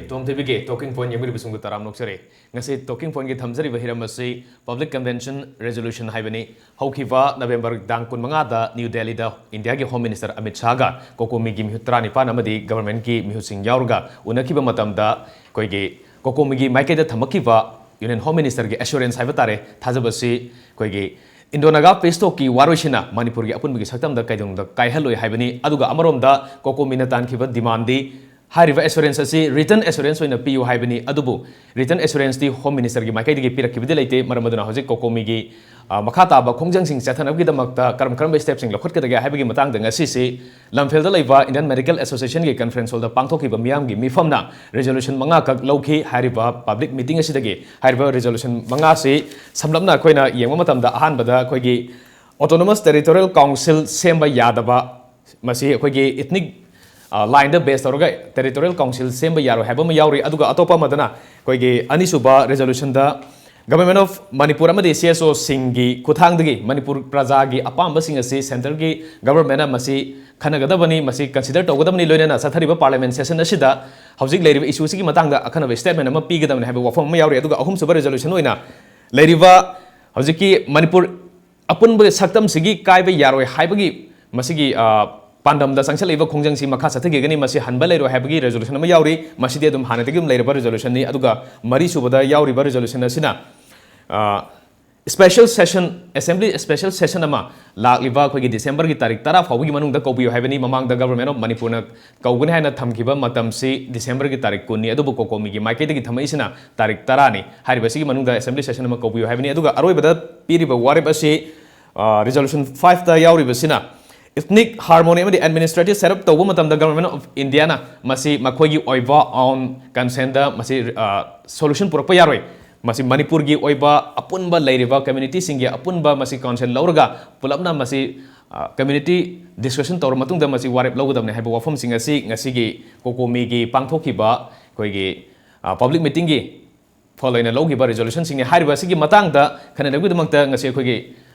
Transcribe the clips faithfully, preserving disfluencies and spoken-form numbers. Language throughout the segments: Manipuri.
ꯇꯣꯝ ꯇꯤꯚꯤꯒꯤ ꯇꯣꯀꯤꯡ ꯄꯣꯏꯟ ꯌꯦꯡꯕꯤꯔꯤꯕꯁꯤꯡꯕꯨ ꯇꯔꯥꯝꯅ ꯑꯣꯛꯆꯔꯤ꯫ ꯉꯁꯤ ꯇꯣꯀꯤꯡ ꯄꯣꯏꯟꯒꯤ ꯊꯝꯖꯔꯤꯕ ꯍꯤꯔꯝ ꯑꯁꯤ ꯄꯕ꯭ꯂꯤꯛ ꯀꯟꯚꯦꯟꯁꯟ ꯔꯦꯖꯣꯂꯨꯁꯟ ꯍꯥꯏꯕꯅꯤ꯫ ꯍꯧꯈꯤꯕ ꯅꯕꯦꯝꯕꯔ ꯇꯥꯡ ꯀꯨꯟꯃꯉꯥꯗ ꯅ꯭ꯌꯨ ꯗꯦꯜꯂꯤꯗ ꯏꯟꯗꯤꯌꯥꯒꯤ ꯍꯣꯝ ꯃꯤꯅꯤꯁꯇꯔ ꯑꯃꯤꯠ ꯁꯥꯍꯒ ꯀꯣꯀꯣꯃꯤꯒꯤ ꯃꯤꯍꯨꯠ ꯇꯔꯥꯅꯤꯄꯥꯟ ꯑꯃꯗꯤ ꯒꯚꯔꯟꯃꯦꯟꯠꯀꯤ ꯃꯤꯍꯨꯠꯁꯤꯡ ꯌꯥꯎꯔꯒ ꯎꯅꯈꯤꯕ ꯃꯇꯝꯗ ꯑꯩꯈꯣꯏꯒꯤ ꯀꯣꯀꯣꯃꯤꯒꯤ ꯃꯥꯏꯀꯩꯗ ꯊꯝꯃꯛꯈꯤꯕ ꯌꯨꯅꯤꯌꯟ ꯍꯣꯝ ꯃꯤꯅꯤꯁꯇꯔꯒꯤ ꯑꯦꯁꯨꯔꯦꯟꯁ ꯍꯥꯏꯕ ꯇꯥꯔꯦ, ꯊꯥꯖꯕꯁꯤ ꯑꯩꯈꯣꯏꯒꯤ ꯏꯟꯗꯣ ꯅꯥꯒꯥ ꯄꯤꯁ ꯇꯣꯛꯀꯤ ꯋꯥꯔꯣꯏꯁꯤꯅ ꯃꯅꯤꯄꯨꯔꯒꯤ ꯑꯄꯨꯟꯕꯒꯤ ꯁꯛꯇꯝꯗ ꯀꯩꯗꯧꯅꯨꯡꯗ ꯀꯥꯏꯍꯜꯂꯣꯏ ꯍꯥꯏꯕꯅꯤ꯫ ꯑꯗꯨꯒ ꯑꯃꯔꯣꯝꯗ ꯀꯣꯀꯣꯃꯤꯅ ꯇꯥꯟꯈꯤꯕ ꯗꯤꯃꯥꯟꯗꯤ ꯍꯥꯏꯔꯤꯕ ꯑꯦꯁꯨꯔꯦꯟꯁ ꯑꯁꯤ ꯔꯤꯇꯟ ꯑꯦꯁꯨꯔꯦꯟꯁ ꯑꯣꯏꯅ ꯄꯤꯌꯨ ꯍꯥꯏꯕꯅꯤ꯫ ꯑꯗꯨꯕꯨ ꯔꯤꯇꯟ ꯑꯦꯁꯨꯔꯦꯟꯁꯇꯤ ꯍꯣꯝ ꯃꯤꯅꯤꯁꯇꯔꯒꯤ ꯃꯥꯏꯀꯩꯗꯒꯤ ꯄꯤꯔꯛꯈꯤꯕꯗꯤ ꯂꯩꯇꯦ꯫ ꯃꯔꯝ ꯑꯗꯨꯅ ꯍꯧꯖꯤꯛ ꯀꯣꯀꯣꯃꯤꯒꯤ, ꯑ, ꯃꯈꯥ ꯇꯥꯕ ꯈꯣꯡꯖꯪꯁꯤꯡ ꯆꯠꯊꯅꯕꯒꯤꯗꯃꯛꯇ ꯀꯔꯝ ꯀꯔꯝꯕ ꯁ꯭ꯇꯦꯞꯁꯤꯡ ꯂꯧꯈꯠꯀꯗꯒꯦ ꯍꯥꯏꯕꯒꯤ ꯃꯇꯥꯡꯗ ꯉꯁꯤꯁꯤ ꯂꯝꯐꯦꯜꯗ ꯂꯩꯕ ꯏꯟꯗꯤꯌꯟ ꯃꯦꯗꯤꯀꯦꯜ ꯑꯦꯁꯣꯁꯤꯌꯦꯁꯟꯒꯤ ꯀꯟꯐꯔꯦꯟꯁ ꯍꯣꯜꯗ ꯄꯥꯡꯊꯣꯛꯈꯤꯕ ꯃꯤꯌꯥꯝꯒꯤ ꯃꯤꯐꯝꯅ ꯔꯤꯖꯣꯂꯨꯁꯟ ꯃꯉꯥꯈꯛ ꯂꯧꯈꯤ꯫ ꯍꯥꯏꯔꯤꯕ ꯄꯕ꯭ꯂꯤꯛ ꯃꯤꯇꯤꯡ ꯑꯁꯤꯗꯒꯤ ꯍꯥꯏꯔꯤꯕ ꯔꯤꯖꯣꯂꯨꯁꯟ ꯃꯉꯥꯁꯤ ꯁꯝꯂꯞꯅ ꯑꯩꯈꯣꯏꯅ ꯌꯦꯡꯕ ꯃꯇꯝꯗ, ꯑꯍꯥꯟꯕꯗ ꯑꯩꯈꯣꯏꯒꯤ ꯑꯣꯇꯣꯅꯣꯃꯁ ꯇꯦꯔꯤꯇꯣꯔꯤꯌꯦꯜ ꯀꯥꯎꯟꯁꯤꯜ ꯁꯦꯝꯕ ꯌꯥꯗꯕ, ꯃꯁꯤ ꯑꯩꯈꯣꯏꯒꯤ ꯏꯊꯅꯤꯛ, ꯑ, ꯂꯥꯏꯟꯗ ꯕꯦꯁ ꯇꯧꯔꯒ ꯇꯦꯔꯤꯇꯣꯔꯤꯌꯦꯜ ꯀꯥꯎꯟꯁꯤꯜ ꯁꯦꯝꯕ ꯌꯥꯔꯣꯏ ꯍꯥꯏꯕ ꯑꯃ ꯌꯥꯎꯔꯤ꯫ ꯑꯗꯨꯒ ꯑꯇꯣꯞꯄ ꯑꯃꯗꯅ ꯑꯩꯈꯣꯏꯒꯤ ꯑꯅꯤꯁꯨꯕ ꯔꯤꯖꯣꯂꯨꯁꯟꯗ Government of Manipur ꯑꯃꯗꯤ C S O ꯁꯤꯡꯒꯤ ꯈꯨꯠꯊꯥꯡꯗꯒꯤ ꯃꯅꯤꯄꯨꯔ ꯄ꯭ꯔꯖꯥꯒꯤ ꯑꯄꯥꯝꯕꯁꯤꯡ ꯑꯁꯤ ꯁꯦꯟꯇꯔꯒꯤ ꯒꯚꯔꯟꯃꯦꯟꯠꯅ ꯃꯁꯤ ꯈꯟꯅꯒꯗꯕꯅꯤ, ꯃꯁꯤ ꯀꯟꯁꯤꯗꯔ ꯇꯧꯒꯗꯕꯅꯤ, ꯂꯣꯏꯅꯅ ꯆꯠꯊꯔꯤꯕ ꯄꯥꯔꯂꯤꯌꯥꯃꯦꯟꯠ ꯁꯦꯁꯟ ꯑꯁꯤꯗ ꯍꯧꯖꯤꯛ ꯂꯩꯔꯤꯕ ꯏꯁꯨꯁꯤꯒꯤ ꯃꯇꯥꯡꯗ ꯑꯈꯟꯅꯕ ꯁ꯭ꯇꯦꯠꯃꯦꯟꯠ ꯑꯃ ꯄꯤꯒꯗꯕꯅꯤ ꯍꯥꯏꯕ ꯋꯥꯐꯝ ꯑꯃ ꯌꯥꯎꯔꯤ꯫ ꯑꯗꯨꯒ ꯑꯍꯨꯝꯁꯨꯕ ꯔꯤꯖꯣꯂꯨꯁꯟ ꯑꯣꯏꯅ ꯂꯩꯔꯤꯕ ꯍꯧꯖꯤꯛꯀꯤ ꯃꯅꯤꯄꯨꯔ ꯑꯄꯨꯟꯕ ꯁꯛꯇꯝꯁꯤꯒꯤ ꯀꯥꯏꯕ ꯌꯥꯔꯣꯏ ꯍꯥꯏꯕꯒꯤ ꯃꯁꯤꯒꯤ, ꯑ, ꯄꯥꯟꯗꯝꯗ ꯆꯪꯁꯤꯜꯂꯛꯂꯤꯕ ꯈꯣꯡꯖꯪꯁꯤ ꯃꯈꯥ ꯆꯠꯊꯈꯤꯒꯅꯤ, ꯃꯁꯤ ꯍꯟꯕ ꯂꯩꯔꯣꯏ ꯍꯥꯏꯕꯒꯤ ꯔꯤꯖꯣꯂꯨꯁꯟ ꯑꯃ ꯌꯥꯎꯔꯤ꯫ ꯃꯁꯤꯗꯤ ꯑꯗꯨꯝ ꯍꯥꯟꯅꯗꯒꯤ ꯑꯗꯨꯝ ꯂꯩꯔꯕ ꯔꯤꯖꯣꯂꯨꯁꯟꯅꯤ꯫ ꯑꯗꯨꯒ ꯃꯔꯤꯁꯨꯕꯗ ꯌꯥꯎꯔꯤꯕ ꯔꯤꯖꯣꯂꯨꯁꯟ ꯑꯁꯤꯅ, ꯑ, special session, assembly special session ꯑꯃ ꯂꯥꯛꯂꯤꯕ ꯑꯩꯈꯣꯏꯒꯤ ꯗꯤꯁꯦꯝꯕꯔꯒꯤ ꯇꯥꯔꯤꯛ ꯇꯔꯥ ꯐꯥꯎꯕꯒꯤ ꯃꯅꯨꯡꯗ ꯀꯧꯕꯤꯌꯨ ꯍꯥꯏꯕꯅꯤ꯫ ꯃꯃꯥꯡꯗ ꯒꯚꯔꯟꯃꯦꯟꯠ ꯑꯣꯐ ꯃꯅꯤꯄꯨꯔꯅ ꯀꯧꯒꯅꯤ ꯍꯥꯏꯅ ꯊꯝꯈꯤꯕ ꯃꯇꯝꯁꯤ ꯗꯤꯁꯦꯝꯕꯔꯒꯤ ꯇꯥꯔꯤꯛ ꯀꯨꯟꯅꯤ, ꯑꯗꯨꯕꯨ ꯀꯣꯀꯣꯃꯤꯒꯤ ꯃꯥꯏꯀꯩꯗꯒꯤ ꯊꯝꯃꯛꯏꯁꯤꯅ ꯇꯥꯔꯤꯛ ꯇꯔꯥꯅꯤ꯫ ꯍꯥꯏꯔꯤꯕꯁꯤꯒꯤ ꯃꯅꯨꯡꯗ ꯑꯦꯁꯦꯝꯕ꯭ꯂꯤ ꯁꯦꯁꯟ ꯑꯃ ꯀꯧꯕꯤꯌꯨ ꯍꯥꯏꯕꯅꯤ꯫ ꯑꯗꯨꯒ ꯑꯔꯣꯏꯕꯗ ꯄꯤꯔꯤꯕ ꯋꯥꯔꯦꯞ ꯑꯁꯤ, ꯑ, ꯔꯤꯖꯣꯂꯨꯁꯟ ꯐꯥꯏꯚꯇ ꯌꯥꯎꯔꯤꯕꯁꯤꯅ ꯏꯊꯅꯤꯛ ꯍꯥꯔꯃꯣꯅꯤ ꯑꯃꯗꯤ ꯑꯦꯗꯃꯤꯅꯤꯁꯇ꯭ꯔꯦꯇꯤꯚ ꯁꯦꯠ ꯑꯞ ꯇꯧꯕ ꯃꯇꯝꯗ ꯒꯚꯔꯟꯃꯦꯟꯠ ꯑꯣꯐ ꯏꯟꯗꯤꯌꯥꯅ ꯃꯁꯤ ꯃꯈꯣꯏꯒꯤ ꯑꯣꯏꯕ ꯑꯣꯟ ꯀꯟꯁꯦꯟꯗ ꯃꯁꯤ, ꯑ, ꯁꯣꯂꯨꯁꯟ ꯄꯨꯔꯛꯄ ꯌꯥꯔꯣꯏ꯫ ꯃꯁꯤ ꯃꯅꯤꯄꯨꯔꯒꯤ ꯑꯣꯏꯕ ꯑꯄꯨꯟꯕ ꯂꯩꯔꯤꯕ ꯀꯝꯃ꯭ꯌꯨꯅꯤꯇꯤꯁꯤꯡꯒꯤ ꯑꯄꯨꯟꯕ ꯃꯁꯤ ꯀꯥꯎꯟꯁꯤꯜ ꯂꯧꯔꯒ ꯄꯨꯂꯞꯅ ꯃꯁꯤ, ꯑ, ꯀꯝꯃ꯭ꯌꯨꯅꯤꯇꯤ ꯗꯤꯁꯀꯁꯟ ꯇꯧꯔꯕ ꯃꯇꯨꯡꯗ ꯃꯁꯤ ꯋꯥꯔꯦꯞ ꯂꯧꯒꯗꯕꯅꯤ ꯍꯥꯏꯕ ꯋꯥꯐꯝꯁꯤꯡ ꯑꯁꯤ ꯉꯁꯤꯒꯤ ꯀꯣꯀꯣꯃꯤꯒꯤ ꯄꯥꯡꯊꯣꯛꯈꯤꯕ ꯑꯩꯈꯣꯏꯒꯤ, ꯑ, ꯄꯕ꯭ꯂꯤꯛ ꯃꯤꯇꯤꯡꯒꯤ ꯐꯣꯜ ꯑꯣꯏꯅ ꯂꯧꯈꯤꯕ ꯔꯤꯖꯣꯂꯨꯁꯟꯁꯤꯡꯅꯤ꯫ ꯍꯥꯏꯔꯤꯕ ꯑꯁꯤꯒꯤ ꯃꯇꯥꯡꯗ ꯈꯟꯅꯅꯕꯒꯤꯗꯃꯛꯇ ꯉꯁꯤ ꯑꯩꯈꯣꯏꯒꯤ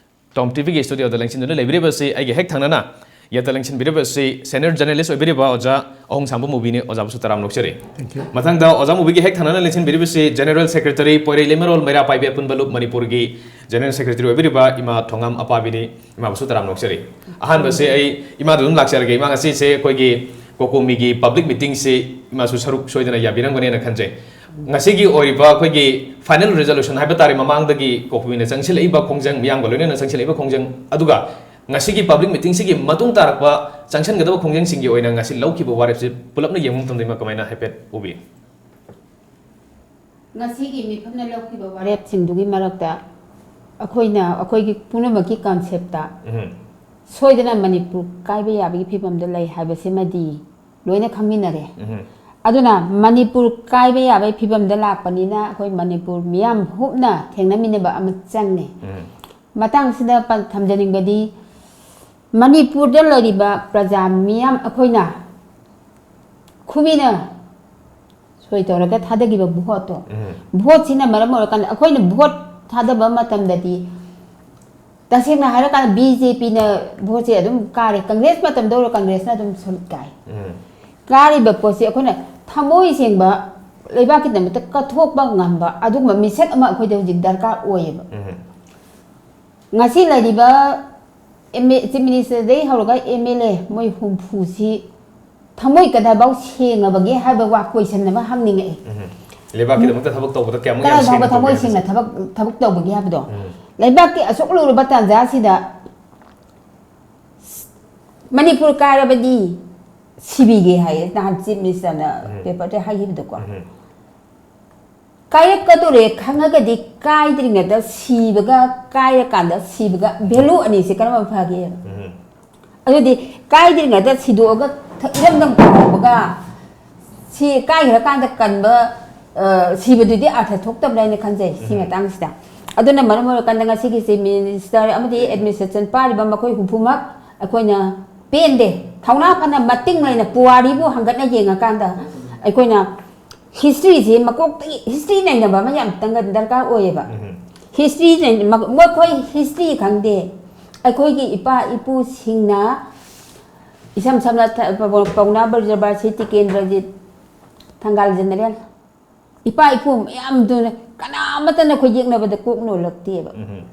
ꯇꯣꯝ ꯇꯤꯚꯤꯒꯤ ꯁ꯭ꯇꯨꯗꯤꯑꯣꯗ ꯂꯦꯡꯁꯤꯟꯗꯨꯅ ꯂꯩꯕꯤꯔꯤꯕꯁꯤ ꯑꯩꯒꯤ ꯍꯦꯛ ꯊꯪꯅꯅ ꯌꯦꯠꯇ ꯂꯦꯡꯁꯤꯟꯕꯤꯔꯤꯕꯁꯤ senior journalist ꯑꯣꯏꯕꯤꯔꯤꯕ ꯑꯣꯖꯥ ꯑꯍꯣꯡꯁꯥꯡꯕ ꯃꯨꯕꯤꯅꯤ꯫ ꯑꯣꯖꯥꯕꯨꯁꯨ ꯇꯔꯥꯝꯅ ꯑꯣꯛꯆꯔꯤ꯫ Thank you. ꯃꯊꯪꯗ ꯑꯣꯖꯥ ꯃꯨꯕꯤꯒꯤ ꯍꯦꯛ ꯊꯪꯅꯅ ꯂꯦꯡꯁꯤꯟꯕꯤꯔꯤꯕꯁꯤ General Secretary ꯄꯣꯏꯔꯩ ꯂꯩꯃꯔꯣꯜ ꯃꯩꯔꯥ ꯄꯥꯏꯕꯤ ꯑꯄꯨꯟꯕ ꯂꯨꯞ ꯃꯅꯤꯄꯨꯔꯒꯤ General Secretary ꯑꯣꯏꯕꯤꯔꯤꯕ ꯏꯃꯥ ꯊꯣꯉꯥꯝ ꯑꯄꯥꯕꯤꯅꯤ꯫ ꯏꯃꯥꯕꯨꯁꯨ ꯇꯔꯥꯝꯅ ꯑꯣꯛꯆꯔꯤ꯫ ꯑꯍꯥꯟꯕꯁꯦ ꯑꯩ ꯏꯃꯥꯗ ꯑꯗꯨꯝ ꯂꯥꯛꯆꯔꯒꯦ꯫ ꯏꯃꯥ, ꯉꯁꯤꯁꯦ ꯑꯩꯈꯣꯏꯒꯤ ꯀꯣꯀꯣꯃꯤꯒꯤ public meeting ꯁꯤ ꯏꯃꯥꯁꯨ ꯁꯔꯨꯛ ꯁꯣꯏꯗꯅ ꯌꯥꯕꯤꯔꯝꯒꯅꯦꯅ ꯈꯟꯖꯩ꯫ ꯉꯁꯤꯒꯤ ꯑꯣꯏꯔꯤꯕ ꯑꯩꯈꯣꯏꯒꯤ final resolution ꯍꯥꯏꯕ ꯇꯥꯔꯦ, ꯃꯃꯥꯡꯗꯒꯤ ꯀꯣꯀꯣꯃꯤꯅ ꯆꯪꯁꯤꯜꯂꯛꯏꯕ ꯈꯣꯡꯖꯪ, ꯃꯤꯌꯥꯝꯒ ꯂꯣꯏꯅꯅ ꯆꯪꯁꯤꯜꯂꯛꯏꯕ ꯈꯣꯡꯖꯪ, ꯑꯗꯨꯒ ꯉꯁꯤꯒꯤ public meeting ꯁꯤꯒꯤ ꯃꯇꯨꯡ ꯇꯥꯔꯛꯄ ꯆꯪꯁꯤꯟꯒꯗꯕ ꯈꯣꯡꯖꯪꯁꯤꯡꯒꯤ ꯑꯣꯏꯅ ꯉꯁꯤ ꯂꯧꯈꯤꯕ ꯋꯥꯔꯦꯞꯁꯤ ꯄꯨꯂꯞꯅ ꯌꯦꯡꯕ ꯃꯇꯝꯗ ꯏꯃꯥ ꯀꯃꯥꯏꯅ ꯍꯥꯏꯐꯦꯠ ꯎꯕꯤ? ꯉꯁꯤꯒꯤ ꯃꯤꯐꯝꯅ ꯂꯧꯈꯤꯕ ꯋꯥꯔꯦꯞꯁꯤꯡꯗꯨꯒꯤ ꯃꯔꯛꯇ ꯑꯩꯈꯣꯏꯅ, ꯑꯩꯈꯣꯏꯒꯤ ꯄꯨꯝꯅꯃꯛꯀꯤ concept ꯇ ꯎꯝ꯫ ꯁꯣꯏꯗꯅ ꯃꯅꯤꯄꯨꯔ ꯀꯥꯏꯕ ꯌꯥꯕꯒꯤ ꯐꯤꯕꯝꯗ ꯂꯩ ꯍꯥꯏꯕꯁꯤꯃꯗꯤ ꯂꯣꯏꯅ ꯈꯪꯃꯤꯟꯅꯔꯦ꯫ ꯎꯝ꯫ ꯑꯗꯨꯅ ꯃꯅꯤꯄꯨꯔ ꯀꯥꯏꯕ ꯌꯥꯕꯒꯤ ꯐꯤꯕꯝꯗ ꯂꯥꯛꯄꯅꯤꯅ ꯑꯩꯈꯣꯏ ꯃꯅꯤꯄꯨꯔ ꯃꯤꯌꯥꯝ ꯍꯨꯞꯅ ꯊꯦꯡꯅꯃꯤꯟꯅꯕ ꯑꯃ ꯆꯪꯉꯦ꯫ ꯎꯝ꯫ ꯃꯇꯥꯡꯁꯤꯗ ꯄ-, ꯊꯝꯖꯅꯤꯡꯕꯗꯤ, ꯃꯅꯤꯄꯨꯔꯗ ꯂꯩꯔꯤꯕ ꯄ꯭ꯔꯖꯥ ꯃꯤꯌꯥꯝ ꯑꯩꯈꯣꯏꯅ ꯈꯨꯃꯤꯅ ꯁꯣꯏ ꯇꯧꯔꯒ ꯊꯥꯗꯈꯤꯕ vote ꯇꯣ, ꯎꯝ꯫ Vote ꯁꯤꯅ ꯃꯔꯝ ꯑꯣꯏꯔꯀꯥꯟꯗ ꯑꯩꯈꯣꯏꯅ vote ꯊꯥꯗꯕ ꯃꯇꯝꯗꯗꯤ, ꯇꯁꯦꯡꯅ ꯍꯥꯏꯔꯀꯥꯟꯗ, B J P ꯅ vote ꯁꯦ ꯑꯗꯨꯝ ꯀꯥꯔꯦ꯫ Congress ꯃꯇꯝꯗ ꯑꯣꯏꯔꯣ, Congress ꯅ ꯑꯗꯨꯝ solid ꯀꯥꯏ꯫ ꯎꯝ꯫ ꯀꯥꯔꯤꯕ ꯄꯣꯠꯁꯦ ꯑꯩꯈꯣꯏꯅ ꯊꯃꯣꯏ ꯁꯦꯡꯕ, ꯂꯩꯕꯥꯛꯀꯤꯗꯃꯛꯇ ꯀꯠꯊꯣꯛꯄ ꯉꯝꯕ ꯑꯗꯨꯒꯨꯝꯕ ꯃꯤꯁꯛ ꯑꯃ ꯑꯩꯈꯣꯏꯗ ꯍꯧꯖꯤꯛ ꯗꯔꯀꯥꯔ ꯑꯣꯏꯌꯦꯕ꯫ ꯎꯝ꯫ ꯉꯁꯤ ꯂꯩꯔꯤꯕ M A, Chief Minister ꯗꯒꯤ ꯍꯧꯔꯒ M L A ꯃꯣꯏ ꯍꯨꯝꯐꯨꯁꯤ ꯊꯃꯣꯏ ꯀꯗꯥꯏꯐꯥꯎ ꯁꯦꯡꯉꯕꯒꯦ ꯍꯥꯏꯕ ꯋꯥ question ꯑꯃ ꯍꯪꯅꯤꯡꯉꯛꯑꯦ꯫ ꯎꯝ꯫ ꯂꯩꯕꯥꯛꯀꯤꯗꯃꯛꯇ ꯊꯕꯛ ꯇꯧꯕꯗ ꯀꯌꯥꯃꯨꯛ ꯌꯥꯝ ꯀꯗꯥꯏ ꯐꯥꯎꯕ ꯁꯦꯡꯅ ꯊꯃꯣꯏ ꯇꯧꯒꯦ ꯁꯦꯡꯅ ꯍꯥꯏꯕꯁꯦ? ꯊꯕꯛ, ꯊꯕꯛ ꯇꯧꯕꯒꯦ ꯍꯥꯏꯕꯗꯣ꯫ ꯎꯝ꯫ ꯂꯩꯕꯥꯛꯀꯤ ꯑꯁꯨꯛ ꯂꯨꯔꯕ ꯇꯥꯟꯖꯥꯁꯤꯗ ꯃꯅꯤꯄꯨꯔ ꯀꯥꯏꯔꯕꯗꯤ ꯁꯤꯕꯤꯒꯦ ꯍꯥꯏꯌꯦ, ꯅꯍꯥꯟ Chief Minister ꯅ ꯎꯝ꯫ Paper ꯗ ꯍꯥꯏꯈꯤꯕꯗꯣꯀꯣ꯫ ꯎꯝ꯫ ꯀꯥꯏꯔꯛꯀꯗꯧꯔꯦ ꯈꯪꯉꯒꯗꯤ ꯀꯥꯏꯗ꯭ꯔꯤꯉꯩꯗ ꯁꯤꯕꯒ ꯀꯥꯏꯔꯀꯥꯟꯗ ꯁꯤꯕꯒ value ꯑꯅꯤꯁꯦ ꯀꯔꯝꯕ ꯐꯒꯦ? ꯎꯝ꯫ ꯑꯗꯨꯗꯤ ꯀꯥꯏꯗ꯭ꯔꯤꯉꯩꯗ ꯁꯤꯗꯣꯛꯑꯒ ꯊ-, ꯏꯔꯝꯗꯝ ꯀꯥꯎꯍꯧꯕꯒ ꯁꯤ ꯀꯥꯏꯈ꯭ꯔꯀꯥꯟꯗ ꯀꯟꯕ, ꯑ, ꯁꯤꯕꯗꯨꯗꯤ ꯑꯥꯔꯊ ꯊꯣꯛꯇꯕ꯭ꯔꯥ ꯍꯥꯏꯅ ꯈꯟꯖꯩ ꯁꯤ ꯎꯝ꯫ ꯃꯇꯥꯡꯁꯤꯗ꯫ ꯑꯗꯨꯅ ꯃꯔꯝ ꯑꯣꯏꯔꯀꯥꯟꯗ ꯉꯁꯤꯒꯤ Chief Minister ꯑꯃꯗꯤ administration ꯄꯥꯏꯔꯤꯕ ꯃꯈꯣꯏ ꯍꯨꯝꯐꯨꯃꯛ ꯑꯩꯈꯣꯏꯅ ꯄꯦꯟꯗꯦ꯫ ꯊꯧꯅꯥ ꯐꯅ ꯃꯇꯤꯡ ꯂꯩꯅ ꯄꯨꯋꯥꯔꯤꯕꯨ ꯍꯪꯒꯠꯅ ꯌꯦꯡꯉꯀꯥꯟꯗ ꯑꯩꯈꯣꯏꯅ history ꯁꯦ ꯃꯀꯣꯛꯇꯒꯤ history ꯅꯩꯅꯕ ꯑꯃ ꯌꯥꯝ ꯇꯪꯒ-, ꯗꯔꯀꯥꯔ ꯑꯣꯏꯌꯦꯕ꯫ ꯎꯝ꯫ History ꯅꯩ-, ꯃ-, ꯃꯈꯣꯏ history ꯈꯪꯗꯦ꯫ ꯑꯩꯈꯣꯏꯒꯤ ꯏꯄꯥ ꯏꯄꯨꯁꯤꯡꯅ ꯏꯁꯝ ꯁꯝꯅ ꯊ- ꯄ- ꯄ- ꯄꯥꯎꯅꯥ ꯕ꯭ꯔꯖꯕꯥꯁꯤ ꯇꯤꯀꯦꯟꯗ꯭ꯔꯖꯤꯠ, ꯊꯪꯒꯥꯜ ꯖꯦꯅꯦꯔꯦꯜ, ꯏꯄꯥ ꯏꯄꯨ ꯃꯌꯥꯝꯗꯨꯅ ꯀꯅꯥ ꯑꯃꯠꯇꯅ ꯑꯩꯈꯣꯏ ꯌꯦꯛꯅꯕꯗ ꯀꯣꯛ ꯅꯣꯜꯂꯛꯇꯦꯕ꯫ ꯎꯝ꯫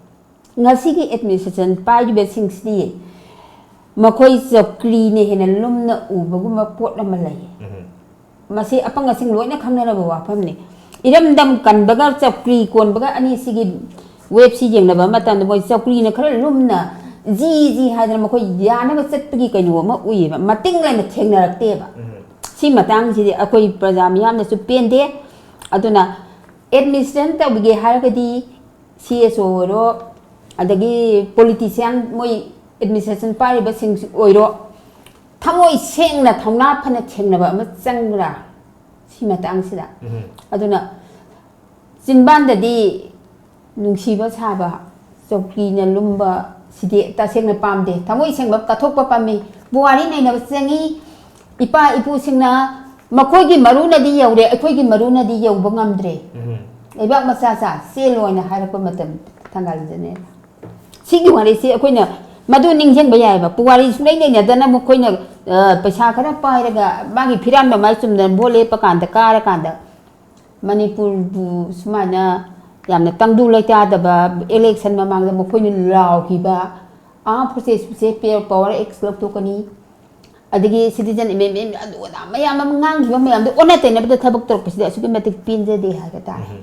ꯉꯁꯤꯒꯤ ꯑꯦꯗꯃꯤꯅꯤꯁꯇ꯭ꯔꯦꯁꯟ ꯄꯥꯏꯔꯤꯕꯁꯤꯡꯁꯤꯗꯤ ꯃꯈꯣꯏ ꯆꯧꯀ꯭ꯔꯤꯅ ꯍꯦꯟꯅ ꯂꯨꯝꯅ ꯎꯕꯒꯨꯝꯕ ꯄꯣꯠ ꯑꯃ ꯂꯩ꯫ ꯎꯝ꯫ ꯃꯁꯤ ꯑꯄꯪ ꯑꯁꯤꯡ ꯂꯣꯏꯅ ꯈꯪꯅꯔꯕ ꯋꯥꯐꯝꯅꯤ꯫ ꯏꯔꯝꯗꯝ ꯀꯟꯕꯒ ꯆꯧꯀ꯭ꯔꯤ ꯀꯣꯟꯕꯒ ꯑꯅꯤꯁꯤꯒꯤ ꯋꯦꯕꯁꯤ ꯌꯦꯡꯅꯕ ꯃꯇꯝꯗ ꯃꯣꯏ ꯆꯧꯀ꯭ꯔꯤꯅ ꯈꯔ ꯂꯨꯝꯅ ꯖꯤ ꯖꯤ ꯍꯥꯏꯗꯅ ꯃꯈꯣꯏ ꯌꯥꯅꯕ ꯆꯠꯄꯒꯤ ꯀꯩꯅꯣ ꯑꯃ ꯎꯏꯌꯦꯕ, ꯃꯇꯤꯡ ꯂꯩꯅ ꯊꯦꯡꯅꯔꯛꯇꯦꯕ꯫ ꯎꯝ꯫ ꯁꯤ ꯃꯇꯥꯡꯁꯤꯗꯤ ꯑꯩꯈꯣꯏ ꯄ꯭ꯔꯖꯥ ꯃꯤꯌꯥꯝꯅꯁꯨ ꯄꯦꯟꯗꯦ꯫ ꯑꯗꯨꯅ ꯑꯦꯗꯃꯤꯅꯤꯁꯇ꯭ꯔꯦꯁꯟ ꯇꯧꯕꯤꯒꯦ ꯍꯥꯏꯔꯒꯗꯤ ꯁꯤ ꯑꯦꯁ ꯑꯣ ꯑꯣꯏꯔꯣ, ꯑꯗꯒꯤ ꯄꯣꯂꯤꯇꯤꯁꯤꯌꯥꯟ, ꯃꯣꯏ ꯑꯦꯗꯃꯤꯅꯤꯁꯇ꯭ꯔꯦꯁꯟ ꯄꯥꯏꯔꯤꯕꯁꯤꯡꯁꯨ ꯑꯣꯏꯔꯣ, ꯊꯃꯣꯏ ꯁꯦꯡꯅ ꯊꯧꯅꯥ ꯐꯅ ꯊꯦꯡꯅꯕ ꯑꯃ ꯆꯪꯕ꯭ꯔꯥ ꯁꯤ ꯃꯇꯥꯡꯁꯤꯗ? ꯎꯝ꯫ ꯑꯗꯨꯅ ꯆꯤꯟꯕꯥꯟꯗꯗꯤ ꯅꯨꯡꯁꯤꯕ ꯁꯥꯕ, ꯆꯧꯀ꯭ꯔꯤꯅ ꯂꯨꯝꯕ ꯁꯤꯗꯤ ꯇꯁꯦꯡꯅ ꯄꯥꯝꯗꯦ꯫ ꯊꯃꯣꯏ ꯁꯦꯡꯕ ꯀꯠꯊꯣꯛꯄ ꯄꯥꯝꯃꯤ꯫ ꯄꯨꯋꯥꯔꯤ ꯅꯩꯅꯕ ꯆꯪꯉꯤ꯫ ꯏꯄꯥ ꯏꯄꯨꯁꯤꯡꯅ ꯃꯈꯣꯏꯒꯤ ꯃꯔꯨꯅꯗꯤ ꯌꯧꯔꯦ, ꯑꯩꯈꯣꯏꯒꯤ ꯃꯔꯨꯅꯗꯤ ꯌꯧꯕ ꯉꯝꯗ꯭ꯔꯦ꯫ ꯎꯝ꯫ ꯂꯩꯕꯥꯛ ꯃꯆꯥ ꯆꯥ ꯆꯦꯜꯂꯣ ꯍꯥꯏꯅ ꯍꯥꯏꯔꯛꯄ ꯃꯇꯝ ꯊꯪꯒꯥꯜꯗꯅꯦ꯫ ꯁꯤꯒꯤ ꯋꯥꯔꯤꯁꯤ ꯑꯩꯈꯣꯏꯅ ꯃꯗꯨ ꯅꯤꯡꯁꯤꯡꯕ ꯌꯥꯏꯑꯕ꯫ ꯄꯨꯋꯥꯔꯤ ꯁꯨꯡꯂꯩ ꯅꯩꯅꯗꯅ ꯃꯈꯣꯏꯅ, ꯑ, ꯄꯩꯁꯥ ꯈꯔ ꯄꯥꯏꯔꯒ ꯃꯥꯒꯤ ꯐꯤꯔꯥꯟ ꯃꯃꯥꯏ ꯆꯨꯝꯗꯅ ꯚꯣꯠ ꯂꯦꯞꯄ ꯀꯥꯟꯗ, ꯀꯥꯔ ꯀꯥꯟꯗ ꯃꯅꯤꯄꯨꯔꯕꯨ ꯁꯨꯃꯥꯏꯅ ꯌꯥꯝꯅ ꯇꯪꯗꯨ ꯂꯩꯇꯥꯗꯕ ꯏꯂꯦꯛꯁꯟ ꯃꯃꯥꯡꯗ ꯃꯈꯣꯏꯅ ꯂꯥꯎꯈꯤꯕ, "ꯑꯥ, ꯐꯣꯔꯁꯦꯁ ꯄꯤꯁꯦ ꯄꯦ-, ꯄꯋꯥꯔ ꯑꯦꯛꯁ ꯂꯧꯊꯣꯛꯀꯅꯤ", ꯑꯗꯒꯤ ꯁꯤꯇꯤꯖꯟ ꯑꯦꯃꯦꯟꯃꯦꯟ ꯑꯗꯨ ꯑꯗꯥ ꯃꯌꯥꯝ ꯑꯃ ꯉꯥꯡꯈꯤꯕ ꯃꯌꯥꯝꯗꯣ ꯑꯣꯟꯅ ꯇꯩꯅꯕꯗ ꯊꯕꯛ ꯇꯧꯔꯛꯄꯁꯤꯗ ꯑꯁꯨꯛꯀꯤ ꯃꯇꯤꯛ ꯄꯦꯟꯖꯗꯦ ꯍꯥꯏꯕ ꯇꯥꯔꯦ꯫ ꯎꯝ꯫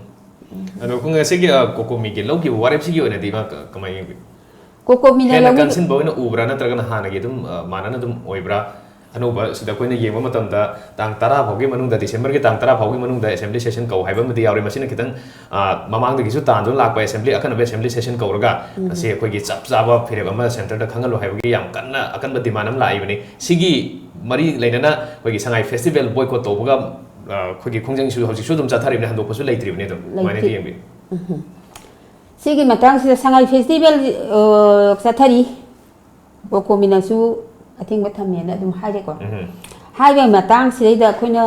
ꯑꯗꯣ ꯑꯩꯈꯣꯏ ꯉꯁꯤꯒꯤ, ꯑ, ꯀꯣꯀꯣꯃꯤꯒꯤ ꯂꯧꯈꯤꯕ ꯋꯥꯔꯦꯞꯁꯤꯒꯤ ꯑꯣꯏꯅꯗꯤ ꯏꯃꯥ ꯀ-, ꯀꯃꯥꯏꯅ ꯌꯦꯡꯕꯤ? ꯀꯣꯀꯣꯃꯤꯅ ꯍꯦꯟꯅ ꯂꯧꯈꯤꯕ ꯀꯟꯁꯤꯟꯕ ꯑꯣꯏꯅ ꯎꯕ꯭ꯔꯥ, ꯅꯠꯇ꯭ꯔꯒꯅ ꯍꯥꯟꯅꯒꯤ ꯑꯗꯨꯝ, ꯑ, ꯃꯥꯟꯅꯅ ꯑꯗꯨꯝ ꯑꯣꯏꯕ꯭ꯔꯥ? ꯑꯅꯧꯕ ꯁꯤꯗ ꯑꯩꯈꯣꯏꯅ ꯌꯦꯡꯕ ꯃꯇꯝꯗ ꯇꯥꯡ ꯇꯔꯥ ꯐꯥꯎꯒꯤ ꯃꯅꯨꯡꯗ, ꯗꯤꯁꯦꯝꯕꯔꯒꯤ ꯇꯥꯡ ꯇꯔꯥ ꯐꯥꯎꯒꯤ ꯃꯅꯨꯡꯗ ꯑꯦꯁꯦꯝꯕ꯭ꯂꯤ ꯁꯦꯁꯟ ꯀꯧ ꯍꯥꯏꯕ ꯑꯃꯗꯤ ꯌꯥꯎꯔꯤ꯫ ꯃꯁꯤꯅ ꯈꯤꯇꯪ, ꯑ, ꯃꯃꯥꯡꯗꯒꯤꯁꯨ ꯇꯥꯟꯗꯨꯅ ꯂꯥꯛꯄ ꯑꯦꯁꯦꯝꯕ꯭ꯂꯤ, ꯑꯀꯟꯕ ꯑꯦꯁꯦꯝꯕ꯭ꯂꯤ ꯁꯦꯁꯟ ꯀꯧꯔꯒ ꯎꯝ꯫ ꯃꯁꯤ ꯑꯩꯈꯣꯏꯒꯤ ꯆꯞ ꯆꯥꯕ ꯐꯤꯔꯦꯞ ꯑꯃ ꯁꯦꯟꯇꯔꯗ ꯈꯪꯍꯜꯂꯨ ꯍꯥꯏꯕꯒꯤ ꯌꯥꯝ ꯀꯟꯅ ꯑꯀꯟꯕ ꯗꯤꯃꯥꯟ ꯑꯃ ꯂꯥꯛꯏꯕꯅꯤ꯫ ꯁꯤꯒꯤ ꯃꯔꯤ ꯂꯩꯅꯅ ꯑꯩꯈꯣꯏꯒꯤ ꯁꯉꯥꯏ ꯐꯦꯁꯇꯤꯚꯦꯜ ꯕꯣꯏꯀꯣꯠ ꯇꯧꯕꯒ, ꯑ, ꯑꯩꯈꯣꯏꯒꯤ ꯈꯣꯡꯖꯪꯁꯨ ꯍꯧꯖꯤꯛꯁꯨ ꯑꯗꯨꯝ ꯆꯠꯊꯔꯤꯕꯅꯤ, ꯍꯟꯗꯣꯛꯄꯁꯨ ꯂꯩꯇ꯭ꯔꯤꯕꯅꯤ꯫ ꯑꯗꯨꯝ ꯀꯃꯥꯏꯅꯗꯤ ꯂꯩꯇꯦ꯫ ꯌꯦꯡꯕꯤ? ꯎꯝ꯫ ꯁꯤꯒꯤ ꯃꯇꯥꯡꯁꯤꯗ ꯁꯉꯥꯏ ꯐꯦꯁꯇꯤꯚꯦꯜ, ꯑ, ꯆꯠꯊꯔꯤ꯫ ꯀꯣꯀꯣꯃꯤꯅꯁꯨ ꯑꯊꯤꯡꯕ ꯊꯝꯃꯦꯅ ꯑꯗꯨꯝ ꯍꯥꯏꯔꯦꯀꯣ꯫ ꯎꯝ꯫ ꯍꯥꯏꯔꯤꯕ ꯃꯇꯥꯡꯁꯤꯗꯩꯗ ꯑꯩꯈꯣꯏꯅ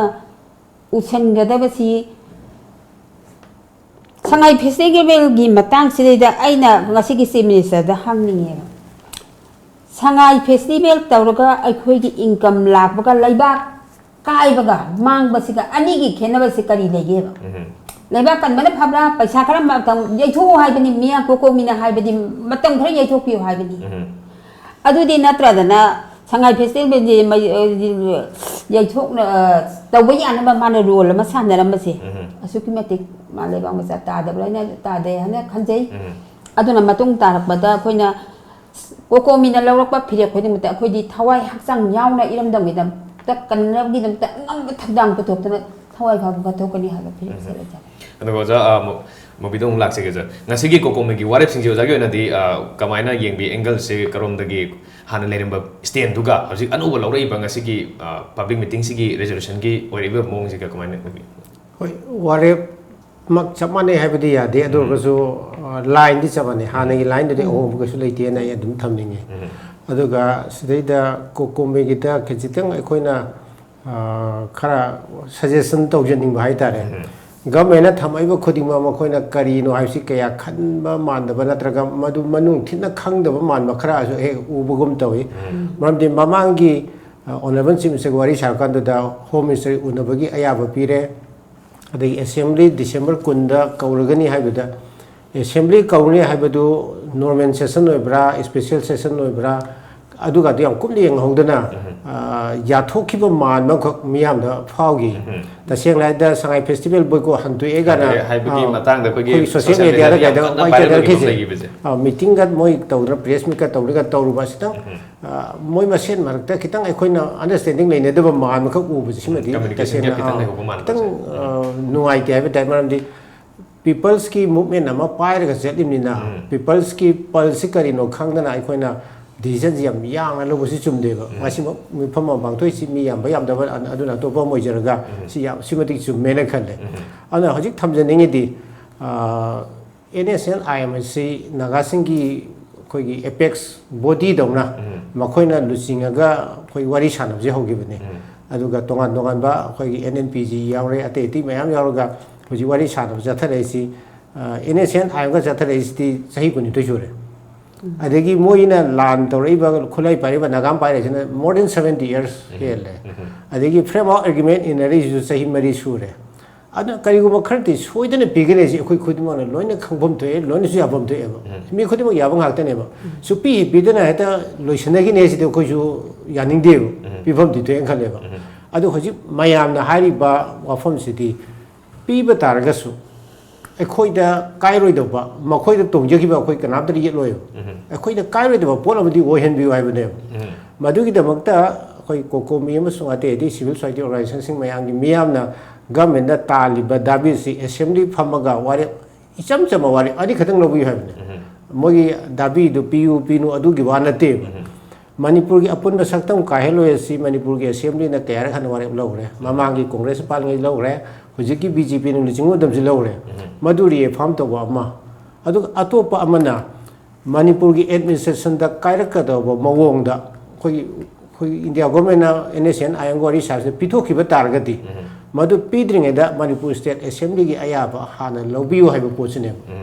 ꯎꯁꯟꯒꯗꯕꯁꯤ, ꯁꯉꯥꯏ ꯐꯦꯁꯇꯤꯚꯦꯜꯒꯤ ꯃꯇꯥꯡꯁꯤꯗꯩꯗ ꯑꯩꯅ ꯉꯁꯤꯒꯤ ꯆꯤꯐ ꯃꯤꯅꯤꯁꯇꯔꯗ ꯍꯪꯅꯤꯡꯉꯦꯕ꯫ ꯁꯉꯥꯏ ꯐꯦꯁꯇꯤꯚꯦꯜ ꯇꯧꯔꯒ ꯑꯩꯈꯣꯏꯒꯤ ꯏꯟꯀꯝ ꯂꯥꯛꯄꯒ ꯂꯩꯕꯥꯛ ꯀꯥꯏꯕꯒ ꯃꯥꯡꯕꯁꯤꯒ ꯑꯅꯤꯒꯤ ꯈꯦꯠꯅꯕꯁꯤ ꯀꯔꯤ ꯂꯩꯒꯦꯕ? ꯂꯩꯕꯥꯛ ꯀꯟꯕꯅ ꯐꯕ꯭ꯔꯥ? ꯄꯩꯁꯥ ꯈꯔ ꯃꯇꯝ ꯌꯩꯊꯣꯛꯑꯣ ꯍꯥꯏꯕꯅꯤ, ꯃꯤꯌꯥꯝ ꯀꯣꯀꯣꯃꯤꯅ ꯍꯥꯏꯕꯗꯤ, ꯃꯇꯝ ꯈꯔ ꯌꯩꯊꯣꯛꯄꯤꯌꯨ ꯍꯥꯏꯕꯅꯤ꯫ ꯑꯗꯨꯗꯤ ꯅꯠꯇ꯭ꯔꯗꯅ ꯁꯉꯥꯏ ꯐꯦꯁꯇꯤꯚꯦꯜꯁꯤ ꯃꯩ-, ꯌꯩꯊꯣꯛꯅ, ꯑ, ꯇꯧꯕ ꯌꯥꯅꯕ ꯃꯥꯅ ꯔꯣꯜ ꯑꯃ ꯁꯥꯟꯅꯔꯝꯕꯁꯦ ꯑꯁꯨꯛꯀꯤ ꯃꯇꯤꯛ ꯃꯥ ꯂꯩꯕꯥꯛ ꯃꯆꯥ ꯇꯥꯗꯕ꯭ꯔꯥ ꯍꯥꯏꯅ, ꯇꯥꯗꯦ ꯍꯥꯏꯅ ꯈꯟꯖꯩ꯫ ꯑꯗꯨꯅ ꯃꯇꯨꯡ ꯇꯥꯔꯛꯄꯗ ꯑꯩꯈꯣꯏꯅ ꯀꯣꯀꯣꯃꯤꯅ ꯂꯧꯔꯛꯄ ꯐꯤꯔꯦꯞ ꯈꯨꯗꯤꯡꯃꯛꯇ ꯑꯩꯈꯣꯏꯗꯤ ꯊꯋꯥꯏ ꯍꯛꯆꯥꯡ ꯌꯥꯎꯅ ꯏꯔꯝꯗꯝꯒꯤꯗꯃꯛꯇ ꯀꯟꯅꯕꯒꯤꯗꯃꯛꯇ ꯑꯉꯝꯕ ꯊꯧꯗꯥꯡ ꯄꯨꯊꯣꯛꯇꯨꯅ ꯊꯋꯥꯏ ꯐꯥꯎꯕ ꯀꯠꯊꯣꯛꯀꯅꯤ ꯍꯥꯏꯕ ꯐꯤꯔꯦꯞꯁꯦ ꯂꯩꯖꯔꯦ꯫ ꯑꯗꯨꯒ ꯑꯣꯖꯥ, ꯑ, ꯃꯨ-, ꯃꯨꯕꯤꯗ ꯑꯃꯨꯛ ꯂꯥꯛꯆꯒꯦ, ꯑꯣꯖꯥ꯫ ꯉꯁꯤꯒꯤ ꯀꯣꯀꯣꯃꯤꯒꯤ ꯋꯥꯔꯦꯞꯁꯤꯡꯁꯦ ꯑꯣꯖꯥꯒꯤ ꯑꯣꯏꯅꯗꯤ, ꯑ, ꯀꯃꯥꯏꯅ ꯌꯦꯡꯕꯤ? ꯑꯦꯡꯒꯜꯁꯦ ꯀꯔꯣꯝꯗꯒꯤ, ꯍꯥꯟꯅ ꯂꯩꯔꯝꯕ ꯁ꯭ꯇꯦꯟꯗꯨꯒ ꯍꯧꯖꯤꯛ ꯑꯅꯧꯕ ꯂꯧꯔꯛꯏꯕ ꯉꯁꯤꯒꯤ, ꯑ, ꯄꯕ꯭ꯂꯤꯛ ꯃꯤꯇꯤꯡꯁꯤꯒꯤ ꯔꯤꯖꯣꯂꯨꯁꯟꯒꯤ ꯑꯣꯏꯔꯛꯏꯕ ꯃꯑꯣꯡꯁꯤꯒ ꯀꯃꯥꯏꯅ ꯎꯕꯤ? ꯍꯣꯏ, ꯋꯥꯔꯦꯞꯃꯛ ꯆꯞ ꯃꯥꯟꯅꯩ ꯍꯥꯏꯕꯗꯤ ꯌꯥꯗꯦ, ꯑꯗꯨ ꯎꯝ꯫ ꯑꯣꯏꯔꯒꯁꯨ, ꯑ, ꯂꯥꯏꯟꯗꯤ ꯆꯞ ꯃꯥꯟꯅꯩ꯫ ꯍꯥꯟꯅꯒꯤ ꯎꯝ꯫ ꯂꯥꯏꯟꯗꯨꯗꯤ ꯎꯝ꯫ ꯑꯍꯣꯡꯕ ꯀꯩꯁꯨ ꯂꯩꯇꯦꯅ ꯑꯩ ꯑꯗꯨꯝ ꯊꯝꯅꯤꯡꯉꯤ꯫ ꯎꯝ꯫ ꯑꯗꯨꯒ ꯁꯤꯗꯩꯗ ꯀꯣ-, ꯀꯣꯀꯣꯃꯤꯒꯤꯗ ꯈꯖꯤꯛꯇꯪ ꯑꯩꯈꯣꯏꯅ, ꯑ, ꯈꯔ ꯁꯖꯦꯁꯟ ꯇꯧꯖꯅꯤꯡꯕ ꯍꯥꯏꯇꯥꯔꯦ꯫ ꯎꯝ꯫ ꯒꯚꯔꯟꯃꯦꯟꯅ ꯊꯝꯃꯛꯏꯕ ꯈꯨꯗꯤꯡꯃꯛ ꯃꯈꯣꯏꯅ ꯀꯔꯤꯅꯣ ꯍꯥꯏꯕꯁꯤ ꯀꯌꯥ ꯈꯟꯕ ꯃꯥꯟꯗꯕ ꯅꯠꯇ꯭ꯔꯒ ꯃꯗꯨ ꯃꯅꯨꯡ ꯊꯤꯟꯅ ꯈꯪꯗꯕ ꯃꯥꯟꯕ ꯈꯔꯁꯨ ꯍꯦꯛ ꯎꯕꯒꯨꯝ ꯇꯧꯏ꯫ ꯎꯝ꯫ ꯃꯔꯝꯗꯤ ꯃꯃꯥꯡꯒꯤ, ꯑ, ꯑꯣꯅꯔꯦꯕꯜ ꯆꯤꯐ ꯃꯤꯅꯤꯁꯇꯔꯒ ꯋꯥꯔꯤ ꯁꯥꯔꯀꯥꯟꯗꯨꯗ ꯍꯣꯝ ꯃꯤꯅꯤꯁꯇꯔ ꯎꯅꯕꯒꯤ ꯑꯌꯥꯕ ꯄꯤꯔꯦ꯫ ꯑꯗꯒꯤ ꯑꯦꯁꯦꯝꯕ꯭ꯂꯤ ꯗꯤꯁꯦꯝꯕꯔ ꯀꯨꯟꯗ ꯀꯧꯔꯒꯅꯤ ꯍꯥꯏꯕꯗ, ꯑꯦꯁꯦꯝꯕ꯭ꯂꯤ ꯀꯧꯅꯤ ꯍꯥꯏꯕꯗꯨ ꯅꯣꯔꯃꯦꯜ ꯁꯦꯁꯟ ꯑꯣꯏꯕ꯭ꯔꯥ, ꯁ꯭ꯄꯦꯁꯦꯜ ꯁꯦꯁꯟ ꯑꯣꯏꯕ꯭ꯔꯥ, ꯑꯗꯨꯒꯗꯤ ꯌꯥꯝ ꯀꯨꯞꯅ ꯌꯦꯡꯍꯧꯗꯅ, ꯎꯝ꯫ ꯑ, ꯌꯥꯊꯣꯛꯈꯤꯕ ꯃꯥꯟꯕ ꯑꯃꯈꯛ ꯃꯤꯌꯥꯝꯗ ꯐꯥꯎꯈꯤ꯫ ꯎꯝ꯫ ꯇꯁꯦꯡꯅ ꯍꯥꯏꯔꯕꯗ ꯁꯉꯥꯏ ꯐꯦꯁꯇꯤꯚꯦꯜ ꯕꯣꯏꯀꯣꯠ ꯍꯟꯗꯣꯛꯑꯦ ꯀꯥꯏꯅ, ꯍꯟꯗꯣꯛꯑꯦ ꯍꯥꯏꯕꯒꯤ ꯑ, ꯃꯇꯥꯡꯗ ꯑꯩꯈꯣꯏꯒꯤ ꯑꯩꯈꯣꯏꯒꯤ ꯁꯣꯁꯤꯌꯦꯜ ꯁꯣꯁꯤꯌꯦꯜ ꯃꯦꯗꯤꯌꯥꯗ ꯃꯦꯗꯤꯌꯥꯗ ꯀꯥꯏꯗ ꯌꯥꯝ ꯀꯟꯅ ꯋꯥꯏ ꯚꯥꯏꯔꯦꯜ ꯑꯣꯏꯈꯤꯕ ꯑꯃ ꯆꯠꯅꯔꯛꯈꯤꯁꯦ꯫ ꯂꯩꯈꯤꯕꯁꯦ꯫ ꯑ, ꯃꯤꯇꯤꯡꯒ ꯃꯣꯏ ꯇꯧꯗꯅ, ꯄ꯭ꯔꯦꯁ ꯃꯤꯠꯀ ꯇꯧꯔꯒ ꯇꯧꯔꯨꯕ ꯑꯁꯤꯇꯪ, ꯎꯝ꯫ ꯑ, ꯃꯣꯏ ꯃꯁꯦꯟ ꯃꯔꯛꯇ ꯈꯤꯇꯪ ꯑꯩꯈꯣꯏꯅ ꯑꯟꯗꯔꯁꯇꯦꯟꯗꯤꯡ ꯂꯩꯅꯗꯕ ꯃꯥꯟꯕꯈꯛ ꯎꯕꯁꯦ ꯁꯤꯃꯗꯤ ꯀꯝꯃ꯭ꯌꯨꯅꯤꯀꯦꯁꯟ ꯒꯦꯞ ꯇꯁꯦꯡꯅ, ꯈꯤꯇꯪ ꯑ, ꯂꯩꯍꯧꯕ ꯃꯥꯟꯕ ꯈꯤꯇꯪ, ꯇꯧꯖꯩ꯫ ꯑ, ꯅꯨꯡꯉꯥꯏꯇꯦ ꯍꯥꯏꯕ ꯇꯥꯏ꯫ ꯃꯔꯝꯗꯤ ꯄꯤꯄꯜꯁꯀꯤ ꯃꯨꯞꯃꯦꯟ ꯑꯃ ꯄꯥꯏꯔꯒ ꯆꯠꯂꯤꯕꯅꯤꯅ, ꯎꯝ꯫ ꯄꯤꯄꯜꯁꯀꯤ ꯄꯜꯁꯁꯤ ꯀꯔꯤꯅꯣ ꯈꯪꯗꯅ ꯑꯩꯈꯣꯏꯅ ꯗꯤꯁꯤꯖꯟꯁꯤ ꯌꯥꯝ ꯌꯥꯡꯅ ꯂꯧꯕꯁꯤ ꯆꯨꯝꯗꯦꯕ꯫ ꯎꯝ꯫ ꯉꯁꯤꯃꯛ ꯃꯤꯐꯝ ꯑꯃ ꯄꯥꯡꯊꯣꯛꯏꯁꯤ ꯃꯤ ꯌꯥꯝꯕ ꯌꯥꯝꯗꯕ, ꯑ-, ꯑꯗꯨꯅ ꯑꯇꯣꯞꯄ ꯑꯃ ꯑꯣꯏꯖꯔꯒ, ꯎꯝ꯫ ꯁꯤ ꯌꯥꯝ, ꯁꯤꯃꯗꯤ ꯆꯨꯝꯃꯦꯅ ꯈꯜꯂꯦ꯫ ꯎꯝ꯫ ꯑꯗꯨꯅ ꯍꯧꯖꯤꯛ ꯊꯝꯖꯅꯤꯡꯉꯤꯗꯤ, ꯑ, N S N I M ꯑꯁꯤ ꯅꯥꯒꯥꯁꯤꯡꯒꯤ ꯑꯩꯈꯣꯏꯒꯤ ꯑꯦꯄꯦꯛꯁ ꯕꯣꯗꯤꯗꯧꯅ ꯎꯝ꯫ ꯃꯈꯣꯏꯅ ꯂꯨꯆꯤꯡꯉꯒ ꯑꯩꯈꯣꯏ ꯋꯥꯔꯤ ꯁꯥꯟꯅꯕꯁꯦ ꯍꯧꯈꯤꯕꯅꯤ꯫ ꯎꯝ꯫ ꯑꯗꯨꯒ ꯇꯣꯉꯥꯟ ꯇꯣꯉꯥꯟꯕ ꯑꯩꯈꯣꯏꯒꯤ ꯑꯦꯟ ꯑꯦꯟ ꯄꯤ ꯖꯤ ꯌꯥꯎꯔꯦ, ꯑꯇꯩ ꯑꯇꯩ ꯃꯌꯥꯝ ꯌꯥꯎꯔꯒ ꯍꯧꯖꯤꯛ ꯋꯥꯔꯤ ꯁꯥꯟꯅꯕ ꯆꯠꯊꯔꯛꯏꯁꯤ, ꯑ, ꯑꯦꯟ ꯑꯦꯁ ꯑꯦꯟ ꯑꯥꯏ ꯑꯦꯝꯒ ꯆꯠꯊꯔꯛꯏꯁꯤꯗꯤ ꯆꯍꯤ ꯀꯨꯟꯅꯤꯊꯣꯏ ꯁꯨꯔꯦ꯫ ꯑꯗꯒꯤ ꯃꯣꯏꯅ ꯂꯥꯟ ꯇꯧꯔꯛꯏꯕ, ꯈꯨꯠꯂꯥꯏ ꯄꯥꯏꯔꯛꯏꯕ, ꯅꯥꯒꯥꯝ ꯄꯥꯏꯔꯛꯏꯁꯤꯅ more than seventy years ꯍꯦꯜꯂꯦ꯫ ꯑꯗꯒꯤ frame of agreement ꯏꯟꯅꯔꯛꯏꯁꯤꯁꯨ ꯆꯍꯤ ꯃꯔꯤ ꯁꯨꯔꯦ꯫ ꯑꯗꯨꯅ ꯀꯔꯤꯒꯨꯝꯕ ꯈꯔꯗꯤ ꯁꯣꯏꯗꯅ ꯄꯤꯒꯅꯤ ꯍꯥꯏꯁꯤ ꯑꯩꯈꯣꯏ ꯈꯨꯗꯤꯡꯃꯛꯅ ꯂꯣꯏꯅ ꯈꯪꯐꯝ ꯊꯣꯛꯑꯦ, ꯂꯣꯏꯅꯁꯨ ꯌꯥꯐꯝ ꯊꯣꯛꯑꯦꯕ꯫ ꯃꯤ ꯈꯨꯗꯤꯡꯃꯛ ꯌꯥꯕ ꯉꯥꯛꯇꯅꯦꯕ꯫ ꯁꯨꯄꯤ ꯍꯦꯛ ꯄꯤꯗꯅ ꯍꯦꯛꯇ ꯂꯣꯏꯁꯤꯟꯅꯈꯤꯅꯤ ꯍꯥꯏꯁꯤꯗꯤ ꯑꯩꯈꯣꯏꯁꯨ ꯌꯥꯅꯤꯡꯗꯦꯕ꯫ ꯄꯤꯐꯝꯗꯤ ꯊꯣꯛꯑꯦꯅ ꯈꯜꯂꯦꯕ꯫ ꯑꯗꯨ ꯍꯧꯖꯤꯛ ꯃꯌꯥꯝꯅ ꯍꯥꯏꯔꯤꯕ ꯋꯥꯐꯝꯁꯤꯗꯤ ꯄꯤꯕ ꯇꯥꯔꯒꯁꯨ ꯑꯩꯈꯣꯏꯗ ꯀꯥꯏꯔꯣꯏꯗꯧꯕ, ꯃꯈꯣꯏꯗ ꯇꯣꯡꯖꯈꯤꯕ ꯑꯩꯈꯣꯏ ꯀꯅꯥꯝꯇꯅ ꯌꯦꯠꯂꯣꯏꯕ꯫ ꯑꯩꯈꯣꯏꯗ ꯀꯥꯏꯔꯣꯏꯗꯕ ꯄꯣꯠ ꯑꯃꯗꯤ ꯑꯣꯏꯍꯟꯕꯤꯌꯨ ꯍꯥꯏꯕꯅꯦꯕ꯫ ꯃꯗꯨꯒꯤꯗꯃꯛꯇ ꯑꯩꯈꯣꯏ ꯀꯣꯀꯣꯃꯤ ꯑꯃꯁꯨꯡ ꯑꯇꯩ ꯑꯇꯩ civil society organizationꯁꯤꯡ ꯃꯌꯥꯝꯒꯤ ꯃꯤꯌꯥꯝꯅ governmentꯗ ꯇꯥꯜꯂꯤꯕ ꯗꯥꯕꯤꯁꯤ assembly ꯐꯝꯃꯒ ꯋꯥꯔꯦꯞ, ꯏꯆꯝ ꯆꯝꯕ ꯋꯥꯔꯦꯞ ꯑꯅꯤꯈꯛꯇꯪ ꯂꯧꯕꯤꯌꯨ ꯍꯥꯏꯕꯅꯦ꯫ ꯃꯣꯏꯒꯤ ꯗꯥꯕꯤꯗꯨ ꯄꯤꯌꯨ ꯄꯤꯅꯨ ꯑꯗꯨꯒꯤ ꯋꯥ ꯅꯠꯇꯦꯕ꯫ ꯃꯅꯤꯄꯨꯔꯒꯤ ꯑꯄꯨꯟꯕ ꯁꯛꯇꯝ ꯀꯥꯏꯍꯜꯂꯣꯏ ꯑꯁꯤ ꯃꯅꯤꯄꯨꯔꯒꯤ assemblyꯅ ꯀꯌꯥꯔꯛ ꯍꯟꯅ ꯋꯥꯔꯦꯞ ꯂꯧꯈ꯭ꯔꯦ꯫ ꯃꯃꯥꯡꯒꯤ Congress ꯄꯥꯜꯂꯤꯉꯩ ꯂꯧꯈ꯭ꯔꯦ, ꯍꯧꯖꯤꯛꯀꯤ BJPꯅ ꯂꯨꯆꯤꯡꯕ ꯃꯇꯝꯁꯨ ꯂꯧꯈ꯭ꯔꯦ꯫ ꯃꯗꯨ reaffirm ꯇꯧꯕ ꯑꯃ꯫ ꯑꯗꯨꯒ ꯑꯇꯣꯞꯄ ꯑꯃꯅ ꯃꯅꯤꯄꯨꯔꯒꯤ administrationꯗ ꯀꯥꯏꯔꯛꯀꯗꯧꯕ ꯃꯑꯣꯡꯗ ꯑꯩꯈꯣꯏꯒꯤ, ꯑꯩꯈꯣꯏꯒꯤ India governmentꯅ NSCN IMꯒ ꯋꯥꯔꯤ ꯁꯥꯕꯁꯤꯗ ꯄꯤꯊꯣꯛꯈꯤꯕ ꯇꯥꯔꯒꯗꯤ, ꯃꯗꯨ ꯄꯤꯗ꯭ꯔꯤꯉꯩꯗ ꯃꯅꯤꯄꯨꯔ state assemblyꯒꯤ ꯑꯌꯥꯕ ꯍꯥꯟꯅ ꯂꯧꯕꯤꯌꯨ ꯍꯥꯏꯕ ꯄꯣꯠꯁꯤꯅꯦꯕ꯫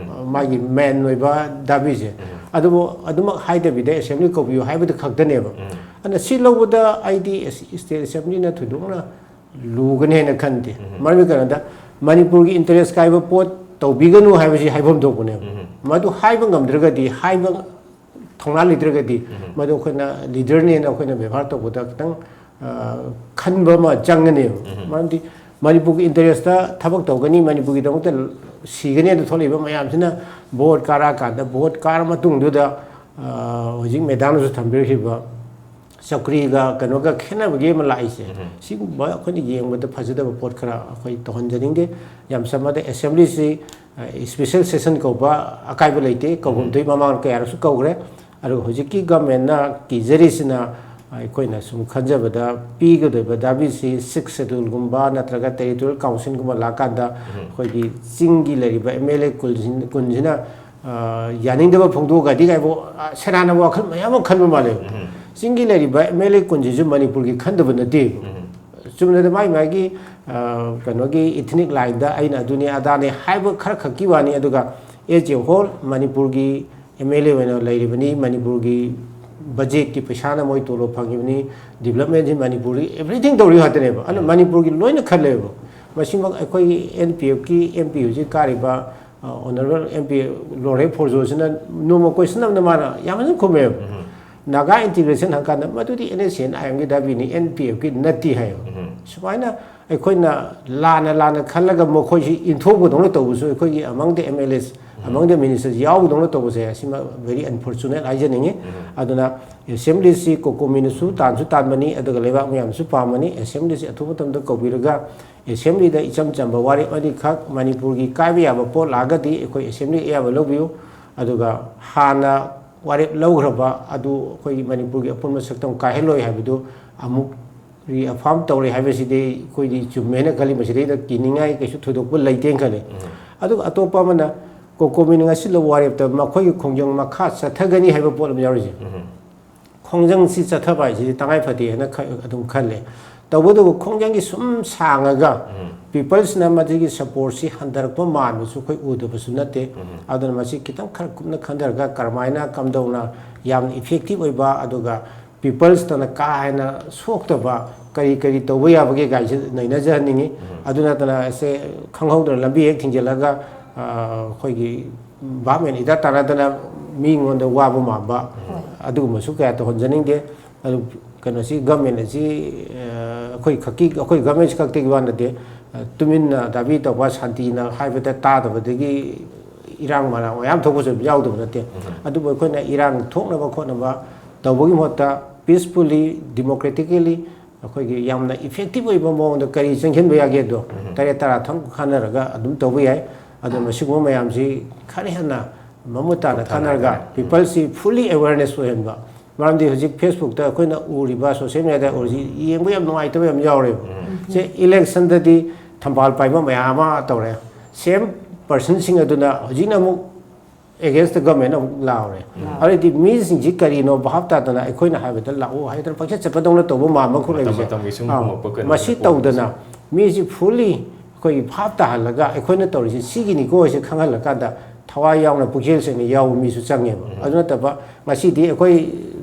ꯃꯥꯒꯤ main ꯑꯣꯏꯕ ꯗꯥꯕꯤꯁꯦ꯫ ꯑꯗꯨꯕꯨ ꯑꯗꯨꯃꯛ ꯍꯥꯏꯗꯕꯤꯗ assembly ꯀꯧꯕꯤꯌꯨ ꯍꯥꯏꯕꯗꯨ ꯈꯛꯇꯅꯦꯕ꯫ ꯑꯗꯨꯅ ꯁꯤ ꯂꯧꯕꯗ ꯑꯩꯗꯤ state assemblyꯅ ꯊꯣꯏꯗꯣꯛꯅ ꯂꯨꯒꯅꯤ ꯍꯥꯏꯅ ꯈꯟꯗꯦ꯫ ꯃꯔꯝꯗꯤ ꯀꯩꯅꯣꯗ ꯃꯅꯤꯄꯨꯔꯒꯤ interest ꯀꯥꯏꯕ ꯄꯣꯠ ꯇꯧꯕꯤꯒꯅꯨ ꯍꯥꯏꯕꯁꯤ ꯍꯥꯏꯐꯝ ꯊꯣꯛꯄꯅꯦꯕ꯫ ꯃꯗꯨ ꯍꯥꯏꯕ ꯉꯝꯗ꯭ꯔꯒꯗꯤ, ꯍꯥꯏꯕ ꯊꯧꯅꯥ ꯂꯩꯇ꯭ꯔꯒꯗꯤ, ꯃꯗꯨ ꯑꯩꯈꯣꯏꯅ leaderꯅꯦꯅ ꯑꯩꯈꯣꯏꯅ ꯕꯦꯕꯥꯔ ꯇꯧꯕꯗ ꯈꯤꯇꯪ, ꯑ, ꯈꯟꯕ ꯑꯃ ꯆꯪꯒꯅꯦꯕ꯫ ꯃꯔꯝꯗꯤ ꯃꯅꯤꯄꯨꯔꯒꯤ interestꯇ ꯊꯕꯛ ꯇꯧꯒꯅꯤ, ꯃꯅꯤꯄꯨꯔꯒꯤꯗꯃꯛꯇ ꯁꯤꯒꯅꯦꯅ ꯊꯣꯛꯂꯛꯏꯕ ꯃꯌꯥꯝꯁꯤꯅ vote ꯀꯥꯔꯛꯑꯀꯥꯟꯗ, vote ꯀꯥꯔ ꯃꯇꯨꯡꯗꯨꯗ, ꯑ, ꯍꯧꯖꯤꯛ madamꯅꯁꯨ ꯊꯝꯕꯤꯔꯤꯕ ꯆꯧꯀ꯭ꯔꯤꯒ ꯀꯩꯅꯣꯒ ꯈꯦꯠꯅꯕꯒꯤ ꯑꯃ ꯂꯥꯛꯏꯁꯦ, ꯁꯤꯒꯨꯝꯕ ꯑꯩꯈꯣꯏꯅ ꯌꯦꯡꯕꯗ ꯐꯖꯗꯕ ꯄꯣꯠ ꯈꯔ ꯑꯩꯈꯣꯏ ꯇꯧꯍꯟꯖꯅꯤꯡꯗꯦ꯫ ꯌꯥꯝ ꯁꯝꯃꯗ assemblyꯁꯤ, ꯑ, special session ꯀꯧꯕ ꯑꯀꯥꯏꯕ ꯂꯩꯇꯦ, ꯀꯧꯐꯝ ꯊꯣꯛꯏ, ꯃꯃꯥꯡ ꯀꯌꯥꯔꯛꯁꯨ ꯀꯧꯈ꯭ꯔꯦ꯫ ꯑꯗꯨꯒ ꯍꯧꯖꯤꯛꯀꯤ governmentꯅ ꯀꯤꯖꯔꯤꯁꯤꯅ, ꯑꯩꯈꯣꯏꯅ ꯁꯨꯝ ꯈꯟꯖꯕꯗ, ꯄꯤꯒꯗꯧꯔꯤꯕ ꯗꯥꯕꯤꯁꯤ Sixth Schedule ꯒꯨꯝꯕ ꯅꯠꯇ꯭ꯔꯒ Territorial Council ꯒꯨꯝꯕ ꯂꯥꯛꯀꯥꯟꯗ ꯑꯩꯈꯣꯏꯒꯤ ꯆꯤꯡꯒꯤ ꯂꯩꯔꯤꯕ MLA ꯀꯨꯟꯁꯤꯅ, ꯀꯨꯟꯁꯤꯅ, ꯑ, ꯌꯥꯅꯤꯡꯗꯕ ꯐꯣꯡꯗꯣꯛꯑꯒꯗꯤ ꯀꯥꯏꯕꯨ, ꯑ, ꯁꯦꯔꯥꯟꯅꯕ ꯋꯥꯈꯜ ꯃꯌꯥꯝ ꯑꯃ ꯈꯟꯕ ꯃꯥꯜꯂꯦꯕ꯫ ꯆꯤꯡꯒꯤ ꯂꯩꯔꯤꯕ MLA ꯀꯨꯟꯁꯤꯁꯨ ꯃꯅꯤꯄꯨꯔꯒꯤ ꯈꯟꯗꯕ ꯅꯠꯇꯦꯕ꯫ ꯆꯨꯝꯅꯗ ꯃꯥꯒꯤ ꯃꯥꯒꯤ, ꯑ, ꯀꯩꯅꯣꯒꯤ ethnic lineꯗ ꯑꯩꯅ ꯑꯗꯨꯅꯤ ꯑꯗꯥꯅꯤ ꯍꯥꯏꯕ ꯈꯔ ꯈꯛꯀꯤ ꯋꯥꯅꯤ, ꯑꯗꯨꯒ as a whole ꯃꯅꯤꯄꯨꯔꯒꯤ ꯑꯦꯝ ꯑꯦꯜ ꯑꯦ ꯑꯣꯏꯅ ꯂꯩꯔꯤꯕꯅꯤ, ꯃꯅꯤꯄꯨꯔꯒꯤ ꯕꯖꯦꯠꯀꯤ ꯄꯩꯁꯥꯅ ꯃꯣꯏ ꯇꯣꯂꯣꯞ ꯐꯪꯉꯤꯕꯅꯤ, ꯗꯤꯕꯂꯞꯃꯦꯟꯁꯤ ꯃꯅꯤꯄꯨꯔꯒꯤ ꯑꯦꯚ꯭ꯔꯤꯊꯤꯡ ꯇꯧꯔꯤ ꯉꯥꯛꯇꯅꯦꯕ꯫ ꯑꯗꯨꯅ ꯃꯅꯤꯄꯨꯔꯒꯤ ꯂꯣꯏꯅ ꯈꯜꯂꯦꯕ꯫ ꯃꯁꯤꯃꯛ ꯑꯩꯈꯣꯏꯒꯤ ꯑꯦꯟ ꯄꯤ ꯑꯦꯐꯀꯤ ꯑꯦꯝ ꯄꯤ ꯍꯧꯖꯤꯛ ꯀꯥꯔꯤꯕ ꯑꯣꯅꯔꯦꯕꯜ ꯑꯦꯝ ꯄꯤ ꯂꯣꯔꯦ ꯐꯣꯔꯖꯣꯁꯤꯅ ꯅꯣꯡꯃ ꯀꯣꯏꯁꯟ ꯑꯃꯗ ꯃꯥꯅ ꯌꯥꯝ ꯐꯖꯅ ꯈꯨꯝꯃꯦꯕ꯫ ꯅꯥꯒꯥ ꯏꯟꯇꯤꯒ꯭ꯔꯦꯁꯟ ꯍꯪꯀꯥꯟꯗ ꯃꯗꯨꯗꯤ ꯑꯦꯟ ꯑꯦꯁ ꯁꯤ ꯑꯦꯟ ꯑꯥꯏ ꯑꯦꯝꯒꯤ ꯗꯥꯕꯤꯅꯤ, ꯑꯦꯟ ꯄꯤ ꯑꯦꯐꯀꯤ ꯅꯠꯇꯦ ꯍꯥꯏꯌꯦꯕ꯫ ꯁꯨꯃꯥꯏꯅ ꯑꯩꯈꯣꯏꯅ ꯂꯥꯟꯅ ꯂꯥꯟꯅ ꯈꯜꯂꯒ ꯃꯈꯣꯏꯁꯤ ꯏꯟꯊꯣꯛꯄꯗꯧꯅ ꯇꯧꯕꯁꯨ ꯑꯩꯈꯣꯏꯒꯤ ꯑꯃꯪꯗ ꯑꯦꯝ ꯑꯦꯜ ꯑꯦꯁ, ꯑꯃꯪꯗ ꯃꯤꯅꯤꯁꯇꯔꯁ ꯌꯥꯎꯕꯗꯧꯅ ꯇꯧꯕꯁꯦ, ꯑꯁꯤꯃ ꯚꯦꯔꯤ ꯑꯟꯐꯣꯔꯆꯨꯅꯦꯠ ꯍꯥꯏꯖꯅꯤꯡꯉꯤ꯫ ꯑꯗꯨꯅ ꯑꯦꯁꯦꯝꯕ꯭ꯂꯤꯁꯤ ꯀꯣꯀꯣꯃꯤꯅꯁꯨ ꯇꯥꯟꯁꯨ ꯇꯥꯟꯕꯅꯤ, ꯑꯗꯨꯒ ꯂꯩꯕꯥꯛ ꯃꯌꯥꯝꯁꯨ ꯄꯥꯝꯕꯅꯤ꯫ ꯑꯦꯁꯦꯝꯕ꯭ꯂꯤꯁꯤ ꯑꯊꯨꯕ ꯃꯇꯝꯗ ꯀꯧꯕꯤꯔꯒ ꯑꯦꯁꯦꯝꯕ꯭ꯂꯤꯗ ꯏꯆꯝ ꯆꯝꯕ ꯋꯥꯔꯦꯞ ꯑꯅꯤꯈꯛ ꯃꯅꯤꯄꯨꯔꯒꯤ ꯀꯥꯏꯕ ꯌꯥꯕ ꯄꯣꯠ ꯂꯥꯛꯑꯒꯗꯤ ꯑꯩꯈꯣꯏ ꯑꯦꯁꯦꯝꯕ꯭ꯂꯤ ꯑꯌꯥꯕ ꯂꯧꯕꯤꯌꯨ꯫ ꯑꯗꯨꯒ ꯍꯥꯟꯅ ꯋꯥꯔꯦꯞ ꯂꯧꯈ꯭ꯔꯕ ꯑꯗꯨ ꯑꯩꯈꯣꯏꯒꯤ ꯃꯅꯤꯄꯨꯔꯒꯤ ꯑꯄꯨꯟꯕ ꯁꯛꯇꯝ ꯀꯥꯏꯍꯜꯂꯣꯏ ꯍꯥꯏꯕꯗꯨ ꯑꯃꯨꯛ ꯔꯤꯑꯐꯥꯔꯝ ꯇꯧꯔꯦ ꯍꯥꯏꯕꯁꯤꯗꯤ ꯑꯩꯈꯣꯏꯗꯤ ꯆꯨꯝꯃꯦꯅ ꯈꯜꯂꯤ꯫ ꯃꯁꯤꯗꯩꯗ ꯀꯤꯅꯤꯡꯉꯥꯏ ꯀꯩꯁꯨ ꯊꯣꯏꯗꯣꯛꯄ ꯂꯩꯇꯦꯅ ꯈꯜꯂꯤ꯫ ꯑꯗꯨꯒ ꯑꯇꯣꯞꯄ ꯑꯃꯅ, ꯀꯣꯀꯣꯃꯤꯅ ꯉꯁꯤꯜꯂꯕ ꯋꯥꯔꯦꯞꯇ ꯃꯈꯣꯏꯒꯤ ꯈꯣꯡꯖꯪ ꯃꯈꯥ ꯆꯠꯊꯒꯅꯤ ꯍꯥꯏꯕ ꯄꯣꯠ ꯑꯃ ꯌꯥꯎꯔꯤꯁꯦ꯫ ꯈꯣꯡꯖꯪꯁꯤ ꯆꯠꯊꯕ ꯍꯥꯏꯁꯤꯗꯤ ꯇꯉꯥꯏ ꯐꯗꯦ ꯍꯥꯏꯅ ꯈ-, ꯑꯗꯨꯝ ꯈꯜꯂꯦ꯫ ꯇꯧꯕꯇꯕꯨ ꯈꯣꯡꯖꯪꯒꯤ ꯁꯨꯝ ꯁꯥꯡꯉꯒ ꯄꯤꯄꯜꯁꯅ ꯃꯁꯤꯒꯤ ꯁꯄꯣꯔꯠꯁꯤ ꯍꯟꯊꯔꯛꯄ ꯃꯥꯟꯕꯁꯨ ꯑꯩꯈꯣꯏ ꯎꯗꯕꯁꯨ ꯅꯠꯇꯦ꯫ ꯑꯗꯨꯅ ꯃꯁꯤ ꯈꯤꯇꯪ ꯈꯔ ꯀꯨꯞꯅ ꯈꯟꯊꯔꯒ ꯀꯔꯝꯍꯥꯏꯅ ꯀꯝꯗꯧꯅ ꯌꯥꯝꯅ ꯏꯐꯦꯛꯇꯤꯞ ꯑꯣꯏꯕ, ꯑꯗꯨꯒ ꯄꯤꯄꯜꯁꯇꯅ ꯀꯥ ꯍꯦꯟꯅ ꯁꯣꯛꯇꯕ ꯀꯔꯤ ꯀꯔꯤ ꯇꯧꯕ ꯌꯥꯕꯒꯦ ꯀꯥꯏꯁꯦ ꯅꯩꯅꯖꯍꯟꯅꯤꯡꯉꯤ꯫ ꯑꯗꯨ ꯅꯠꯇꯅ ꯑꯁꯦ ꯈꯪꯍꯧꯗꯅ ꯂꯝꯕꯤ ꯍꯦꯛ ꯊꯤꯡꯖꯤꯜꯂꯒ, ꯑ, ꯑꯩꯈꯣꯏꯒꯤ ꯚꯥꯞ ꯃꯦꯟ ꯏꯇꯥ ꯇꯥꯅꯗꯅ ꯃꯤꯉꯣꯟꯗ ꯋꯥꯕ ꯃꯥꯟꯕ, ꯑꯗꯨꯒꯨꯝꯕꯁꯨ ꯀꯌꯥ ꯇꯧꯍꯟꯖꯅꯤꯡꯗꯦ꯫ ꯑꯗꯨ ꯀꯩꯅꯣꯁꯤ, ꯒꯃꯦꯟ ꯑꯁꯤ, ꯑ, ꯑꯩꯈꯣꯏ ꯈꯛꯀꯤ, ꯑꯩꯈꯣꯏ ꯒꯃꯦꯟꯁꯤ ꯈꯛꯇꯒꯤ ꯋꯥ ꯅꯠꯇꯦ꯫ ꯑ, ꯇꯨꯃꯤꯟꯅ ꯗꯥꯕꯤ ꯇꯧꯕ, ꯁꯥꯟꯇꯤꯅ ꯍꯥꯏꯕꯗ ꯇꯥꯗꯕꯗꯒꯤ ꯏꯔꯥꯡ ꯃꯔꯥꯡ ꯃꯌꯥꯝ ꯊꯣꯛꯄꯁꯨ ꯑꯗꯨꯝ ꯌꯥꯎꯗꯕ ꯅꯠꯇꯦ꯫ ꯑꯗꯨꯕꯨ ꯑꯩꯈꯣꯏꯅ ꯏꯔꯥꯡ ꯊꯣꯛꯅꯕ ꯈꯣꯠꯅꯕ ꯇꯧꯕꯒꯤ ꯃꯍꯨꯠꯇ ꯄꯤꯁꯐꯨꯜꯂꯤ, ꯗꯤꯃꯣꯀ꯭ꯔꯦꯇꯤꯀꯦꯜꯂꯤ ꯑꯩꯈꯣꯏꯒꯤ ꯌꯥꯝꯅ ꯏꯐꯦꯛꯇꯤꯞ ꯑꯣꯏꯕ ꯃꯑꯣꯡꯗ ꯀꯔꯤ ꯆꯪꯁꯤꯟꯕ ꯌꯥꯒꯦꯗꯣ ꯇꯔꯦꯠ ꯇꯔꯥ ꯊꯣꯛ ꯈꯟꯅꯔꯒ ꯑꯗꯨꯝ ꯇꯧꯕ ꯌꯥꯏ꯫ ꯑꯗꯨꯅ ꯃꯁꯤꯒꯨꯝꯕ ꯃꯌꯥꯝꯁꯤ ꯈꯔ ꯍꯦꯟꯅ ꯃꯃꯨꯠ ꯇꯥꯅ ꯈꯟꯅꯔꯒ ꯄꯤꯄꯜꯁꯤ ꯐꯨꯜꯂꯤ ꯑꯦꯋꯦꯔꯅꯦꯁ ꯑꯣꯏꯍꯟꯕ꯫ ꯃꯔꯝꯗꯤ ꯍꯧꯖꯤꯛ ꯐꯦꯁꯕꯨꯛꯇ ꯑꯩꯈꯣꯏꯅ ꯎꯔꯤꯕ, ꯁꯣꯁꯤꯌꯦꯜ ꯃꯦꯗꯤꯌꯥꯗ ꯎꯔꯤꯁꯤ ꯌꯦꯡꯕ ꯌꯥꯝ ꯅꯨꯡꯉꯥꯏꯇꯕ ꯌꯥꯝ ꯌꯥꯎꯔꯦꯕ꯫ ꯁꯦ, ꯏꯂꯦꯛꯁꯟꯗꯗꯤ ꯊꯝꯕꯥꯜ ꯄꯥꯏꯕ ꯃꯌꯥꯝ ꯑꯃ ꯇꯧꯔꯦ꯫ ꯁꯦꯝ ꯄꯔꯁꯟꯁꯤꯡ ꯑꯗꯨꯅ ꯍꯧꯖꯤꯛꯅ ꯑꯃꯨꯛ ꯑꯦꯒꯦꯟꯁꯇ ꯒꯃꯦꯟ ꯑꯃꯨꯛ ꯂꯥꯎꯔꯦ꯫ ꯑꯗꯩꯗꯤ ꯃꯤꯁꯤꯡꯁꯤ ꯀꯔꯤꯅꯣ ꯚꯥꯞ ꯇꯥꯗꯅ ꯑꯩꯈꯣꯏꯅ ꯍꯥꯏꯕꯗ ꯂꯥꯛꯑꯣ ꯍꯥꯏꯗꯅ ꯄꯪꯆꯠ ꯆꯠꯄꯗꯧꯅ ꯇꯧꯕ ꯃꯥꯟꯕ ꯈꯣꯠ ꯃꯇꯝ ꯂꯩꯕꯁꯦ꯫ ꯃꯇꯝꯒꯤ ꯁꯨꯝ ꯑꯥ, ꯍꯣꯡꯂꯛꯄ ꯀꯩꯅꯣ ꯃꯁꯤ ꯄꯣꯛꯄꯁꯦ꯫ ꯇꯧꯗꯅ ꯃꯤꯁꯤ ꯐꯨꯜꯂꯤ ꯑꯩꯈꯣꯏꯒꯤ ꯚꯥꯞ ꯇꯥꯍꯜꯂꯒ ꯑꯩꯈꯣꯏꯅ ꯇꯧꯔꯤꯁꯤ ꯁꯤꯒꯤꯅꯤꯀꯣ ꯍꯥꯏꯁꯦ ꯈꯪꯍꯜꯂꯀꯥꯟꯗ ꯊꯋꯥꯏ ꯌꯥꯎꯅ ꯄꯨꯛꯆꯦꯜ ꯁꯦꯡꯅ ꯌꯥꯎꯕ ꯃꯤꯁꯨ ꯆꯪꯉꯦꯕ꯫ ꯑꯗꯨ ꯅꯠꯇꯕ ꯉꯁꯤꯗꯤ ꯑꯩꯈꯣꯏ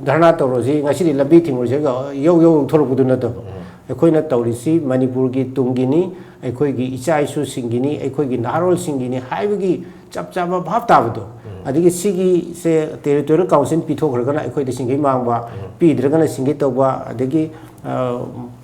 ꯙꯔꯅꯥ ꯇꯧꯔꯁꯤ, ꯉꯁꯤꯗꯤ ꯂꯝꯕꯤ ꯊꯤꯡꯉꯨꯔꯁꯤꯒ ꯌꯧ ꯌꯧ ꯊꯣꯛꯂꯛꯄꯗꯨ ꯅꯠꯇꯕ, ꯑꯩꯈꯣꯏꯅ ꯇꯧꯔꯤꯁꯤ ꯃꯅꯤꯄꯨꯔꯒꯤ ꯇꯨꯡꯒꯤꯅꯤ, ꯑꯩꯈꯣꯏꯒꯤ ꯏꯆꯥ ꯏꯁꯨꯁꯤꯡꯒꯤꯅꯤ, ꯑꯩꯈꯣꯏꯒꯤ ꯅꯍꯥꯔꯣꯜꯁꯤꯡꯒꯤꯅꯤ ꯍꯥꯏꯕꯒꯤ ꯆꯞ ꯆꯥꯕ ꯚꯥꯞ ꯇꯥꯕꯗꯣ꯫ ꯑꯗꯒꯤ ꯁꯤꯒꯤꯁꯦ ꯇꯦꯔꯤꯇꯣꯔꯤꯌꯦꯜ ꯀꯥꯎꯟꯁꯤꯜ ꯄꯤꯊꯣꯛꯈ꯭ꯔꯒꯅ ꯑꯩꯈꯣꯏꯗ ꯁꯤꯡꯒꯩ ꯃꯥꯡꯕ, ꯄꯤꯗ꯭ꯔꯒꯅ ꯁꯤꯡꯒꯩ ꯇꯧꯕ, ꯑꯗꯒꯤ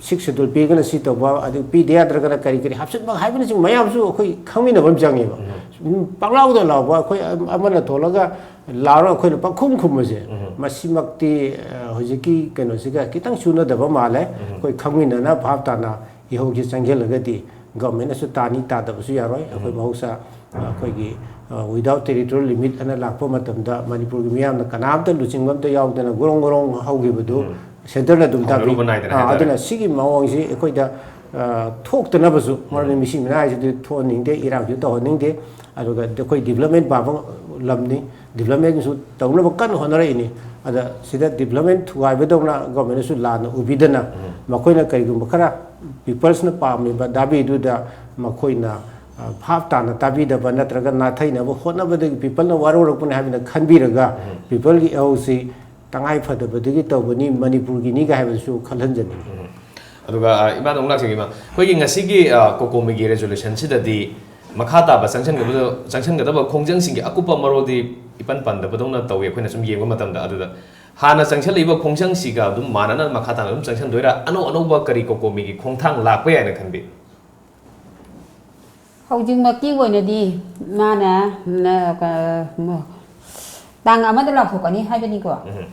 ꯁꯤꯛꯁ ꯁꯦꯗꯨꯜ ꯄꯤꯔꯒꯅ ꯁꯤ ꯇꯧꯕ, ꯑꯗꯨ ꯄꯤꯗ ꯌꯥꯗ꯭ꯔꯒꯅ ꯀꯔꯤ ꯀꯔꯤ ꯍꯥꯞꯆꯤꯟꯕ ꯍꯥꯏꯕꯅꯆꯤꯡꯕ ꯃꯌꯥꯝꯁꯨ ꯑꯩꯈꯣꯏ ꯈꯪꯃꯤꯟꯅꯕ ꯑꯃ ꯆꯪꯉꯦꯕ꯫ ꯎꯝ, ꯄꯪꯂꯥꯎꯗ ꯂꯥꯎꯕ, ꯑꯩꯈꯣꯏ ꯑꯃꯅ ꯊꯣꯛꯂꯒ ꯂꯥꯎꯔꯒ ꯑꯩꯈꯣꯏꯅ ꯄꯪꯈꯨꯝ ꯈꯨꯝꯕꯁꯦ, ꯎꯝ꯫ ꯃꯁꯤꯃꯛꯇꯤ, ꯑ, ꯍꯧꯖꯤꯛꯀꯤ ꯀꯩꯅꯣꯁꯤꯒ ꯈꯤꯇꯪ ꯆꯨꯅꯗꯕ ꯃꯥꯜꯂꯦ꯫ ꯎꯝ꯫ ꯑꯩꯈꯣꯏ ꯈꯪꯃꯤꯟꯅꯅ ꯚꯥꯞ ꯇꯥꯅ ꯏꯍꯧꯁꯦ ꯆꯪꯁꯤꯜꯂꯒꯗꯤ ꯒꯚꯔꯟꯃꯦꯟꯅꯁꯨ ꯇꯥꯅꯤ ꯇꯥꯗꯕꯁꯨ ꯌꯥꯔꯣꯏ꯫ ꯑꯩꯈꯣꯏ ꯎꯝ꯫ ꯃꯍꯧꯁꯥ, ꯑ, ꯑꯩꯈꯣꯏꯒꯤ, ꯑ, without territorial limit ꯑꯅ ꯂꯥꯛꯄ ꯃꯇꯝꯗ ꯃꯅꯤꯄꯨꯔꯒꯤ ꯃꯤꯌꯥꯝꯅ ꯀꯅꯥꯝꯇ ꯂꯨꯆꯤꯡꯕ ꯑꯝꯇ ꯌꯥꯎꯗꯅ ꯒꯣꯔꯣꯡ ꯒꯣꯔꯣꯡ ꯍꯧꯈꯤꯕꯗꯨ ꯎꯝ꯫ ꯁꯦꯟꯇꯔꯅ ꯑꯗꯨꯝ ꯇꯥꯛꯄꯤ꯫ ꯍꯧꯅꯔꯨꯕ ꯅꯥꯏꯗꯅ ꯑꯥ, ꯍꯥꯏꯇꯥꯔꯦ꯫ ꯑꯗꯨꯅ ꯁꯤꯒꯤ ꯃꯑꯣꯡꯁꯤ ꯑꯩꯈꯣꯏꯗ, ꯑ, ꯊꯣꯛꯇꯅꯕꯁꯨ, ꯃꯔꯝꯗꯤ ꯎꯝ꯫ ꯃꯤꯁꯤ ꯃꯤꯅꯥꯏꯁꯤꯗꯤ ꯊꯣꯛꯍꯟꯅꯤꯡꯗꯦ, ꯏꯔꯥꯡꯁꯨ ꯇꯧꯍꯟꯅꯤꯡꯗꯦ꯫ ꯑꯗꯨꯒ ꯑꯩꯈꯣꯏ ꯗꯤꯕꯂꯞꯃꯦꯟ ꯄꯥꯝꯕ ꯂꯝꯅꯤ, ꯗꯤꯕꯂꯞꯃꯦꯟꯁꯨ ꯇꯧꯅꯕ ꯀꯟꯅ ꯍꯣꯠꯅꯔꯛꯏꯅꯤ꯫ ꯑꯗ ꯁꯤꯗ ꯗꯤꯕꯂꯞꯃꯦꯟ ꯊꯨꯒꯥꯏꯕꯗꯧꯅ ꯒꯣꯔꯃꯦꯟꯅꯁꯨ ꯂꯥꯟꯅ ꯎꯕꯤꯗꯅ, ꯎꯝ꯫ ꯃꯈꯣꯏꯅ ꯀꯔꯤꯒꯨꯝꯕ ꯈꯔ ꯄꯤꯄꯜꯁꯅ ꯄꯥꯝꯃꯤꯕ ꯗꯥꯕꯤꯗꯨꯗ ꯃꯈꯣꯏꯅ, ꯑ, ꯚꯥꯞ ꯇꯥꯅ ꯇꯥꯕꯤꯗꯕ ꯅꯠꯇ꯭ꯔꯒ ꯅꯥꯊꯩꯅꯕ ꯍꯣꯠꯅꯕꯗꯒꯤ ꯄꯤꯄꯜꯅ ꯋꯥꯔꯧꯔꯛꯄꯅꯤ ꯍꯥꯏꯕꯅ ꯈꯟꯕꯤꯔꯒ, ꯎꯝ꯫ ꯄꯤꯄꯜꯒꯤ ꯏꯍꯧꯁꯤ ꯇꯉꯥꯏ ꯐꯗꯕꯗꯒꯤ ꯇꯧꯕꯅꯤ, ꯃꯅꯤꯄꯨꯔꯒꯤꯅꯤꯒ ꯍꯥꯏꯕꯗꯨꯁꯨ ꯈꯜꯍꯟꯖꯅꯤꯡꯉꯤ꯫ ꯎꯝ꯫ ꯑꯗꯨꯒ, ꯑ, ꯏꯃꯥꯗ ꯑꯃꯨꯛ ꯂꯥꯛꯆꯒꯦ, ꯏꯃꯥ꯫ ꯑꯩꯈꯣꯏꯒꯤ ꯉꯁꯤꯒꯤ, ꯑ, ꯀꯣꯀꯣꯃꯤꯒꯤ ꯔꯦꯖꯣꯂꯨꯁꯟꯁꯤꯗꯗꯤ ꯃꯈꯥ ꯇꯥꯕ ꯆꯪꯁꯤꯟꯒꯗꯕ, ꯆꯪꯁꯤꯟꯒꯗꯕ ꯈꯣꯡꯖꯪꯁꯤꯡꯒꯤ ꯑꯀꯨꯞꯄ ꯃꯔꯣꯜꯗꯤ ꯏꯄꯟ ꯄꯟꯗꯕꯗꯧꯅ ꯇꯧꯏ, ꯑꯩꯈꯣꯏꯅ ꯁꯨꯝ ꯌꯦꯡꯕ ꯃꯇꯝꯗ꯫ ꯑꯗꯨꯗ ꯍꯥꯟꯅ ꯆꯪꯁꯤꯜꯂꯛꯏꯕ ꯈꯣꯡꯖꯪꯁꯤꯒ ꯑꯗꯨꯝ ꯃꯥꯟꯅꯅ ꯃꯈꯥ ꯇꯥꯅ ꯑꯗꯨꯝ ꯆꯪꯁꯤꯟꯗꯣꯏꯔꯥ? ꯑꯅꯧ ꯑꯅꯧꯕ ꯀꯔꯤ ꯀꯣꯀꯣꯃꯤꯒꯤ ꯈꯣꯡꯊꯥꯡ ꯂꯥꯛꯄ ꯌꯥꯏꯅ ꯈꯟꯕꯤ? ꯍꯧꯖꯤꯛꯃꯛꯀꯤ ꯑꯣꯏꯅꯗꯤ ꯃꯥꯅ, ꯅ-, ꯀ-, ꯃ-, ꯇꯥꯡ ꯑꯃꯗ ꯂꯥꯎꯊꯣꯛꯀꯅꯤ ꯍꯥꯏꯕꯅꯤꯀꯣ꯫ ꯎꯝ꯫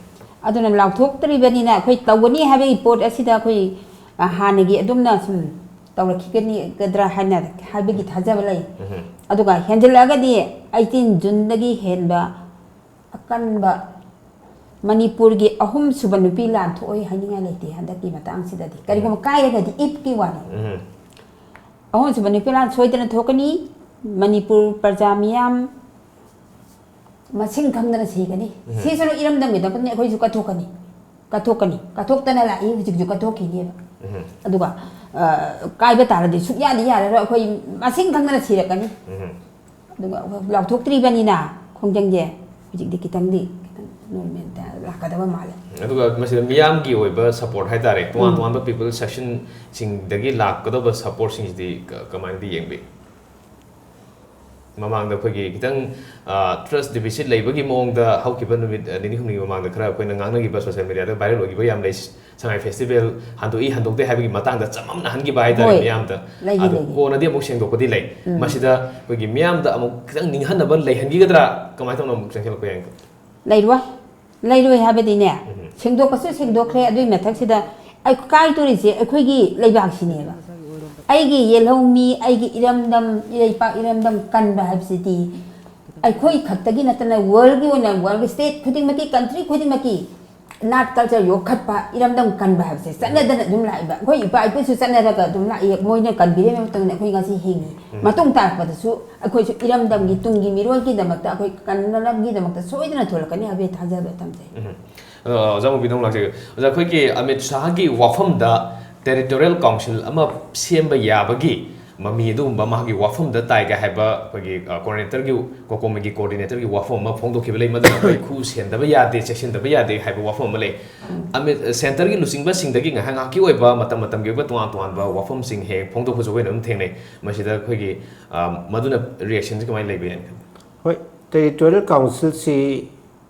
ꯑꯗꯨꯅ ꯂꯥꯎꯊꯣꯛꯇ꯭ꯔꯤꯕꯅꯤꯅ ꯑꯩꯈꯣꯏ ꯇꯧꯒꯅꯤ ꯍꯥꯏꯕꯒꯤ ꯄꯣꯠ ꯑꯁꯤꯗ ꯑꯩꯈꯣꯏ, ꯑ, ꯍꯥꯟꯅꯒꯤ ꯑꯗꯨꯝꯅ ꯁꯨꯝ ꯇꯧꯔꯛꯈꯤꯒꯅꯤꯒꯗ꯭ꯔꯥ ꯍꯥꯏꯅ ꯍꯥꯏꯕꯒꯤ ꯊꯥꯖꯕ ꯂꯩ꯫ ꯎꯝ꯫ ꯑꯗꯨꯒ ꯍꯦꯟꯖꯜꯂꯛꯑꯒꯗꯤ ꯑꯩꯇꯤꯟ ꯖꯨꯟꯗꯒꯤ ꯍꯦꯟꯕ ꯑꯀꯟꯕ ꯃꯅꯤꯄꯨꯔꯒꯤ ꯑꯍꯨꯝꯁꯨꯕ ꯅꯨꯄꯤ ꯂꯥꯟ ꯊꯣꯛꯑꯣꯏ ꯍꯥꯏꯅꯤꯡꯉꯥꯏ ꯂꯩꯇꯦ ꯍꯟꯗꯛꯀꯤ ꯃꯇꯥꯡꯁꯤꯗꯗꯤ꯫ ꯀꯔꯤꯒꯨꯝꯕ ꯎꯝ꯫ ꯀꯥꯏꯔꯒꯗꯤ ꯏꯐꯀꯤ ꯋꯥꯅꯤ꯫ ꯎꯝ꯫ ꯑꯍꯨꯝꯁꯨꯕ ꯅꯨꯄꯤ ꯂꯥꯟ ꯁꯣꯏꯗꯅ ꯊꯣꯛꯀꯅꯤ꯫ ꯃꯅꯤꯄꯨꯔ ꯄ꯭ꯔꯖꯥ ꯃꯤꯌꯥꯝ ꯃꯁꯤꯡ ꯈꯪꯗꯅ ꯁꯤꯒꯅꯤ꯫ ꯎꯝ꯫ ꯁꯤꯁꯅꯨ ꯏꯔꯝꯗꯝꯒꯤꯗꯃꯛꯇꯅꯤ ꯑꯩꯈꯣꯏꯁꯨ ꯀꯠꯊꯣꯛꯀꯅꯤ꯫ ꯀꯠꯊꯣꯛꯀꯅꯤ꯫ ꯀꯠꯊꯣꯛꯇꯅ ꯂꯥꯛꯏ, ꯍꯧꯖꯤꯛꯁꯨ ꯀꯠꯊꯣꯛꯈꯤꯅꯦꯕ꯫ ꯎꯝ꯫ ꯑꯗꯨꯒ, ꯑ, ꯀꯥꯏꯕ ꯇꯥꯔꯗꯤ ꯁꯨꯛꯌꯥꯗꯤ ꯌꯥꯔꯔꯣꯏ꯫ ꯑꯩꯈꯣꯏ ꯃꯁꯤꯡ ꯈꯪꯗꯅ ꯁꯤꯔꯛꯀꯅꯤ꯫ ꯎꯝ꯫ ꯑꯗꯨꯒ ꯂꯥꯎꯊꯣꯛꯇ꯭ꯔꯤꯕꯅꯤꯅ ꯈꯣꯡꯖꯪꯁꯦ ꯍꯧꯖꯤꯛꯇꯤ ꯈꯤꯇꯪꯗꯤ ꯈꯤꯇꯪ ꯅꯣꯔꯃꯦꯜꯗ ꯂꯥꯛꯀꯗꯕ ꯃꯥꯜꯂꯦ꯫ ꯑꯗꯨꯒ ꯃꯁꯤꯗ ꯃꯤꯌꯥꯝꯒꯤ ꯑꯣꯏꯕ ꯁꯄꯣꯔꯠ ꯍꯥꯏꯇꯥꯔꯦ, ꯇꯣꯉꯥꯟ ꯇꯣꯉꯥꯟꯕ ꯄꯤꯄꯜ ꯁꯦꯛꯁꯟꯁꯤꯡꯗꯒꯤ ꯂꯥꯛꯀꯗꯧꯕ ꯁꯄꯣꯔꯠꯁꯤꯡꯁꯤꯗꯤ ꯀꯃꯥꯏꯅꯗꯤ ꯌꯦꯡꯕꯤ? ꯃꯃꯥꯡꯗ ꯑꯩꯈꯣꯏꯒꯤ ꯈꯤꯇꯪ ꯇ꯭ꯔꯁ ꯗꯤꯐꯤꯁꯤꯠ ꯂꯩꯕꯒꯤ ꯃꯑꯣꯡꯗ ꯍꯧꯈꯤꯕ ꯅꯨꯃꯤꯠ ꯅꯤꯅꯤ ꯍꯨꯝꯅꯤꯒꯤ ꯃꯃꯥꯡꯗ ꯈꯔ ꯑꯩꯈꯣꯏꯅ ꯉꯥꯡꯅꯈꯤꯕ, ꯁꯣꯁꯤꯌꯦꯜ ꯃꯤꯗꯤꯌꯥꯗ ꯚꯥꯏꯔꯦꯜ ꯑꯣꯏꯈꯤꯕ ꯌꯥꯝ ꯂꯩ꯫ ꯁꯉꯥꯏ ꯐꯦꯁꯇꯤꯚꯦꯜ ꯍꯟꯗꯣꯛꯏ ꯍꯟꯗꯣꯛꯇꯦ ꯍꯥꯏꯕꯒꯤ ꯃꯇꯥꯡꯗ ꯆꯃꯝꯅꯍꯟꯈꯤꯕ ꯍꯥꯏꯇꯥꯔꯦ ꯍꯣꯏ꯫ ꯃꯤꯌꯥꯝꯗ꯫ ꯂꯩꯒꯤ, ꯑꯗꯨ ꯂꯩꯒꯤ꯫ ꯀꯣꯟꯅꯗꯤ ꯑꯃꯨꯛ ꯁꯦꯡꯗꯣꯛꯄꯗꯤ ꯂꯩ꯫ ꯎꯝ꯫ ꯃꯁꯤꯗ ꯑꯩꯈꯣꯏꯒꯤ ꯃꯤꯌꯥꯝꯗ ꯑꯃꯨꯛ ꯈꯤꯇꯪ ꯅꯤꯡꯍꯟꯅꯕ ꯂꯩꯍꯟꯈꯤꯒꯗ꯭ꯔꯥ, ꯀꯃꯥꯏꯅ ꯇꯧꯅ ꯑꯃꯨꯛ ꯆꯪꯁꯤꯜꯂꯛꯄ ꯌꯥꯏ? ꯂꯩꯔꯣꯏ꯫ ꯂꯩꯔꯣꯏ ꯍꯥꯏꯕꯗꯤꯅꯦ, ꯎꯝ꯫ ꯁꯦꯡꯗꯣꯛꯄꯁꯨ ꯁꯦꯡꯗꯣꯛꯈ꯭ꯔꯦ, ꯑꯗꯨꯏ ꯃꯊꯛꯁꯤꯗ ꯑꯩ ꯀꯥꯏꯗꯣꯔꯤꯁꯦ ꯑꯩꯈꯣꯏꯒꯤ ꯂꯩꯕꯥꯛꯁꯤꯅꯦꯕ꯫ ꯑꯩꯒꯤ ꯌꯦꯜꯍꯧꯃꯤ, ꯑꯩꯒꯤ ꯏꯔꯝꯗꯝ, ꯏꯔꯩꯄꯥꯛ ꯏꯔꯝꯗꯝ ꯀꯟꯕ ꯍꯥꯏꯕꯁꯤꯗꯤ ꯑꯩꯈꯣꯏ ꯈꯛꯇꯒꯤ ꯅꯠꯇꯅ ꯋꯥꯔꯜꯒꯤ ꯑꯣꯏꯅ, ꯋꯥꯔꯜꯒꯤ ꯁ꯭ꯇꯦꯠ ꯈꯨꯗꯤꯡꯃꯛꯀꯤ, ꯀꯟꯇ꯭ꯔꯤ ꯈꯨꯗꯤꯡꯃꯛꯀꯤ ꯅꯥꯠ ꯀꯜꯆꯔ ꯌꯣꯛꯈꯠꯄ, ꯏꯔꯝꯗꯝ ꯀꯟꯕ ꯍꯥꯏꯕꯁꯦ ꯆꯠꯅꯗꯅ ꯑꯗꯨꯝ ꯂꯥꯛꯏꯕ꯫ ꯑꯩꯈꯣꯏ ꯏꯄꯥ ꯏꯄꯨꯁꯨ ꯆꯠꯅꯔꯒ ꯑꯗꯨꯝ ꯂꯥꯛꯏ, ꯃꯣꯏꯅ ꯀꯟꯕꯤꯔꯝꯃꯤ ꯃꯇꯨꯡꯗ ꯑꯩꯈꯣꯏ ꯉꯁꯤ ꯍꯤꯡꯉꯤ꯫ ꯃꯇꯨꯡ ꯇꯥꯔꯛꯄꯗꯁꯨ ꯑꯩꯈꯣꯏꯁꯨ ꯏꯔꯝꯗꯝꯒꯤ ꯇꯨꯡꯒꯤ ꯃꯤꯔꯣꯜꯒꯤꯗꯃꯛꯇ, ꯑꯩꯈꯣꯏ ꯀꯟꯅꯅꯕꯒꯤꯗꯃꯛꯇ ꯁꯣꯏꯗꯅ ꯊꯣꯛꯂꯛꯀꯅꯤ ꯍꯥꯏꯕꯒꯤ ꯊꯥꯖꯕ ꯊꯝꯖꯩ꯫ ꯎꯝ꯫ ꯑꯗꯣ ꯑꯣꯖꯥ ꯃꯨꯕꯤꯗ ꯑꯃꯨꯛ ꯂꯥꯛꯆꯒꯦ꯫ ꯑꯣꯖꯥ, ꯑꯩꯈꯣꯏꯒꯤ ꯑꯃꯤꯠ ꯁꯥꯍꯒꯤ ꯋꯥꯐꯝꯗ ꯇꯦꯔꯤꯇꯣꯔꯤꯌꯦꯜ ꯀꯥꯎꯟꯁꯤꯜ ꯑꯃ ꯁꯦꯝꯕ ꯌꯥꯕꯒꯤ ꯃꯃꯤ ꯑꯗꯨꯒꯨꯝꯕ ꯃꯥꯒꯤ ꯋꯥꯐꯝꯗ ꯇꯥꯏꯒ ꯍꯥꯏꯕ ꯑꯩꯈꯣꯏꯒꯤ, ꯑ, ꯀꯣꯑꯣꯔꯗꯤꯅꯦꯇꯔꯒꯤ, ꯀꯣꯀꯣꯃꯤꯒꯤ ꯀꯣꯑꯣꯔꯗꯤꯅꯦꯇꯔꯒꯤ ꯋꯥꯐꯝ ꯑꯃ ꯐꯣꯡꯗꯣꯛꯈꯤꯕ ꯂꯩ꯫ ꯃꯗꯨꯅ ꯑꯩꯈꯣꯏ ꯈꯨ ꯁꯦꯟꯗꯕ ꯌꯥꯗꯦ, ꯆꯦꯛꯁꯤꯟꯗꯕ ꯌꯥꯗꯦ ꯍꯥꯏꯕ ꯋꯥꯐꯝ ꯑꯃ ꯂꯩ꯫ ꯑꯃꯤꯠ, ꯁꯦꯟꯇꯔꯒꯤ ꯂꯨꯆꯤꯡꯕꯁꯤꯡꯗꯒꯤ ꯉꯥꯏꯍꯥꯛ ꯉꯥꯏꯍꯥꯛꯀꯤ ꯑꯣꯏꯕ, ꯃꯇꯝ ꯃꯇꯝꯒꯤ ꯑꯣꯏꯕ ꯇꯣꯉꯥꯟ ꯇꯣꯉꯥꯟꯕ ꯋꯥꯐꯝꯁꯤꯡ ꯍꯦꯛ ꯐꯣꯡꯗꯣꯛꯄꯁꯨ ꯑꯩꯈꯣꯏꯅ ꯑꯗꯨꯝ ꯊꯦꯡꯅꯩ꯫ ꯃꯁꯤꯗ ꯑꯩꯈꯣꯏꯒꯤ, ꯑ, ꯃꯗꯨꯅ ꯔꯤꯌꯦꯛꯁꯟꯁꯤ ꯀꯃꯥꯏꯅ ꯂꯩꯕ ꯌꯥꯏꯅ ꯈꯟꯕꯤ? ꯍꯣꯏ, ꯇꯦꯔꯤꯇꯣꯔꯤꯌꯦꯜ ꯀꯥꯎꯟꯁꯤꯜꯁꯤ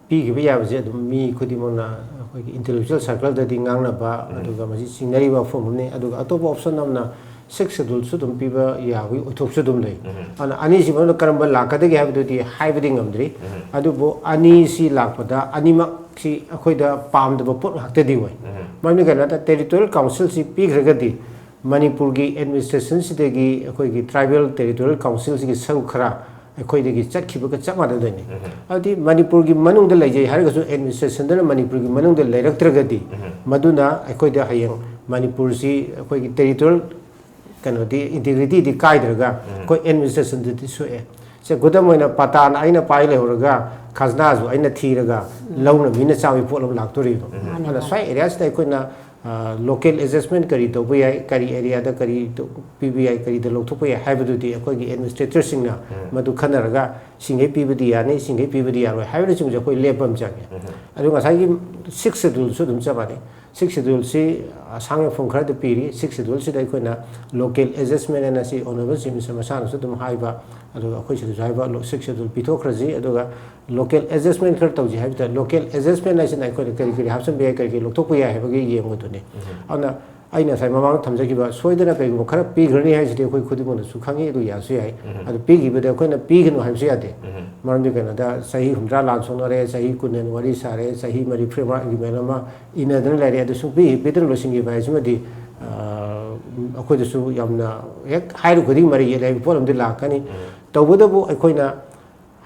ꯄꯤꯈꯤꯕ ꯌꯥꯕꯁꯦ ꯑꯗꯨꯝ ꯃꯤ ꯈꯨꯗꯤꯡꯃꯛꯅ ꯑꯩꯈꯣꯏꯒꯤ ꯏꯟꯇꯦꯂꯦꯛꯆꯨꯋꯦꯜ ꯁꯔꯀꯜꯗꯗꯤ ꯉꯥꯡꯅꯕ, ꯑꯗꯨꯒ ꯃꯁꯤ ꯆꯤꯡꯅꯔꯤꯕ ꯋꯥꯐꯝ ꯑꯃꯅꯤ꯫ ꯑꯗꯨꯒ ꯑꯇꯣꯞꯄ ꯑꯣꯞꯁꯟ ꯑꯃꯅ ꯁꯤꯛꯁ ꯁꯦꯗꯨꯜꯁꯨ ꯑꯗꯨꯝ ꯄꯤꯕ ꯌꯥꯕꯒꯤ ꯑꯣꯏꯊꯣꯛꯁꯨ ꯑꯗꯨꯝ ꯂꯩ꯫ ꯑꯗꯨꯅ ꯑꯅꯤꯁꯤ ꯃꯅꯨꯡꯗ ꯀꯔꯝꯕ ꯂꯥꯛꯀꯗꯒꯦ ꯍꯥꯏꯕꯗꯨꯗꯤ ꯍꯥꯏꯕꯗꯤ ꯉꯝꯗ꯭ꯔꯤ꯫ ꯑꯗꯨꯕꯨ ꯑꯅꯤꯁꯤ ꯂꯥꯛꯄꯗ ꯑꯅꯤꯃꯛꯁꯤ ꯑꯩꯈꯣꯏꯗ ꯄꯥꯝꯗꯕ ꯄꯣꯠ ꯉꯥꯛꯇꯗꯤ ꯑꯣꯏ꯫ ꯃꯔꯝꯗꯤ ꯀꯩꯅꯣ ꯍꯥꯏ ꯇꯥꯔꯗꯤ, ꯇꯦꯔꯤꯇꯣꯔꯤꯌꯦꯜ ꯀꯥꯎꯟꯁꯤꯜꯁꯤ ꯄꯤꯈ꯭ꯔꯒꯗꯤ ꯃꯅꯤꯄꯨꯔꯒꯤ ꯑꯦꯗꯃꯤꯅꯤꯁꯇ꯭ꯔꯦꯁꯟꯁꯤꯗꯒꯤ ꯑꯩꯈꯣꯏꯒꯤ ꯇ꯭ꯔꯥꯏꯕꯦꯜ ꯇꯦꯔꯤꯇꯣꯔꯤꯌꯦꯜ ꯀꯥꯎꯟꯁꯤꯜꯁꯤꯒꯤ ꯁꯔꯨꯛ ꯈꯔ ꯑꯩꯈꯣꯏꯗꯒꯤ ꯆꯠꯈꯤꯕꯒ ꯆꯞ ꯃꯥꯟꯅꯗꯣꯏꯅꯤ꯫ ꯍꯥꯏꯕꯗꯤ ꯃꯅꯤꯄꯨꯔꯒꯤ ꯃꯅꯨꯡꯗ ꯂꯩꯖꯩ ꯍꯥꯏꯔꯒꯁꯨ ꯑꯦꯗꯃꯤꯅꯤꯁꯇ꯭ꯔꯦꯁꯟꯗꯨꯅ ꯃꯅꯤꯄꯨꯔꯒꯤ ꯃꯅꯨꯡꯗ ꯂꯩꯔꯛꯇ꯭ꯔꯒꯗꯤ, ꯃꯗꯨꯅ ꯑꯩꯈꯣꯏꯗ ꯍꯌꯦꯡ ꯃꯅꯤꯄꯨꯔꯁꯤ ꯑꯩꯈꯣꯏꯒꯤ ꯇꯦꯔꯤꯇꯣꯔꯤꯌꯦꯜ ꯀꯩꯅꯣꯗꯤ, ꯏꯟꯇꯤꯒ꯭ꯔꯤꯇꯤꯗꯤ ꯀꯥꯏꯗ꯭ꯔꯒ ꯑꯩꯈꯣꯏ ꯑꯦꯗꯃꯤꯅꯤꯁꯇ꯭ꯔꯦꯁꯟꯗꯗꯤ ꯁꯣꯛꯑꯦ꯫ ꯁꯦ, ꯈꯨꯗꯝ ꯑꯣꯏꯅ ꯄꯇꯥꯅ ꯑꯩꯅ ꯄꯥꯏ ꯂꯩꯍꯧꯔꯒ ꯈꯖꯅꯥꯁꯨ ꯑꯩꯅ ꯊꯤꯔꯒ ꯂꯧꯅ ꯃꯤꯅ ꯆꯥꯕꯒꯤ ꯄꯣꯠ ꯑꯃ ꯂꯥꯛꯇꯣꯔꯤꯕ꯫ ꯃꯥꯅꯦ, ꯑꯗꯨꯅ ꯃꯥꯅꯦ꯫ ꯁ꯭ꯋꯥꯏ ꯑꯦꯔꯤꯌꯥꯁꯤꯗ ꯑꯩꯈꯣꯏꯅ ꯂꯣꯀꯦꯜ ꯑꯦꯗꯖꯁꯃꯦꯟ ꯀꯔꯤ ꯇꯧꯕ ꯌꯥꯏ, ꯀꯔꯤ ꯑꯦꯔꯤꯌꯥꯗ ꯀꯔꯤ ꯇꯧ- ꯄꯤꯕ ꯌꯥꯏ, ꯀꯔꯤꯗ ꯂꯧꯊꯣꯛꯄ ꯌꯥꯏ ꯍꯥꯏꯕꯗꯨꯗꯤ ꯑꯩꯈꯣꯏꯒꯤ ꯑꯦꯗꯃꯤꯅꯤꯁꯇ꯭ꯔꯦꯇꯔꯁꯤꯡꯅ ꯃꯗꯨ ꯈꯟꯅꯔꯒ ꯁꯤꯡꯈꯩ ꯄꯤꯕꯗꯤ ꯌꯥꯅꯤ, ꯁꯤꯡꯈꯩ ꯄꯤꯕꯗꯤ ꯌꯥꯔꯣꯏ ꯍꯥꯏꯕꯅꯆꯤꯡꯕꯁꯦ ꯑꯩꯈꯣꯏ ꯂꯦꯞꯄ ꯑꯃ ꯆꯪꯉꯦ꯫ ꯑꯗꯨ ꯉꯁꯥꯏꯒꯤ ꯁꯤꯛꯁ ꯁꯦꯗꯨꯜꯁꯨ ꯑꯗꯨꯝ ꯆꯞ ꯃꯥꯟꯅꯩ꯫ ꯁꯤꯛꯁ ꯁꯦꯗꯨꯜꯁꯤ ꯑꯁꯥꯡ ꯌꯥꯐꯝ ꯈꯔꯗ ꯄꯤꯔꯤ꯫ ꯁꯤꯛꯁ ꯁꯦꯗꯨꯜꯁꯤꯗ ꯑꯩꯈꯣꯏꯅ ꯂꯣꯀꯦꯜ ꯑꯦꯗꯖꯁꯃꯦꯟ ꯍꯥꯏꯅ ꯁꯤ ꯑꯣꯅꯔꯦꯕꯜ ꯆꯤꯐ ꯃꯤꯅꯤꯁꯇꯔ ꯃꯁꯥꯅꯁꯨ ꯑꯗꯨꯝ ꯍꯥꯏꯕ, ꯑꯗꯨꯒ ꯑꯩꯈꯣꯏ ꯁꯤꯗꯁꯨ ꯍꯥꯏꯕ, ꯁꯤꯛꯁ ꯁꯦꯗꯨꯜ ꯄꯤꯊꯣꯛꯈ꯭ꯔꯁꯤ, ꯑꯗꯨꯒ ꯂꯣꯀꯦꯜ ꯑꯦꯗꯖꯁꯃꯦꯟ ꯈꯔ ꯇꯧꯁꯤ ꯍꯥꯏꯕꯗ, ꯂꯣꯀꯦꯜ ꯑꯦꯗꯖꯁꯃꯦꯟ ꯍꯥꯏꯁꯤꯅ ꯑꯩꯈꯣꯏꯅ ꯀꯔꯤ ꯀꯔꯤ ꯍꯥꯞꯆꯤꯟꯕ ꯌꯥꯏ, ꯀꯔꯤ ꯀꯔꯤ ꯂꯧꯊꯣꯛꯄ ꯌꯥꯏ ꯍꯥꯏꯕꯒꯤ ꯌꯦꯡꯕꯗꯨꯅꯤ꯫ ꯑꯗꯨꯅ ꯑꯩꯅ ꯉꯁꯥꯏ ꯃꯃꯥꯡꯗ ꯊꯝꯖꯈꯤꯕ, ꯁꯣꯏꯗꯅ ꯀꯔꯤꯒꯨꯝꯕ ꯈꯔ ꯄꯤꯈ꯭ꯔꯅꯤ ꯍꯥꯏꯁꯤꯗꯤ ꯑꯩꯈꯣꯏ ꯈꯨꯗꯤꯡꯃꯛꯅꯁꯨ ꯈꯪꯉꯤ, ꯑꯗꯨ ꯌꯥꯁꯨ ꯌꯥꯏ꯫ ꯑꯗꯨ ꯄꯤꯈꯤꯕꯗ ꯑꯩꯈꯣꯏꯅ ꯄꯤꯒꯅꯨ ꯍꯥꯏꯕꯁꯨ ꯌꯥꯗꯦ꯫ ꯃꯔꯝꯗꯤ ꯀꯩꯅꯣꯗ, ꯆꯍꯤ ꯍꯨꯝꯗ꯭ꯔꯥ ꯂꯥꯟ ꯁꯣꯛꯅꯔꯦ, ꯆꯍꯤ ꯀꯨꯟ ꯍꯦꯟꯅ ꯋꯥꯔꯤ ꯁꯥꯔꯦ, ꯆꯍꯤ ꯃꯔꯤ ꯐ꯭ꯔꯦꯝꯋꯥꯔꯛ ꯑꯦꯒ꯭ꯔꯤꯃꯦꯟ ꯑꯃ ꯏꯅꯗꯅ ꯂꯩꯔꯦ, ꯑꯗꯨ ꯁꯨꯡꯄꯤ ꯍꯦꯛ ꯄꯤꯗꯅ ꯂꯣꯏꯁꯤꯟꯈꯤꯕ ꯍꯥꯏꯁꯤꯃꯗꯤ, ꯑ, ꯑꯩꯈꯣꯏꯗꯁꯨ ꯌꯥꯝꯅ ꯍꯦꯛ ꯍꯥꯏꯔꯨ ꯈꯨꯗꯤꯡ ꯃꯔꯩ ꯌꯦꯠꯂꯦ ꯍꯥꯏꯕ ꯄꯣꯠ ꯑꯃꯗꯤ ꯂꯥꯛꯀꯅꯤ꯫ ꯇꯧꯕꯇꯕꯨ ꯑꯩꯈꯣꯏꯅ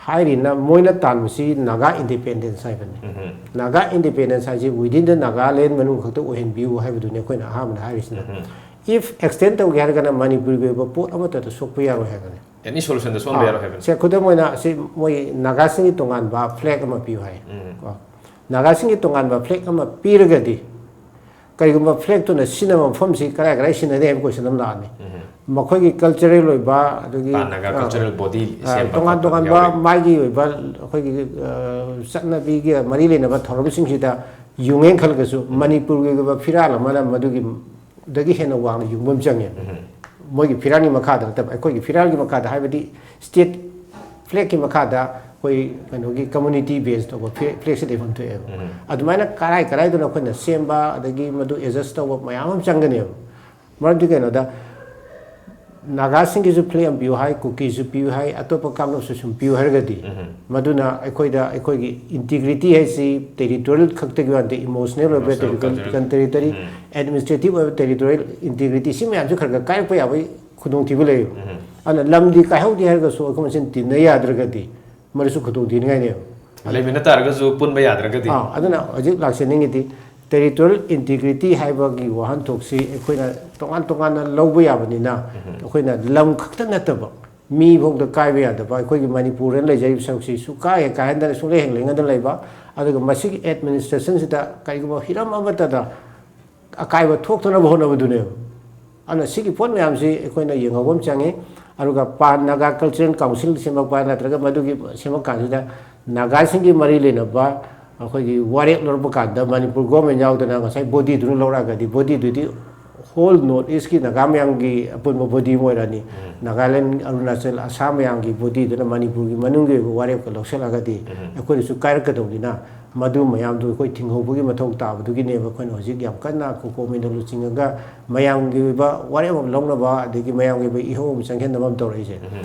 ꯍꯥꯏꯔꯤꯅ ꯃꯣꯏꯅ ꯇꯥꯟꯕꯁꯤ ꯅꯥꯒꯥ ꯏꯟꯗꯤꯄꯦꯟꯗꯦꯟꯁ ꯍꯥꯏꯕꯅꯤ꯫ ꯅꯥꯒꯥ ꯏꯟꯗꯤꯄꯦꯟꯗꯦꯟꯁ ꯍꯥꯏꯁꯤ within the Nagaland ꯃꯅꯨꯡ ꯈꯛꯇ ꯑꯣꯏꯍꯟꯕꯤꯌꯨ ꯍꯥꯏꯕꯗꯨꯅꯤ ꯑꯩꯈꯣꯏꯅ ꯑꯍꯥꯟꯕꯗ ꯍꯥꯏꯔꯤꯁꯤꯅ꯫ If extend ꯇꯧꯒꯦ ꯍꯥꯏꯔꯒꯅ ꯃꯅꯤꯄꯨꯔꯒꯤ ꯑꯣꯏꯕ ꯄꯣꯠ ꯑꯃꯠꯇꯗ ꯁꯣꯛꯄ ꯌꯥꯔꯣꯏ ꯍꯥꯏꯕꯅꯤ꯫ ꯑꯦꯅꯤ ꯁꯣꯂꯨꯁꯟꯗ ꯁꯣꯟꯕ ꯌꯥꯔꯣꯏ ꯍꯥꯏꯕꯅꯤ꯫ ꯁꯦ, ꯈꯨꯗꯝ ꯑꯣꯏꯅ ꯁꯤ ꯃꯣꯏ ꯅꯥꯒꯥꯁꯤꯡꯒꯤ ꯇꯣꯉꯥꯟꯕ ꯐ꯭ꯂꯦꯛ ꯑꯃ ꯄꯤꯌꯨ ꯍꯥꯏ꯫ ꯀꯣ? ꯅꯥꯒꯥꯁꯤꯡꯒꯤ ꯇꯣꯉꯥꯟꯕ ꯐ꯭ꯂꯦꯛ ꯑꯃ ꯄꯤꯔꯒꯗꯤ ꯀꯔꯤꯒꯨꯝꯕ ꯐ꯭ꯂꯦꯛꯇꯨꯅ ꯁꯤꯖꯤꯟꯅꯕ ꯃꯐꯝꯁꯤ ꯀꯗꯥꯏ ꯀꯗꯥꯏ ꯁꯤꯖꯤꯟꯅꯅꯤ ꯍꯥꯏꯕ ꯀꯣꯏꯁꯟ ꯑꯃ ꯂꯥꯛꯑꯅꯤ꯫ ꯃꯈꯣꯏꯒꯤ ꯀꯜꯆꯔꯦꯜ ꯑꯣꯏꯕ, ꯑꯗꯒꯤ ꯄꯥꯟ ꯅꯥꯒꯥ ꯑ, ꯀꯜꯆꯔꯦꯜ ꯕꯣꯗꯤ ꯑ, ꯁꯦꯝꯕ ꯇꯣꯉꯥꯟ ꯈꯣꯠꯄ ꯇꯣꯉꯥꯟꯕ ꯌꯥꯎꯔꯤ꯫ ꯃꯥꯒꯤ ꯑꯣꯏꯕ ꯑꯩꯈꯣꯏꯒꯤ ꯑ, ꯆꯠꯅꯕꯤꯒ ꯃꯔꯤ ꯂꯩꯅꯕ ꯊꯧꯔꯝꯁꯤꯡꯁꯤꯗ ꯌꯨꯡꯉꯦꯅ ꯈꯜꯂꯒꯁꯨ ꯃꯅꯤꯄꯨꯔꯒꯤ ꯑꯣꯏꯕ ꯐꯤꯔꯥꯜ ꯑꯃꯅ ꯃꯗꯨꯒꯤ ꯗꯒꯤ ꯍꯦꯟꯅ ꯋꯥꯡꯅ ꯌꯨꯡꯕ ꯑꯃ ꯆꯪꯉꯦ꯫ ꯃꯣꯏꯒꯤ ꯐꯤꯔꯥꯜꯒꯤ ꯃꯈꯥꯗ ꯅꯠꯇꯕ, ꯑꯩꯈꯣꯏꯒꯤ ꯐꯤꯔꯥꯜꯒꯤ ꯃꯈꯥꯗ ꯍꯥꯏꯕꯗꯤ ꯁ꯭ꯇꯦꯠ ꯐ꯭ꯂꯦꯛꯀꯤ ꯃꯈꯥꯗ ꯑꯩꯈꯣꯏ ꯀꯩꯅꯣꯒꯤ ꯀꯝꯃꯨꯅꯤꯇꯤ ꯕꯦꯁ ꯇꯧꯕ ꯐ꯭ꯂꯦꯛꯁꯤ ꯂꯩꯐꯝ ꯊꯣꯛꯑꯦꯕ꯫ ꯑꯗꯨꯃꯥꯏꯅ ꯀꯔꯥꯏ ꯀꯔꯥꯏꯗꯅꯣ ꯑꯩꯈꯣꯏꯅ ꯁꯦꯝꯕ, ꯑꯗꯒꯤ ꯃꯗꯨ ꯑꯦꯗꯖꯁ ꯇꯧꯕ ꯃꯌꯥꯝ ꯑꯃ ꯆꯪꯒꯅꯦꯕ꯫ ꯃꯔꯝꯗꯤ ꯀꯩꯅꯣꯗ, ꯅꯥꯒꯥꯁꯤꯡꯒꯤꯁꯨ ꯐ꯭ꯂꯦꯛ ꯑꯃ ꯄꯤꯌꯨ ꯍꯥꯏ, ꯀꯨꯀꯤꯁꯨ ꯄꯤꯌꯨ ꯍꯥꯏ, ꯑꯇꯣꯞꯄ ꯀꯥꯡꯂꯨꯞꯁꯨ ꯁꯨꯝ ꯄꯤꯌꯨ ꯍꯥꯏꯔꯒꯗꯤ, ꯃꯗꯨꯅ ꯑꯩꯈꯣꯏꯗ ꯑꯩꯈꯣꯏꯒꯤ ꯏꯟꯇꯤꯒ꯭ꯔꯤꯇꯤ ꯍꯥꯏꯁꯤ ꯇꯦꯔꯤꯇꯣꯔꯤꯌꯦꯜ ꯈꯛꯇꯒꯤ ꯋꯥ ꯅꯠꯇꯦ, ꯏꯃꯣꯁꯅꯦꯜ ꯑꯣꯏꯕ, Emotional, territorial, cultural. Territory, administrative ꯑꯣꯏꯕ ꯇꯦꯔꯤꯇꯣꯔꯤꯌꯦꯜ ꯏꯟꯇꯤꯒ꯭ꯔꯤꯇꯤ, ꯁꯤ ꯃꯌꯥꯝꯁꯨ ꯈꯔ ꯈꯔ ꯀꯥꯏꯔꯛꯄ ꯌꯥꯕꯒꯤ ꯈꯨꯗꯣꯡꯊꯤꯕ ꯂꯩꯌꯦꯕ꯫ ꯑꯗꯨꯅ ꯂꯝꯗꯤ ꯀꯥꯏꯍꯧꯗꯦ ꯍꯥꯏꯔꯒꯁꯨ ꯑꯩꯈꯣꯏ ꯃꯁꯦꯟ ꯇꯤꯟꯅ ꯌꯥꯗ꯭ꯔꯒꯗꯤ ꯃꯗꯨꯁꯨ ꯈꯨꯗꯣꯡꯊꯤꯅꯤꯡꯉꯥꯏꯅꯦꯕ꯫ ꯂꯩꯃꯤꯟꯅ ꯇꯥꯔꯒꯁꯨ ꯄꯨꯟꯕ ꯌꯥꯗ꯭ꯔꯒꯗꯤ꯫ ꯑꯥ, ꯑꯗꯨꯅ ꯍꯧꯖꯤꯛ ꯂꯥꯛꯆꯅꯤꯡꯉꯤꯗꯤ ꯇꯦꯔꯤꯇꯣꯔꯤꯌꯦꯜ ꯏꯟꯇꯤꯒ꯭ꯔꯤꯇꯤ ꯍꯥꯏꯕꯒꯤ ꯋꯥꯍꯟꯊꯣꯛꯁꯤ ꯑꯩꯈꯣꯏꯅ ꯇꯣꯉꯥꯟ ꯇꯣꯉꯥꯟꯅ ꯂꯧꯕ ꯌꯥꯕꯅꯤꯅ, ꯑꯩꯈꯣꯏꯅ ꯂꯝ ꯈꯛꯇ ꯅꯠꯇꯕ ꯃꯤ ꯐꯥꯎꯗ ꯀꯥꯏꯕ ꯌꯥꯗꯕ, ꯑꯩꯈꯣꯏꯒꯤ ꯃꯅꯤꯄꯨꯔꯗ ꯂꯩꯖꯔꯤꯕ ꯁꯔꯨꯛꯁꯤ ꯁꯨꯛꯀꯥꯏ ꯍꯦꯛ ꯀꯥꯏꯍꯟꯗꯅ ꯁꯨꯡꯂꯩ ꯍꯦꯛ ꯂꯩꯉꯗꯅ ꯂꯩꯕ, ꯑꯗꯨꯒ ꯃꯁꯤꯒꯤ ꯑꯦꯗꯃꯤꯅꯤꯁꯇ꯭ꯔꯦꯁꯟꯁꯤꯗ ꯀꯔꯤꯒꯨꯝꯕ ꯍꯤꯔꯝ ꯑꯃꯠꯇꯗ ꯑꯀꯥꯏꯕ ꯊꯣꯛꯇꯅꯕ ꯍꯣꯠꯅꯕꯗꯨꯅꯦꯕ꯫ ꯑꯗꯨꯅ ꯁꯤꯒꯤ ꯄꯣꯠ ꯃꯌꯥꯝꯁꯤ ꯑꯩꯈꯣꯏꯅ ꯌꯦꯡꯍꯧꯕ ꯑꯃ ꯆꯪꯉꯤ꯫ ꯑꯗꯨꯒ ꯄꯥꯟ ꯅꯥꯒꯥ ꯀꯜꯆꯔꯦꯜ ꯀꯥꯎꯟꯁꯤꯜ ꯁꯦꯝꯃꯛꯄ ꯅꯠꯇ꯭ꯔꯒ ꯃꯗꯨꯒꯤ ꯁꯦꯝꯃꯛ ꯀꯥꯟꯁꯤꯗ ꯅꯥꯒꯥꯁꯤꯡꯒꯤ ꯃꯔꯤ ꯂꯩꯅꯕ ꯑꯩꯈꯣꯏꯒꯤ ꯋꯥꯔꯦꯞ ꯂꯧꯔꯛꯄ ꯀꯥꯟꯗ ꯃꯅꯤꯄꯨꯔ ꯒꯣꯔꯃꯦꯟ ꯌꯥꯎꯗꯅ ꯉꯁꯥꯏ ꯕꯣꯗꯤꯗꯨꯅ ꯂꯧꯔꯛꯑꯒꯗꯤ ꯕꯣꯗꯤꯗꯨꯗꯤ ꯍꯣꯜ ꯅꯣꯔꯠ ꯏꯁꯀꯤ ꯅꯥꯒꯥ ꯃꯌꯥꯝꯒꯤ ꯑꯄꯨꯟꯕ ꯕꯣꯗꯤ ꯑꯃ ꯑꯣꯏꯔꯛꯑꯅꯤ꯫ ꯅꯥꯒꯥꯂꯦꯟ, ꯑꯔꯨꯅꯥꯆꯜ, ꯑꯁꯥꯝ ꯃꯌꯥꯝꯒꯤ ꯕꯣꯗꯤꯗꯨꯅ ꯃꯅꯤꯄꯨꯔꯒꯤ ꯃꯅꯨꯡꯒꯤ ꯑꯣꯏꯕ ꯋꯥꯔꯦꯞꯀ ꯂꯧꯁꯤꯜꯂꯒꯗꯤ ꯑꯩꯈꯣꯏꯗꯁꯨ ꯀꯥꯏꯔꯛꯀꯗꯧꯅꯤꯅ ꯃꯗꯨ ꯃꯌꯥꯝꯗꯨ ꯑꯩꯈꯣꯏ ꯊꯤꯡꯍꯧꯕꯒꯤ ꯃꯊꯧ ꯇꯥꯕꯗꯨꯒꯤꯅꯦꯕ ꯑꯩꯈꯣꯏꯅ ꯍꯧꯖꯤꯛ ꯌꯥꯝ ꯀꯟꯅ ꯀꯣꯀꯣꯃꯤꯗ ꯂꯨꯆꯤꯡꯉꯒ ꯃꯌꯥꯝꯒꯤ ꯑꯣꯏꯕ ꯋꯥꯔꯦꯞ ꯑꯃ ꯂꯧꯅꯕ ꯑꯗꯒꯤ ꯃꯌꯥꯝꯒꯤ ꯑꯣꯏꯕ ꯏꯍꯧ ꯑꯃ ꯆꯪꯁꯤꯟꯅꯕ ꯑꯃ ꯇꯧꯔꯛꯏꯁꯦ꯫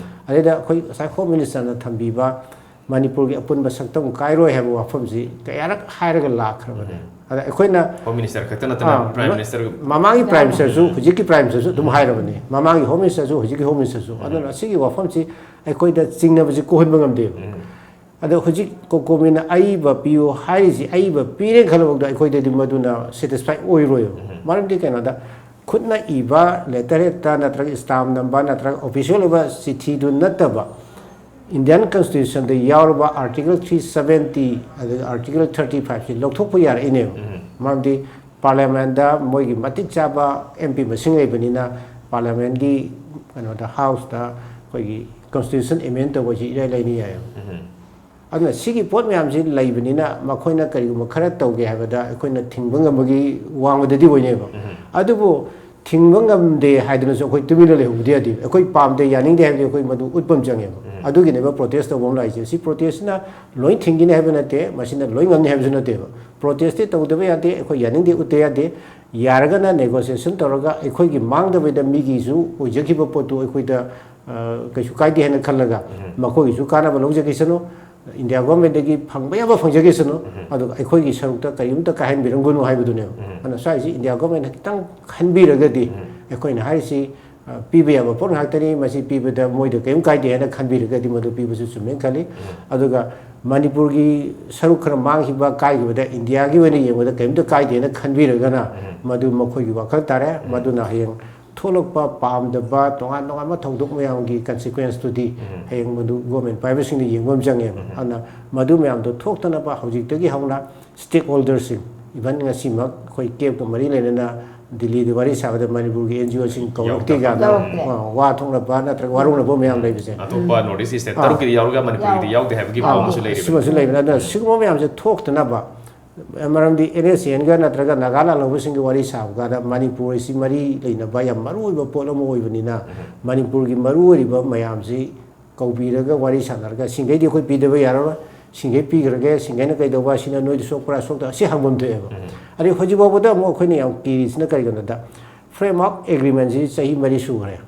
ꯑꯗꯩꯗ ꯑꯩꯈꯣꯏ ꯉꯁꯥꯏ ꯍꯣꯝ ꯃꯤꯅꯤꯁꯇꯔꯅ ꯊꯝꯕꯤꯕ ꯃꯅꯤꯄꯨꯔꯒꯤ ꯑꯄꯨꯟꯕ ꯁꯛꯇꯝ ꯀꯥꯏꯔꯣꯏ ꯍꯥꯏꯕ ꯋꯥꯐꯝꯁꯤ ꯀꯌꯥꯔꯛ ꯍꯥꯏꯔꯒ ꯂꯥꯛꯈ꯭ꯔꯕꯅꯦ꯫ ꯑꯗ ꯑꯩꯈꯣꯏꯅ ꯍꯣꯝ ꯃꯤꯅꯤꯁꯇꯔ ꯈꯛꯇ ꯅꯠꯇꯅ ꯑꯥ, ꯄ꯭ꯔꯥꯏꯝ ꯃꯤꯅꯤꯁꯇꯔ ꯃꯃꯥꯡꯒꯤ ꯄ꯭ꯔꯥꯏꯝ ꯃꯤꯅꯤꯁꯇꯔꯁꯨ ꯍꯧꯖꯤꯛꯀꯤ ꯄ꯭ꯔꯥꯏꯝ ꯃꯤꯅꯤꯁꯇꯔꯁꯨ ꯑꯗꯨꯝ ꯍꯥꯏꯔꯕꯅꯤ꯫ ꯃꯃꯥꯡꯒꯤ ꯍꯣꯝ ꯃꯤꯅꯤꯁꯇꯔꯁꯨ ꯍꯧꯖꯤꯛꯀꯤ ꯍꯣꯝ ꯃꯤꯅꯤꯁꯇꯔꯁꯨ꯫ ꯑꯗꯨꯅ ꯁꯤꯒꯤ ꯋꯥꯐꯝꯁꯤ ꯑꯩꯈꯣꯏꯗ ꯆꯤꯡꯅꯕꯁꯤ ꯀꯣꯛꯍꯟꯕ ꯉꯝꯗꯦꯕ꯫ ꯑꯗꯣ ꯍꯧꯖꯤꯛ ꯀꯣꯀꯣꯃꯤꯅ ꯑꯏꯕ ꯄꯤꯌꯨ ꯍꯥꯏꯔꯤꯁꯤ, ꯑꯏꯕ ꯄꯤꯔꯦ ꯈꯜꯂꯕꯗ ꯑꯩꯈꯣꯏꯗꯗꯤ ꯃꯗꯨꯅ ꯁꯦꯇꯤꯁꯐꯥꯏ ꯑꯣꯏꯔꯣꯏꯕ꯫ ꯃꯔꯝꯗꯤ ꯀꯩꯅꯣꯗ ꯈꯨꯠꯅ ꯏꯕ ꯂꯦꯇꯔ ꯍꯦꯠꯇ ꯅꯠꯇ꯭ꯔꯒ ꯏꯁꯇꯥꯝ ꯅꯝꯕ ꯅꯠꯇ꯭ꯔꯒ ꯑꯣꯐꯤꯁꯤꯌꯦꯜ ꯑꯣꯏꯕ ꯆꯤꯊꯤꯗꯨ ꯅꯠꯇꯕ ꯏꯟꯗꯤꯌꯥꯟ ꯀꯟꯁꯇꯤꯇ꯭ꯌꯨꯁꯟꯗ ꯌꯥꯎꯔꯕ ꯑꯥꯔꯇꯤꯀꯜ ꯊ꯭ꯔꯤ ꯁꯕꯦꯟꯇꯤ ꯑꯗꯨꯒ ꯑꯥꯔꯇꯤꯀꯜ ꯊꯥꯔꯇꯤ ꯐꯥꯏꯚꯁꯤ ꯂꯧꯊꯣꯛꯄ ꯌꯥꯔꯛꯏꯅꯦꯕ꯫ ꯃꯔꯝꯗꯤ ꯄꯥꯔꯂꯤꯌꯥꯃꯦꯟꯗ ꯃꯣꯏꯒꯤ ꯃꯇꯤꯛ ꯆꯥꯕ ꯑꯦꯝ ꯄꯤ ꯃꯁꯤꯡ ꯂꯩꯕꯅꯤꯅ ꯄꯥꯔꯂꯤꯌꯥꯃꯦꯟꯒꯤ ꯀꯩꯅꯣꯗ ꯍꯥꯎꯁꯇ ꯑꯩꯈꯣꯏꯒꯤ ꯀꯟꯁꯇꯤꯇ꯭ꯌꯨꯁꯟ ꯑꯦꯃꯦꯟ ꯇꯧꯕꯁꯤ ꯏꯔꯥꯏ ꯂꯥꯏꯅ ꯌꯥꯏꯌꯦꯕ꯫ ꯑꯗꯨꯅ ꯁꯤꯒꯤ ꯄꯣꯠ ꯃꯌꯥꯝꯁꯤ ꯂꯩꯕꯅꯤꯅ ꯃꯈꯣꯏꯅ ꯀꯔꯤꯒꯨꯝꯕ ꯈꯔ ꯇꯧꯒꯦ ꯍꯥꯏꯕꯗ ꯑꯩꯈꯣꯏꯅ ꯊꯤꯡꯕ ꯉꯝꯕꯒꯤ ꯋꯥꯡꯃꯗꯗꯤ ꯑꯣꯏꯅꯦꯕ꯫ ꯑꯗꯨꯕꯨ ꯊꯤꯡꯕ ꯉꯝꯗꯦ ꯍꯥꯏꯗꯨꯅꯁꯨ ꯑꯩꯈꯣꯏ ꯇꯨꯃꯤꯟꯅ ꯂꯩꯍꯧꯕꯗꯤ ꯌꯥꯗꯦ꯫ ꯑꯩꯈꯣꯏ ꯄꯥꯝꯗꯦ, ꯌꯥꯅꯤꯡꯗꯦ ꯍꯥꯏꯕꯗꯤ ꯑꯩꯈꯣꯏ ꯃꯗꯨ ꯎꯠꯄ ꯑꯃ ꯆꯪꯉꯦꯕ꯫ ꯑꯗꯨꯒꯤꯅꯦꯕ ꯄ꯭ꯔꯣꯇꯦꯁ ꯇꯧꯕ ꯑꯃ ꯂꯥꯛꯏꯁꯦ꯫ ꯁꯤ ꯄ꯭ꯔꯣꯇꯦꯁꯁꯤꯅ ꯂꯣꯏ ꯊꯤꯡꯒꯅꯤ ꯍꯥꯏꯕ ꯅꯠꯇꯦ, ꯃꯁꯤꯅ ꯂꯣꯏ ꯉꯝꯅꯤ ꯍꯥꯏꯕꯁꯨ ꯅꯠꯇꯦꯕ꯫ ꯄ꯭ꯔꯣꯇꯦꯁꯇꯤ ꯇꯧꯗꯕ ꯌꯥꯗꯦ, ꯑꯩꯈꯣꯏ ꯌꯥꯅꯤꯡꯗꯦ ꯎꯠꯇ ꯌꯥꯗꯦ꯫ ꯌꯥꯔꯒꯅ ꯅꯦꯒꯣꯁꯤꯌꯦꯁꯟ ꯇꯧꯔꯒ ꯑꯩꯈꯣꯏꯒꯤ ꯃꯥꯡꯗꯕꯤꯗ ꯃꯤꯒꯤꯁꯨ ꯑꯣꯏꯖꯈꯤꯕ ꯄꯣꯠꯇꯨ ꯑꯩꯈꯣꯏꯗ ꯑ, ꯀꯩꯁꯨ ꯀꯥꯏꯗꯦ ꯍꯥꯏꯅ ꯈꯜꯂꯒ ꯃꯈꯣꯏꯒꯤꯁꯨ ꯀꯥꯟꯅꯕ ꯂꯧꯖꯈꯤꯁꯅꯨ, ꯏꯟꯗꯤꯌꯥ ꯒꯣꯔꯃꯦꯟꯗꯒꯤ ꯐꯪꯕ ꯌꯥꯕ ꯐꯪꯖꯈꯤꯁꯅꯨ, ꯑꯗꯨꯒ ꯑꯩꯈꯣꯏꯒꯤ ꯁꯔꯨꯛꯇ ꯀꯔꯤꯝꯇ ꯀꯥꯏꯍꯟꯕꯤꯔꯝꯒꯅꯨ ꯍꯥꯏꯕꯗꯨꯅꯦꯕ꯫ ꯑꯗꯨꯅ ꯁ꯭ꯋꯥꯏꯁꯤ ꯏꯟꯗꯤꯌꯥ ꯒꯣꯔꯃꯦꯟꯅ ꯈꯤꯇꯪ ꯈꯟꯕꯤꯔꯒꯗꯤ ꯑꯩꯈꯣꯏꯅ ꯍꯥꯏꯔꯤꯁꯤ ꯑ, ꯄꯤꯕ ꯌꯥꯕ ꯄꯣꯠ ꯉꯥꯛꯇꯅꯤ, ꯃꯁꯤ ꯄꯤꯕꯗ ꯃꯣꯏꯗ ꯀꯔꯤꯝ ꯀꯥꯏꯗꯦ ꯍꯥꯏꯅ ꯈꯟꯕꯤꯔꯒꯗꯤ ꯃꯗꯨ ꯄꯤꯕꯁꯨ ꯆꯨꯝꯃꯦꯅ ꯈꯜꯂꯤ꯫ ꯑꯗꯨꯒ ꯃꯅꯤꯄꯨꯔꯒꯤ ꯁꯔꯨꯛ ꯈꯔ ꯃꯥꯡꯈꯤꯕ, ꯀꯥꯏꯈꯤꯕꯗ ꯏꯟꯗꯤꯌꯥꯒꯤ ꯑꯣꯏꯅ ꯌꯦꯡꯕꯗ ꯀꯔꯤꯝꯇ ꯀꯥꯏꯗꯦꯅ ꯈꯟꯕꯤꯔꯒꯅ ꯃꯗꯨ ꯃꯈꯣꯏꯒꯤ ꯋꯥꯈꯜ ꯇꯥꯔꯦ꯫ ꯃꯗꯨꯅ ꯍꯌꯦꯡ ꯊꯣꯛꯂꯛꯄ ꯄꯥꯝꯗꯕ ꯇꯣꯉꯥꯟ ꯇꯣꯉꯥꯟꯕ ꯊꯧꯗꯣꯛ ꯃꯌꯥꯝꯒꯤ ꯀꯟꯁꯤꯀ꯭ꯋꯦꯟꯁꯇꯨꯗꯤ ꯍꯌꯦꯡ ꯃꯗꯨ ꯒꯣꯔꯃꯦꯟ ꯄꯥꯏꯕꯁꯤꯡꯅ ꯌꯦꯡꯕ ꯑꯃ ꯆꯪꯉꯦꯕ꯫ ꯑꯗꯨꯅ ꯃꯗꯨ ꯃꯌꯥꯝꯗꯣ ꯊꯣꯛꯇꯅꯕ ꯍꯧꯖꯤꯛꯇꯒꯤ ꯍꯧꯅ ꯁ꯭ꯇꯦꯛ ꯍꯣꯜꯗꯔꯁꯤꯡ, ꯏꯚꯟ ꯉꯁꯤꯃꯛ ꯑꯩꯈꯣꯏ ꯀꯦꯞꯀ ꯃꯔꯤ ꯂꯩꯅꯅ ꯗꯤꯜꯂꯤꯗ ꯋꯥꯔꯤ ꯁꯥꯕꯗ ꯃꯅꯤꯄꯨꯔꯒꯤ ꯑꯦꯟ ꯖꯤ ꯑꯣꯁꯤꯡ ꯀꯧꯔꯛꯇꯦ ꯌꯥꯎꯗꯕ꯫ ꯀꯥꯏꯅ ꯌꯥꯎꯔꯛꯇꯦ꯫ ꯑ, ꯋꯥ ꯊꯣꯛꯅꯕ ꯅꯠꯇ꯭ꯔꯒ ꯋꯥꯔꯧꯅꯕ ꯃꯌꯥꯝ ꯂꯩꯕꯁꯦ꯫ ꯑꯇꯣꯞꯄ ꯅꯣꯔꯠ ꯏꯁ ꯏꯁꯇꯦꯠ ꯌꯥꯎ- ꯇꯔꯨꯛꯀꯤꯗꯤ ꯌꯥꯎꯔꯒ ꯃꯅꯤꯄꯨꯔꯒꯤꯗꯤ ꯌꯥꯎ- ꯌꯥꯎꯗꯦ ꯍꯥꯏꯕꯒꯤ ꯑ, ꯄꯥꯎ ꯑꯃꯁꯨ ꯂꯩꯔꯤꯕꯅꯤ꯫ ꯁꯤꯃꯁꯨ ꯂꯩꯕꯅꯤ꯫ ꯑꯗꯨꯅ ꯁꯤꯒꯨꯝꯕ ꯃꯌꯥꯝꯁꯦ ꯊꯣꯛꯇꯅꯕ, ꯃꯔꯝꯗꯤ ꯑꯦꯟ ꯑꯦꯁ ꯑꯦꯟꯒ ꯅꯠꯇ꯭ꯔꯒ ꯅꯥꯒꯥ ꯂꯥꯜꯍꯧꯕꯁꯤꯡꯒꯤ ꯋꯥꯔꯤ ꯁꯥꯕ ꯀꯥꯟꯗ ꯃꯅꯤꯄꯨꯔ ꯑꯁꯤ ꯃꯔꯤ ꯂꯩꯅꯕ ꯌꯥꯝ ꯃꯔꯨ ꯑꯣꯏꯕ ꯄꯣꯠ ꯑꯃ ꯑꯣꯏꯕꯅꯤꯅ, ꯃꯅꯤꯄꯨꯔꯒꯤ ꯃꯔꯨ ꯑꯣꯏꯔꯤꯕ ꯃꯌꯥꯝꯁꯤ ꯀꯧꯕꯤꯔꯒ ꯋꯥꯔꯤ ꯁꯥꯟꯅꯔꯒ, ꯁꯤꯡꯈꯩꯗꯤ ꯑꯩꯈꯣꯏ ꯄꯤꯗꯕ ꯌꯥꯔꯔꯣꯏ, ꯁꯤꯡꯈꯩ ꯄꯤꯈ꯭ꯔꯒꯦ, ꯁꯤꯡꯈꯩꯅ ꯀꯩꯗꯧꯕ, ꯁꯤꯅ ꯅꯣꯏꯗ ꯁꯣꯛꯄ꯭ꯔꯥ ꯁꯣꯛꯇꯕ, ꯑꯁꯤ ꯍꯪꯐꯝ ꯊꯣꯛꯑꯦꯕ꯫ ꯑꯗꯩ ꯍꯧꯖꯤꯛ ꯐꯥꯎꯕꯗ ꯑꯃꯨꯛ ꯑꯩꯈꯣꯏꯅ ꯌꯥꯝ ꯀꯤꯔꯤꯁꯤꯅ ꯀꯔꯤꯒꯤꯅꯣꯗ, ꯐ꯭ꯔꯦꯝꯋꯥꯔꯛ ꯑꯦꯒ꯭ꯔꯤꯃꯦꯟꯁꯤ ꯆꯍꯤ ꯃꯔꯤ ꯁꯨꯈ꯭ꯔꯦ꯫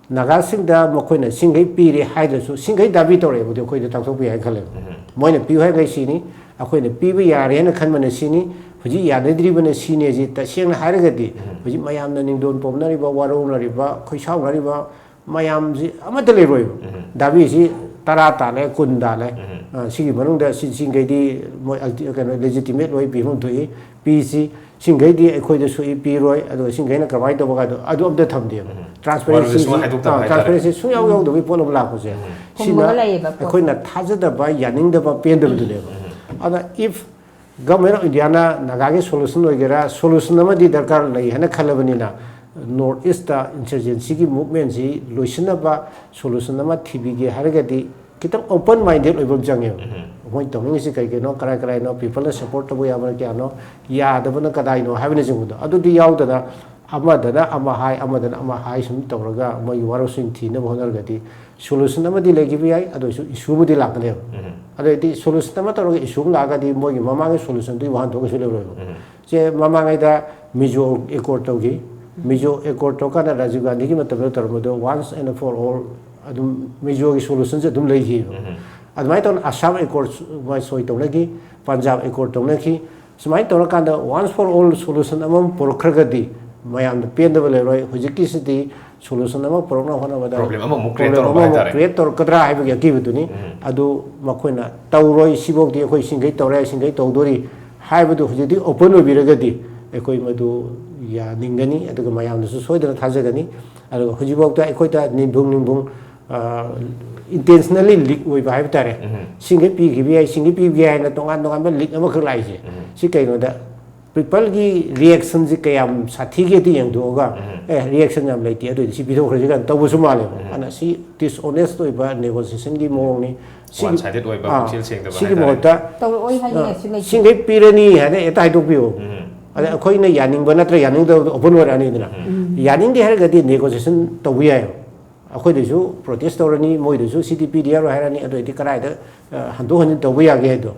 ꯅꯥꯒꯥꯁꯤꯡꯗ ꯃꯈꯣꯏꯅ ꯁꯤꯡꯈꯩ ꯄꯤꯔꯦ ꯍꯥꯏꯗ꯭ꯔꯁꯨ, ꯁꯤꯡꯈꯩ ꯗꯥꯕꯤ ꯇꯧꯔꯛꯑꯦꯕꯨꯗꯤ ꯑꯩꯈꯣꯏꯗ ꯇꯥꯛꯊꯣꯛꯄ ꯌꯥꯏ ꯈꯜꯂꯦꯕ꯫ ꯃꯣꯏꯅ ꯄꯤꯌꯨ ꯍꯥꯏꯔꯒꯗꯤ ꯁꯤꯅꯤ, ꯑꯩꯈꯣꯏꯅ ꯄꯤꯕ ꯌꯥꯔꯦꯅ ꯈꯟꯕꯅ ꯁꯤꯅꯤ, ꯍꯧꯖꯤꯛ ꯌꯥꯅꯗ꯭ꯔꯤꯕꯅ ꯁꯤꯅꯤ꯫ ꯑꯁꯤ ꯇꯁꯦꯡꯅ ꯍꯥꯏꯔꯒꯗꯤ ꯍꯧꯖꯤꯛ ꯃꯌꯥꯝꯅ ꯅꯤꯡꯗꯣꯟ ꯄꯣꯝꯅꯔꯤꯕ, ꯋꯥꯔꯧꯅꯔꯤꯕ, ꯈꯣꯏꯁꯥꯎꯅꯔꯤꯕ ꯃꯌꯥꯝꯁꯤ ꯑꯃꯠꯇ ꯂꯩꯔꯣꯏꯕ꯫ ꯗꯥꯕꯤꯁꯤ ꯇꯔꯥ ꯇꯥꯜꯂꯦ, ꯀꯨꯟ ꯇꯥꯜꯂꯦ, ꯑ, ꯁꯤꯒꯤ ꯃꯅꯨꯡꯗ ꯁꯤ, ꯁꯤꯡꯈꯩꯗꯤ ꯃꯣꯏ ꯑꯜꯇꯤ-, ꯀꯩꯅꯣ, ꯂꯦꯖꯤꯇꯤꯃꯦꯠ ꯑꯣꯏ ꯄꯤꯐꯝ ꯊꯣꯛꯏ, ꯄꯤꯁꯤ, ꯁꯤꯡꯈꯩꯗꯤ ꯑꯩꯈꯣꯏꯗ ꯁꯣꯛꯏ ꯄꯤꯔꯣꯏ, ꯑꯗꯨꯒ ꯁꯤꯡꯈꯩꯅ ꯀꯃꯥꯏꯅ ꯇꯧꯕ ꯀꯥꯏꯗꯣ ꯑꯗꯨ ꯑꯝꯇ ꯊꯝꯗꯦꯕ꯫ ꯋꯥꯔꯣꯏꯁꯤ ꯇ꯭ꯔꯥꯟꯁꯄꯦꯔꯦꯟꯁꯤ ꯁꯨꯡꯍꯥꯏ ꯍꯥꯏꯗꯣꯛꯇꯕ ꯍꯥꯏꯇꯥꯔꯦ꯫ ꯇ꯭ꯔꯥꯟꯁꯄꯦꯔꯦꯟꯁꯤ ꯁꯨꯡꯌꯥꯎ ꯌꯥꯎꯗꯕꯒꯤ ꯄꯣꯠ ꯑꯃ ꯂꯥꯛꯄꯁꯦ, ꯁꯤꯅ ꯍꯨꯝꯕꯒ ꯂꯩꯌꯦꯕ ꯄꯣꯠꯇꯣ꯫ ꯑꯩꯈꯣꯏꯅ ꯊꯥꯖꯗꯕ, ꯌꯥꯅꯤꯡꯗꯕ, ꯄꯦꯟꯗꯕꯗꯨꯅꯦꯕ꯫ ꯑꯗ if Government of Indiaꯅ ꯅꯥꯒꯥꯒꯤ ꯁꯣꯂꯨꯁꯟ ꯑꯣꯏꯒꯦꯔꯥ, ꯁꯣꯂꯨꯁꯟ ꯑꯃꯗꯤ ꯗꯔꯀꯥꯔ ꯂꯩ ꯍꯥꯏꯅ ꯈꯜꯂꯕꯅꯤꯅ, ꯅꯣꯔꯠ ꯏꯁꯇ ꯏꯟꯁꯔꯖꯦꯟꯁꯤꯒꯤ ꯃꯨꯚꯃꯦꯟꯁꯤ ꯂꯣꯏꯁꯤꯟꯅꯕ ꯁꯣꯂꯨꯁꯟ ꯑꯃ ꯊꯤꯕꯤꯒꯦ ꯍꯥꯏꯔꯒꯗꯤ, ꯈꯤꯇꯪ ꯑꯣꯄꯟ ꯃꯥꯏꯟꯗꯦꯠ ꯑꯣꯏꯕ ꯑꯃ ꯆꯪꯉꯦꯕ꯫ ꯃꯣꯏ ꯇꯧꯅꯤꯡꯉꯤꯁꯤ ꯀꯩ ꯀꯩꯅꯣ, ꯀꯔꯥꯏ ꯀꯔꯥꯏꯅꯣ, ꯄꯤꯄꯜꯅ ꯁꯞꯄꯣꯔꯠ ꯇꯧꯕ ꯌꯥꯕꯅ ꯀꯌꯥꯅꯣ, ꯌꯥꯗꯕꯅ ꯀꯗꯥꯏꯅꯣ ꯍꯥꯏꯕꯅꯆꯤꯡꯕꯗꯣ, ꯑꯗꯨꯗꯤ ꯌꯥꯎꯗꯅ ꯑꯃꯗꯅ ꯑꯃ ꯍꯥꯏ, ꯑꯃꯗꯅ ꯑꯃ ꯍꯥꯏ, ꯁꯨꯝ ꯇꯧꯔꯒ ꯃꯣꯏꯒꯤ ꯋꯥꯔꯧꯁꯤꯟ ꯊꯤꯅꯕ ꯍꯣꯠꯅꯔꯒꯗꯤ ꯁꯣꯂꯨꯁꯟ ꯑꯃꯗꯤ ꯂꯩꯈꯤꯕ ꯌꯥꯏ, ꯑꯗꯨ ꯑꯣꯏꯔꯁꯨ ꯏꯁꯨ ꯑꯃꯗꯤ ꯂꯥꯛꯀꯅꯦꯕ꯫ ꯑꯗꯨ ꯑꯣꯏꯔꯗꯤ ꯁꯣꯂꯨꯁꯟ ꯑꯃ ꯇꯧꯔꯒ ꯏꯁꯨ ꯑꯃ ꯂꯥꯛꯑꯒꯗꯤ ꯃꯣꯏꯒꯤ ꯃꯃꯥꯡꯒꯤ ꯁꯣꯂꯨꯁꯟꯗꯨꯒꯤ ꯋꯥꯍꯟꯊꯣꯛ ꯀꯩꯁꯨ ꯂꯩꯔꯣꯏꯕ꯫ ꯁꯦ, ꯃꯃꯥꯡꯉꯩꯗ ꯃꯤꯖꯣ ꯑꯦꯀꯣꯔꯗ ꯇꯧꯈꯤ꯫ ꯃꯤꯖꯣ ꯑꯦꯀꯣꯔꯗ ꯇꯧꯔꯀꯥꯟꯗ ꯔꯥꯖꯤꯕ ꯒꯥꯟꯙꯤꯒꯤ ꯃꯇꯝꯗ ꯇꯧꯔꯝꯕꯗꯣ once and for all ꯑꯗꯨꯝ ꯃꯤꯖꯣꯒꯤ ꯁꯣꯂꯨꯁꯟꯁꯦ ꯑꯗꯨꯝ ꯂꯩꯈꯤꯕ꯫ ꯑꯗꯨꯃꯥꯏꯅ ꯇꯧꯅ ꯑꯁꯥꯝ ꯑꯦꯀꯣꯔꯗ ꯃꯣꯏ ꯁꯣꯏ ꯇꯧꯅꯈꯤ, ꯄꯟꯖꯥꯕ ꯑꯦꯀꯣꯔꯗ ꯇꯧꯅꯈꯤ꯫ ꯁꯨꯃꯥꯏꯅ ꯇꯧꯔꯀꯥꯟꯗ once for all solution ꯑꯃ ꯄꯨꯔꯛꯈ꯭ꯔꯒꯗꯤ ꯃꯌꯥꯝꯗ ꯄꯦꯟꯗꯕ ꯂꯩꯔꯣꯏ꯫ ꯍꯧꯖꯤꯛꯀꯤꯁꯤꯗꯤ solution ꯑꯃ ꯄꯨꯔꯛꯅꯕ ꯍꯣꯠꯅꯕꯗ Problem ꯑꯃꯃꯨꯛ create problem ꯇꯧꯔꯛꯄ ꯑꯃꯃꯨꯛ ꯍꯥꯏꯇꯥꯔꯦ꯫ Create ꯇꯧꯔꯛꯀꯗ꯭ꯔꯥ ꯍꯥꯏꯕꯒꯤ ꯑꯀꯤꯕꯗꯨꯅꯤ꯫ ꯑꯗꯨ ꯃꯈꯣꯏꯅ ꯇꯧꯔꯣꯏ, ꯁꯤꯐꯧꯗꯤ ꯑꯩꯈꯣꯏ ꯁꯤꯡꯈꯩ ꯇꯧꯔꯦ, ꯁꯤꯡꯈꯩ ꯇꯧꯗꯣꯔꯤ ꯍꯥꯏꯕꯗꯨ ꯍꯧꯖꯤꯛꯇꯤ open ꯑꯣꯏꯕꯤꯔꯒꯗꯤ ꯑꯩꯈꯣꯏ ꯃꯗꯨ ꯌꯥꯅꯤꯡꯒꯅꯤ, ꯑꯗꯨꯒ ꯃꯌꯥꯝꯗꯁꯨ ꯁꯣꯏꯗꯅ ꯊꯥꯖꯒꯅꯤ꯫ ꯑꯗꯨꯒ ꯍꯧꯖꯤꯛꯐꯥꯎꯗ ꯑꯩꯈꯣꯏꯗ ꯅꯤꯡꯕꯨꯡ ꯅꯤꯡꯕꯨꯡ intentionally leak ꯑꯣꯏꯕ ꯍꯥꯏꯕ ꯇꯥꯔꯦ꯫ ꯁꯤꯡꯈꯩ ꯄꯤꯈꯤꯕ ꯌꯥꯏ, ꯁꯤꯡꯈꯩ ꯄꯤꯕ ꯌꯥꯏ ꯍꯥꯏꯅ ꯇꯣꯉꯥꯟ ꯇꯣꯉꯥꯟꯕ leak ꯑꯃꯈꯛ ꯂꯥꯛꯏꯁꯦ, ꯁꯤ ꯀꯩꯅꯣꯗ ꯄꯤꯄꯜꯒꯤ ꯔꯤꯌꯦꯛꯁꯟꯁꯤ ꯀꯌꯥꯝ ꯁꯥꯊꯤꯒꯦꯗꯤ ꯌꯦꯡꯊꯣꯛꯑꯒ, ꯑꯦ, ꯔꯤꯌꯦꯛꯁꯟ ꯌꯥꯝ ꯂꯩꯇꯦ, ꯑꯗꯨꯑꯣꯏꯗꯤ ꯁꯤ ꯄꯤꯊꯣꯛꯈ꯭ꯔꯁꯤ ꯀꯥꯏꯅ ꯇꯧꯕꯁꯨ ꯃꯥꯜꯂꯦꯕ꯫ ꯑꯗꯨꯅ ꯁꯤ ꯗꯤꯁꯑꯣꯅꯦꯁ ꯑꯣꯏꯕ ꯅꯦꯒꯣꯁꯤꯌꯦꯁꯟꯒꯤ ꯃꯑꯣꯡꯅꯤ꯫ ꯁꯤꯒꯤ, ꯋꯥꯟ ꯁꯥꯏꯗꯦꯠ ꯑꯣꯏꯕ ꯑꯥ, ꯄꯨꯛꯆꯦꯜ ꯁꯦꯡꯗꯕ ꯁꯤꯒꯤ ꯍꯥꯏꯇꯥꯔꯦ꯫ ꯃꯍꯨꯠꯇ ꯇꯧꯔꯛꯑꯣꯏ ꯍꯥꯏꯅꯤꯡꯉꯥꯏꯁꯨ ꯂꯩꯇꯦ꯫ ꯁꯤꯡꯈꯩ ꯄꯤꯔꯅꯤ ꯍꯥꯏꯅ ꯍꯦꯛꯇ ꯍꯥꯏꯗꯣꯛꯄꯤꯌꯣ꯫ ꯑꯗ ꯑꯩꯈꯣꯏꯅ ꯌꯥꯅꯤꯡꯕ ꯅꯠꯇ꯭ꯔ ꯌꯥꯅꯤꯡꯗꯕꯗꯣ ꯑꯣꯄꯟ ꯑꯣꯏꯔꯛꯑꯅꯤꯗꯅ꯫ ꯌꯥꯅꯤꯡꯗꯦ ꯍꯥꯏꯔꯒꯗꯤ ꯅꯦꯒꯣꯁꯤꯌꯦꯁꯟ ꯇꯧꯕ ꯌꯥꯏꯑꯕ꯫ ꯑꯩꯈꯣꯏꯗꯁꯨ ꯄ꯭ꯔꯣꯇꯦꯁ ꯇꯧꯔꯅꯤ, ꯃꯣꯏꯗꯁꯨ ꯁꯤꯗꯤ ꯄꯤꯗ ꯌꯥꯔꯣꯏ ꯍꯥꯏꯔꯅꯤ, ꯑꯗꯨ ꯑꯣꯏꯔꯗꯤ ꯀꯗꯥꯏꯗ, ꯑ, ꯍꯟꯗꯣꯛ ꯍꯟꯖꯤꯟ ꯇꯧꯕ ꯌꯥꯒꯦ ꯍꯥꯏꯗꯣ꯫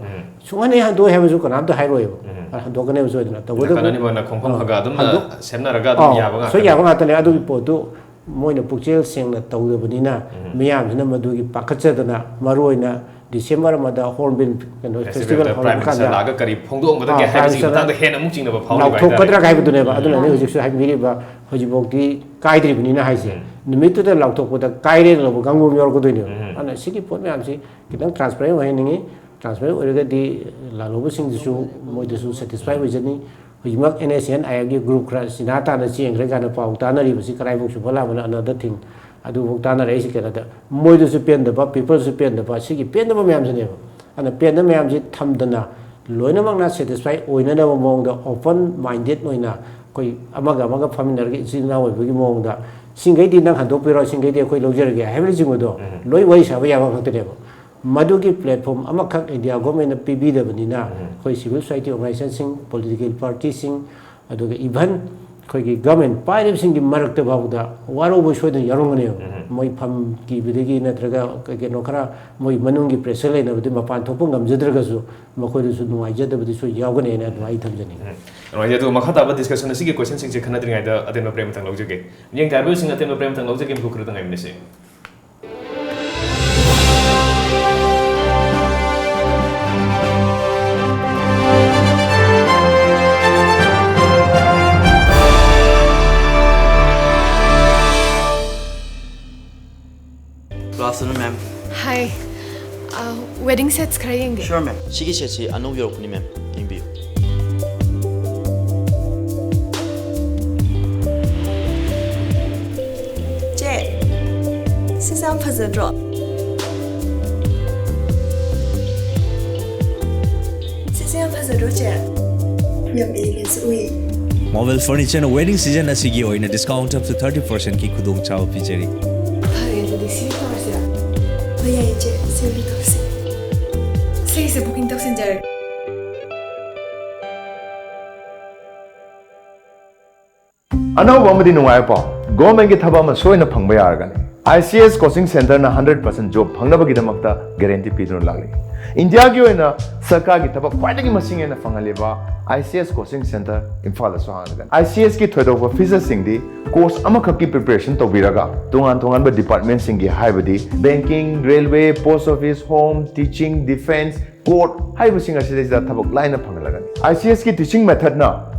ꯁꯨꯡꯍꯟ ꯍꯦꯛ ꯍꯟꯗꯣꯛꯑꯣꯏ ꯍꯥꯏꯕꯁꯨ ꯀꯅꯥꯝꯇ ꯍꯥꯏꯔꯣꯏꯕ꯫ ꯑ, ꯍꯟꯗꯣꯛꯀꯅꯦꯕ ꯁꯣꯏꯗꯅ꯫ ꯇꯧꯕꯇꯕꯨ ꯅꯥꯀꯟ ꯑꯅꯤꯃꯛꯅ ꯈꯣꯡꯐꯝ ꯑ, ꯈꯔ ꯑꯗꯨꯝ ꯍꯟꯗꯣꯛ-, ꯁꯦꯝꯅꯔꯒ ꯑꯗꯨꯝ ꯑꯥꯎ, ꯌꯥꯕ ꯁꯣꯏ ꯌꯥꯕ ꯉꯥꯛꯇꯅꯤ꯫ ꯉꯥꯛꯇꯅꯦ꯫ ꯑꯗꯨꯒꯤ ꯄꯣꯠꯇꯨ ꯃꯣꯏꯅ ꯄꯨꯛꯆꯦꯜ ꯁꯦꯡꯅ ꯇꯧꯗꯕꯅꯤꯅ ꯃꯤꯌꯥꯝꯁꯤꯅ ꯃꯗꯨꯒꯤ ꯄꯥꯈꯠꯆꯗꯅ ꯃꯔꯨꯑꯣꯏꯅ ꯗꯤꯁꯦꯝꯕꯔ ꯑꯃꯗ ꯍꯣꯔꯟꯕꯤꯜ ꯀꯩꯅꯣ ꯐꯦꯁꯇꯤꯚꯦꯜ ꯐꯦꯁꯇꯤꯚꯦꯜꯗ ꯄ꯭ꯔꯥꯏꯝ ꯍꯧꯔꯛꯄ ꯃꯤꯅꯤꯁꯇꯔ ꯀꯥꯟꯗ ꯂꯥꯛꯑꯒ ꯀꯔꯤ ꯐꯣꯡꯗꯣꯛꯑꯝꯒꯗꯒꯦ ꯑꯥ, ꯄ꯭ꯔꯥꯏꯝ ꯍꯥꯏꯕꯁꯤꯒꯤ ꯃꯤꯅꯤꯁꯇꯔꯅ ꯃꯇꯥꯡꯗ ꯍꯦꯟꯅ ꯑꯃꯨꯛ ꯆꯤꯡꯅꯕ ꯐꯥꯎꯔꯤꯕ ꯂꯥꯎꯊꯣꯛꯀꯗ꯭ꯔꯥ ꯍꯥꯏꯇꯥꯔꯦ꯫ ꯍꯥꯏꯕꯗꯨꯅꯦꯕ꯫ ꯑꯗꯨꯅꯅꯦ ꯍꯧꯖꯤꯛꯁꯨ ꯍꯥꯏꯕꯤꯔꯤꯕ ꯍꯧꯖꯤꯛꯐꯥꯎꯗꯤ ꯀꯥꯏꯗ꯭ꯔꯤꯕꯅꯤꯅ ꯍꯥꯏꯁꯦ꯫ ꯅꯨꯃꯤꯠꯇꯨꯗ ꯂꯥꯎꯊꯣꯛꯄꯗ ꯀꯥꯏꯔꯦꯅ ꯂꯧꯕ ꯀꯥꯡꯕꯨ ꯑꯃ ꯌꯥꯎꯔꯛꯀꯗꯣꯏꯅꯦꯕ꯫ ꯑꯗꯨꯅ ꯁꯤꯒꯤ ꯄꯣꯠ ꯃꯌꯥꯝꯁꯤ ꯈꯤꯇꯪ ꯇ꯭ꯔꯥꯟꯁꯄꯦꯔꯦꯟ ꯑꯣꯏꯍꯟꯅꯤꯡꯉꯤ꯫ ꯇ꯭ꯔꯥꯟꯁꯄꯦꯔꯦꯟ ꯑꯣꯏꯔꯒꯗꯤ ꯂꯥꯜꯍꯧꯕꯁꯤꯡꯗꯨꯁꯨ, ꯃꯣꯏꯗꯁꯨ ꯁꯦꯇꯤꯁꯐꯥꯏ ꯑꯣꯏꯖꯅꯤ꯫ ꯍꯧꯖꯤꯛꯃꯛ NSCN IM ꯒꯤ ꯒ꯭ꯔꯨꯞ ꯈꯔ ꯆꯤꯅꯥ ꯇꯥꯟꯅ ꯆꯦꯟꯈ꯭ꯔꯦ ꯀꯥꯏꯅ ꯄꯥꯎ ꯇꯥꯅꯔꯤꯕꯁꯤ ꯀꯗꯥꯏꯐꯥꯎ ꯆꯨꯝꯕ ꯂꯥꯟꯕꯅꯣ, another thing꯫ ꯑꯗꯨꯐꯥꯎ ꯇꯥꯟꯅꯔꯛꯏꯁꯤ ꯀꯩꯅꯣꯗ, ꯃꯣꯏꯗꯁꯨ ꯄꯦꯟꯗꯕ, ꯄꯤꯄꯜꯁꯨ ꯄꯦꯟꯗꯕ, ꯁꯤꯒꯤ ꯄꯦꯟꯗꯕ ꯃꯌꯥꯝꯁꯤꯅꯦꯕ꯫ ꯑꯗꯨꯅ ꯄꯦꯟꯗꯕ ꯃꯌꯥꯝꯁꯤ ꯊꯝꯗꯅ ꯂꯣꯏꯅꯃꯛꯅ ꯁꯦꯇꯤꯁꯐꯥꯏ ꯑꯣꯏꯅꯅꯕ ꯃꯑꯣꯡꯗ, ꯑꯣꯄꯟ ꯃꯥꯏꯟꯗꯦꯠ ꯑꯣꯏꯅ ꯑꯩꯈꯣꯏ ꯑꯃꯒ ꯑꯃꯒ ꯐꯝꯃꯤꯟꯅꯔꯒ ꯏꯆꯤꯜ ꯏꯅꯥꯎ ꯑꯣꯏꯕꯒꯤ ꯃꯑꯣꯡꯗ, ꯁꯤꯡꯈꯩꯗꯤ ꯅꯪ ꯍꯟꯗꯣꯛꯄꯤꯔꯣ, ꯁꯤꯡꯈꯩꯗꯤ ꯑꯩꯈꯣꯏ ꯂꯧꯖꯔꯒꯦ ꯍꯥꯏꯕꯅꯆꯤꯡꯕꯗꯣ ꯂꯣꯏ ꯋꯥꯔꯤ ꯁꯥꯕ ꯌꯥꯕ ꯉꯥꯛꯇꯅꯦꯕ꯫ ꯃꯗꯨꯒꯤ ꯄ꯭ꯂꯦꯠꯐꯣꯝ ꯑꯃꯈꯛ ꯏꯟꯗꯤꯌꯥ ꯒꯣꯔꯃꯦꯟꯅ ꯄꯤꯕꯤꯗꯕꯅꯤꯅ ꯑꯩꯈꯣꯏ ꯁꯤꯚꯤꯜ ꯁꯣꯁꯥꯏꯇꯤ ꯑꯣꯔꯒꯅꯥꯏꯖꯦꯁꯟꯁꯤꯡ, ꯄꯣꯂꯤꯇꯤꯀꯦꯜ ꯄꯥꯔꯇꯤꯁꯤꯡ, ꯑꯗꯨꯒ ꯏꯚꯟ ꯑꯩꯈꯣꯏꯒꯤ ꯒꯚꯔꯟꯃꯦꯟ ꯄꯥꯏꯔꯤꯕꯁꯤꯡꯒꯤ ꯃꯔꯛꯇ ꯐꯥꯎꯕꯗ ꯋꯥꯔꯧꯕ ꯁꯣꯏꯗꯅ ꯌꯥꯎꯔꯝꯒꯅꯦꯕ꯫ ꯃꯣꯏ ꯐꯝꯈꯤꯕꯗꯒꯤ ꯅꯠꯇ꯭ꯔꯒ ꯀꯩ ꯀꯩꯅꯣ ꯈꯔ ꯃꯣꯏ ꯃꯅꯨꯡꯒꯤ ꯄ꯭ꯔꯦꯁꯔ ꯂꯩꯅꯕꯗꯤ ꯃꯄꯥꯟ ꯊꯣꯛꯄ ꯉꯝꯖꯗ꯭ꯔꯒꯁꯨ ꯃꯈꯣꯏꯗꯁꯨ ꯅꯨꯡꯉꯥꯏꯖꯗꯕꯗꯤ ꯁꯣꯏ ꯌꯥꯎꯒꯅꯦꯅ ꯑꯗꯨꯃꯥꯏꯅ ꯊꯝꯖꯅꯤꯡꯉꯤ꯫ ꯅꯨꯡꯉꯥꯏꯖꯩ꯫ ꯑꯗꯨꯒ ꯃꯈꯥ ꯇꯥꯕ ꯗꯤꯁꯀꯁꯟ ꯑꯁꯤꯒꯤ ꯀꯣꯏꯁꯟꯁꯤꯡꯁꯦ ꯈꯟꯅꯗ꯭ꯔꯤꯉꯩꯗ ꯑꯇꯦꯟꯕ ꯕ꯭ꯔꯦꯛ ꯑꯃꯇꯪ ꯂꯧꯖꯒꯦ꯫ ꯃꯤꯠꯌꯦꯡ ꯇꯥꯔꯕꯁꯤꯡ ꯑꯇꯦꯟꯕ ꯕ꯭ꯔꯦꯛ ꯑꯃꯇꯪ ꯂꯧꯖꯒꯦ, ꯃꯤꯅꯤꯠ ꯈꯔꯗ ꯉꯥꯏꯃꯤꯟꯅꯁꯤ꯫ Good afternoon, ma'am. Hi. Uh, wedding sets ꯈꯔ ꯌꯦꯡꯒꯦ꯫ Sure, ma'am. ꯁꯤꯒꯤ ꯁꯦꯠꯁꯤ ꯑꯅꯧꯕ ꯌꯧꯔꯛꯄꯅꯤ, ma'am. ꯌꯦꯡꯕꯤꯌꯨ꯫ ꯆꯦ, ꯁꯤꯁꯦ ꯌꯥꯝ ꯐꯖꯗ꯭ꯔꯣ? ꯁꯤꯁꯦ ꯌꯥꯝ ꯐꯖꯗ꯭ꯔꯣ, ꯆꯦ? ꯌꯥꯝ ꯏꯪꯅꯁꯨ ꯎꯏ꯫ Marvel Furniture ꯅ wedding season ꯑꯁꯤꯒꯤ ꯑꯣꯏꯅ discount up to thirty percent ꯀꯤ ꯈꯨꯗꯣꯡꯆꯥꯕ ꯄꯤꯖꯔꯤ꯫ ꯐꯔꯦ, ꯑꯗꯨꯗꯤ ꯁꯤ ꯇꯧꯔꯁꯤꯔꯥ? ꯍꯣꯏ, ꯌꯥꯏꯌꯦ, ꯏꯆꯦ꯫ ꯁꯦꯝꯕꯤ ꯇꯧꯁꯤ꯫ ꯁꯤꯒꯤꯁꯦ booking ꯇꯧꯁꯤꯟꯖꯔꯒꯦ꯫ ꯑꯅꯧꯕ ꯑꯃꯗꯤ ꯅꯨꯡꯉꯥꯏꯕ ꯄꯥꯎ, ꯒꯣꯔꯃꯦꯟꯒꯤ ꯊꯕꯛ ꯑꯃ ꯁꯣꯏꯅ ꯐꯪꯕ ꯌꯥꯔꯒꯅꯤ꯫ ꯑꯥꯏ ꯁꯤ ꯑꯦꯁ ꯀꯣꯆꯤꯡ ꯁꯦꯟꯇꯔꯅ ꯍꯟꯗ꯭ꯔꯦꯠ ꯄꯥꯔꯁꯦꯟ ꯖꯣꯕ ꯐꯪꯅꯕꯒꯤꯗꯃꯛꯇ ꯒꯦꯔꯦꯟꯇꯤ ꯄꯤꯗꯨꯅ ꯂꯥꯛꯂꯤ꯫ ꯏꯟꯗꯤꯌꯥꯒꯤ ꯑꯣꯏꯅ ꯁꯔꯀꯥꯔꯒꯤ ꯊꯕꯛ ꯈ꯭ꯋꯥꯏꯗꯒꯤ ꯃꯁꯤꯡ ꯍꯦꯟꯅ ꯐꯪꯍꯜꯂꯤꯕ I C S coaching centre ꯏꯝꯐꯥꯜꯗꯁꯨ ꯍꯥꯡꯂꯒꯅꯤ꯫ I C ꯑꯦꯁꯀꯤ ꯊꯣꯏꯗꯣꯛꯄ ꯐꯤꯆꯔꯁꯤꯡꯗꯤ ꯀꯣꯔꯁ ꯑꯃꯈꯛꯀꯤ ꯄ꯭ꯔꯤꯄꯦꯔꯦꯁꯟ ꯇꯧꯕꯤꯔꯒ ꯇꯣꯉꯥꯟ ꯇꯣꯉꯥꯟꯕ ꯗꯤꯄꯥꯔꯠꯃꯦꯟꯁꯤꯡꯒꯤ, ꯍꯥꯏꯕꯗꯤ banking, railway, post office, home, teaching, defence, court ꯍꯥꯏꯔꯤꯕꯁꯤꯡ ꯑꯁꯤꯗꯩꯁꯤꯗ ꯊꯕꯛ ꯂꯥꯏꯅ ꯐꯪꯍꯜꯂꯒꯅꯤ꯫ ꯑꯥꯏ ꯁꯤ ꯑꯦꯁꯀꯤ ꯇꯤꯆꯤꯡ ꯃꯦꯊꯠꯅ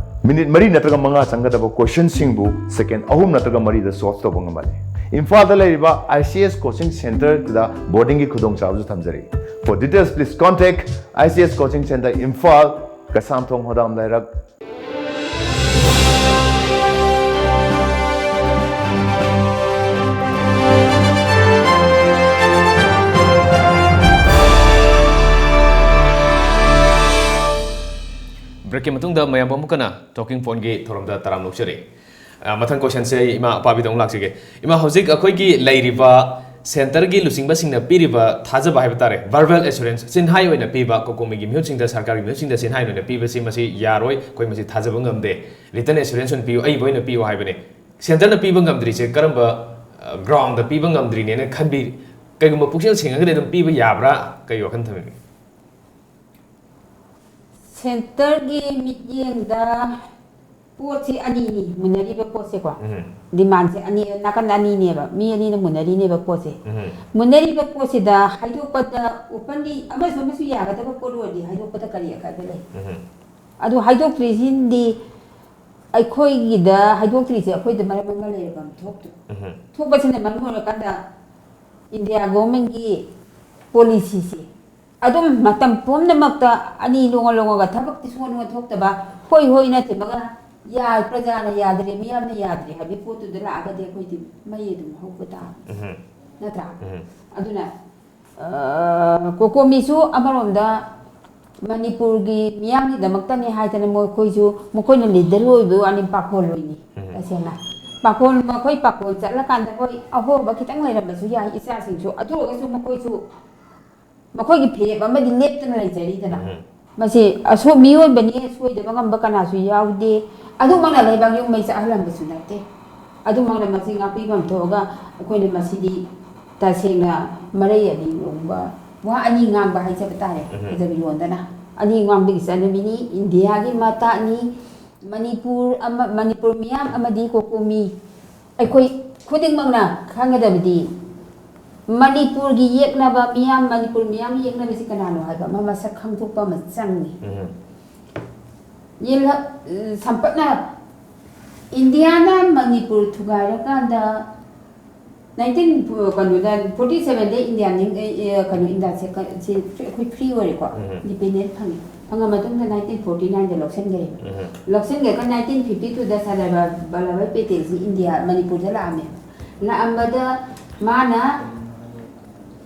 ꯃꯤꯅꯤꯠ ꯃꯔꯤ ꯅꯠꯇ꯭ꯔꯒ ꯃꯉꯥ ꯆꯪꯒꯗꯕ ꯀꯣꯏꯁꯟꯁꯤꯡꯕꯨ ꯁꯦꯀꯦꯟ ꯑꯍꯨꯝ ꯅꯠꯇ꯭ꯔꯒ ꯃꯔꯤꯗ ꯁꯣꯜꯕ ꯇꯧꯕ ꯉꯝꯍꯜꯂꯤ꯫ ꯏꯝꯐꯥꯜꯗ ꯂꯩꯔꯤꯕ ꯑꯥꯏ ꯁꯤ ꯑꯦꯁ ꯀꯣꯆꯤꯡ ꯁꯦꯟꯇꯔꯗ ꯕꯣꯔꯗꯤꯡꯒꯤ ꯈꯨꯗꯣꯡꯆꯥꯕꯁꯨ ꯊꯝꯖꯔꯤ꯫ For details, please contact I C S Coaching Centre Imphal, Keishamthong ꯍꯣꯗꯥꯝ ꯂꯩꯔꯛ꯫ ꯕ꯭ꯔꯦꯛꯀꯤ ꯃꯇꯨꯡꯗ ꯃꯌꯥꯝ ꯑꯃꯨꯛ ꯍꯟꯅ ꯇꯣꯀꯤꯡ ꯄꯣꯏꯟꯒꯤ ꯊꯧꯔꯝꯗ ꯇꯔꯥꯝꯅ ꯑꯣꯛꯆꯔꯤ꯫ ꯑ, ꯃꯊꯪ ꯀꯣꯏꯁꯟꯁꯦ ꯑꯩ ꯏꯃꯥ ꯑꯄꯥꯕꯤꯗ ꯑꯃꯨꯛ ꯂꯥꯛꯆꯒꯦ꯫ ꯏꯃꯥ, ꯍꯧꯖꯤꯛ ꯑꯩꯈꯣꯏꯒꯤ ꯂꯩꯔꯤꯕ ꯁꯦꯟꯇꯔꯒꯤ ꯂꯨꯆꯤꯡꯕꯁꯤꯡꯅ ꯄꯤꯔꯤꯕ ꯊꯥꯖꯕ ꯍꯥꯏꯕ ꯇꯥꯔꯦ, verbal assurance, ꯆꯤꯟꯍꯥꯏ ꯑꯣꯏꯅ ꯄꯤꯕ, ꯀꯣꯀꯣꯃꯤꯒꯤ ꯃꯤꯍꯨꯠꯁꯤꯡꯗ, ꯁꯔꯀꯥꯔꯒꯤ ꯃꯤꯍꯨꯠꯁꯤꯡꯗ ꯆꯤꯟꯍꯥꯏ ꯑꯣꯏꯅ ꯄꯤꯕꯁꯤ ꯃꯁꯤ ꯌꯥꯔꯣꯏ, ꯑꯩꯈꯣꯏ ꯃꯁꯤ ꯊꯥꯖꯕ ꯉꯝꯗꯦ, written assurance ꯑꯣꯏꯅ ꯄꯤꯌꯨ, ꯑꯏꯕ ꯑꯣꯏꯅ ꯄꯤꯌꯨ ꯍꯥꯏꯕꯅꯤ꯫ ꯁꯦꯟꯇꯔꯅ ꯄꯤꯕ ꯉꯝꯗ꯭ꯔꯤꯁꯦ ꯀꯔꯝꯕ, ꯑ, ground ꯗ ꯄꯤꯕ ꯉꯝꯗ꯭ꯔꯤꯅꯦꯅ ꯈꯟꯕꯤ? ꯀꯩꯒꯨꯝꯕ ꯄꯨꯛꯆꯦꯜ ꯁꯦꯡꯉꯒꯗꯤ ꯑꯗꯨꯝ ꯄꯤꯕ ꯌꯥꯕ꯭ꯔꯥ? ꯀꯩ ꯋꯥꯈꯜ ꯊꯝꯕꯤꯕꯒꯦ? ꯁꯦꯟꯇꯔꯒꯤ ꯃꯤꯠꯌꯦꯡꯗ ꯄꯣꯠꯁꯤ ꯑꯅꯤꯅꯤ ꯃꯨꯟꯅꯔꯤꯕ ꯄꯣꯠꯁꯦꯀꯣ꯫ ꯗꯤꯃꯥꯟꯁꯦ ꯑꯅꯤ, ꯅꯥꯀꯟ ꯑꯅꯤꯅꯦꯕ, ꯃꯤ ꯑꯅꯤꯅ ꯃꯨꯟꯅꯔꯤꯅꯦꯕ ꯄꯣꯠꯁꯦ꯫ ꯃꯨꯟꯅꯔꯤꯕ ꯄꯣꯠꯁꯤꯗ ꯍꯥꯏꯗꯣꯛꯄꯗ openly ꯑꯃꯁꯨ ꯑꯃꯁꯨ ꯌꯥꯒꯗꯕ ꯄꯣꯠ ꯑꯣꯏꯔꯗꯤ ꯍꯥꯏꯗꯣꯛꯄꯗ ꯀꯔꯤ ꯑꯀꯥꯏꯕ ꯂꯩ? ꯑꯗꯨ ꯍꯥꯏꯗꯣꯛꯇ꯭ꯔꯤꯁꯤꯗꯤ ꯑꯩꯈꯣꯏꯒꯤꯗ ꯍꯥꯏꯗꯣꯛꯇ꯭ꯔꯤꯁꯦ ꯑꯩꯈꯣꯏꯗ ꯃꯔꯝ ꯑꯃ ꯂꯩꯔꯕ ꯑꯃ ꯊꯣꯛꯇ꯭ꯔꯣ? ꯊꯣꯛꯄꯁꯤꯅ ꯃꯔꯝ ꯑꯣꯏꯔꯀꯥꯟꯗ ꯏꯟꯗꯤꯌꯥ ꯒꯣꯔꯃꯦꯟꯒꯤ ꯄꯣꯂꯤꯁꯤꯁꯦ ꯑꯗꯨꯝ ꯃꯇꯝ ꯄꯨꯝꯅꯃꯛꯇ ꯑꯅꯤ ꯂꯣꯡꯉ ꯂꯣꯡꯉꯒ ꯊꯕꯛꯇꯤ ꯁꯨꯡꯑꯣꯟ ꯑꯣꯟꯊꯣꯛꯇꯕ, ꯍꯣꯏ ꯍꯣꯏ ꯅꯠꯇꯦꯃꯒ ꯌꯥ-, ꯄ꯭ꯔꯖꯥꯅ ꯌꯥꯗ꯭ꯔꯦ, ꯃꯤꯌꯥꯝꯅ ꯌꯥꯗ꯭ꯔꯦ ꯍꯥꯏꯕꯒꯤ ꯄꯣꯠꯇꯨꯗ ꯂꯥꯛꯑꯒꯗꯤ ꯑꯩꯈꯣꯏꯗꯤ ꯃꯩ ꯑꯗꯨꯝ ꯍꯧꯕ ꯇꯥꯕꯅꯤ, ꯅꯠꯇ꯭ꯔꯥ? ꯑꯗꯨꯅ, ꯑ, ꯀꯣꯀꯣꯃꯤꯁꯨ ꯑꯃꯔꯣꯝꯗ ꯃꯅꯤꯄꯨꯔꯒꯤ ꯃꯤꯌꯥꯝꯒꯤꯗꯃꯛꯇꯅꯤ ꯍꯥꯏꯗꯅ ꯃꯈꯣꯏꯁꯨ, ꯃꯈꯣꯏꯅ ꯂꯤꯗꯔ ꯑꯣꯏꯕ ꯋꯥꯅꯤ, ꯄꯥꯈꯣꯟ ꯑꯣꯏꯅꯤ꯫ ꯎꯝ꯫ ꯇꯁꯦꯡꯅ ꯄꯥꯈꯣꯟ, ꯃꯈꯣꯏ ꯄꯥꯈꯣꯟ ꯆꯠꯂꯀꯥꯟꯗ ꯍꯣꯏ ꯑꯍꯣꯕ ꯈꯤꯇꯪ ꯂꯩꯔꯝꯕꯁꯨ ꯌꯥꯏ ꯏꯆꯥꯁꯤꯡꯁꯨ, ꯑꯗꯨ ꯑꯣꯏꯔꯒꯁꯨ ꯃꯈꯣꯏꯁꯨ ꯃꯈꯣꯏꯒꯤ ꯐꯤꯔꯦꯞ ꯑꯃꯗꯤ ꯂꯦꯞꯇꯅ ꯂꯩꯖꯔꯤꯗꯅ꯫ ꯎꯝ꯫ ꯃꯁꯤ ꯑꯁꯣ-, ꯃꯤꯑꯣꯏꯕꯅꯤ, ꯁꯣꯏꯗꯕ ꯉꯝꯕ ꯀꯅꯥꯁꯨ ꯌꯥꯎꯗꯦ꯫ ꯑꯗꯨꯃꯛꯅ ꯂꯩꯕꯥꯛ ꯌꯨꯝ ꯃꯩ ꯆꯥꯛꯍꯜꯂꯝꯕꯁꯨ ꯅꯠꯇꯦ꯫ ꯑꯗꯨꯃꯛꯅ ꯃꯁꯤ ꯉꯥꯛꯄꯤꯐꯝ ꯊꯣꯛꯑꯒ ꯑꯩꯈꯣꯏꯅ ꯃꯁꯤꯗꯤ ꯇꯁꯦꯡꯅ ꯃꯔꯩ ꯑꯅꯤ ꯂꯣꯡꯕ, ꯋꯥ ꯑꯅꯤ ꯉꯥꯡꯕ ꯍꯥꯏꯖꯕ ꯇꯥꯔꯦ, ꯎꯝ꯫ ꯐꯖꯕ ꯂꯣꯟꯗꯅ꯫ ꯑꯅꯤ ꯉꯥꯡꯕꯒꯤ ꯆꯠꯅꯕꯤꯅꯤ, ꯏꯟꯗꯤꯌꯥꯒꯤ ꯃꯇꯥꯅꯤ꯫ ꯃꯅꯤꯄꯨꯔ ꯑꯃ, ꯃꯅꯤꯄꯨꯔ ꯃꯤꯌꯥꯝ ꯑꯃꯗꯤ ꯀꯣꯀꯣꯃꯤ ꯑꯩꯈꯣꯏ ꯈꯨꯗꯤꯡꯃꯛꯅ ꯈꯪꯒꯗꯕꯗꯤ, ꯃꯅꯤꯄꯨꯔꯒꯤ ꯌꯦꯛꯅꯕ ꯃꯤꯌꯥꯝ, ꯃꯅꯤꯄꯨꯔ ꯃꯤꯌꯥꯝ ꯌꯦꯛꯅꯕꯁꯤ ꯀꯅꯥꯅꯣ ꯍꯥꯏꯕ ꯑꯃ ꯃꯁꯛ ꯈꯪꯗꯣꯛꯄ ꯑꯃ ꯆꯪꯏ꯫ ꯎꯝ꯫ ꯌꯦꯜꯍ-, ꯁꯝꯄꯠꯅ ꯏꯟꯗꯤꯌꯥꯅ ꯃꯅꯤꯄꯨꯔ ꯊꯨꯒꯥꯏꯔꯀꯥꯟꯗ nineteen, ꯀꯩꯅꯣꯗ, forty sevenꯗ ꯏꯟꯗꯤꯌꯥ ꯅꯤꯡ-, ꯑꯦ, ꯑꯦ, ꯀꯩꯅꯣ, ꯏꯟꯗꯤꯌꯥꯁꯦ ꯀ-, ꯁꯤ ꯑꯩꯈꯣꯏ free ꯑꯣꯏꯔꯦꯀꯣ, ꯎꯝ꯫ Independent ꯐꯪꯉꯦ꯫ ꯐꯪꯉ ꯃꯇꯨꯡꯗ nineteen forty nineꯗ ꯂꯧꯁꯤꯟꯈ꯭ꯔꯦꯕ꯫ ꯎꯝ꯫ ꯂꯧꯁꯤꯟꯈ꯭ꯔꯒ nineteen fifty twoꯗ ꯁꯔꯗꯥꯔ ꯕ-, ꯕꯜꯂꯚꯚꯥꯏ ꯄꯦꯇꯦꯜꯁꯤ ꯏꯟꯗꯤꯌꯥ, ꯃꯅꯤꯄꯨꯔꯗ ꯂꯥꯛꯑꯝꯃꯦ꯫ ꯂꯥꯛꯑꯝꯕꯗ ꯃꯥꯅ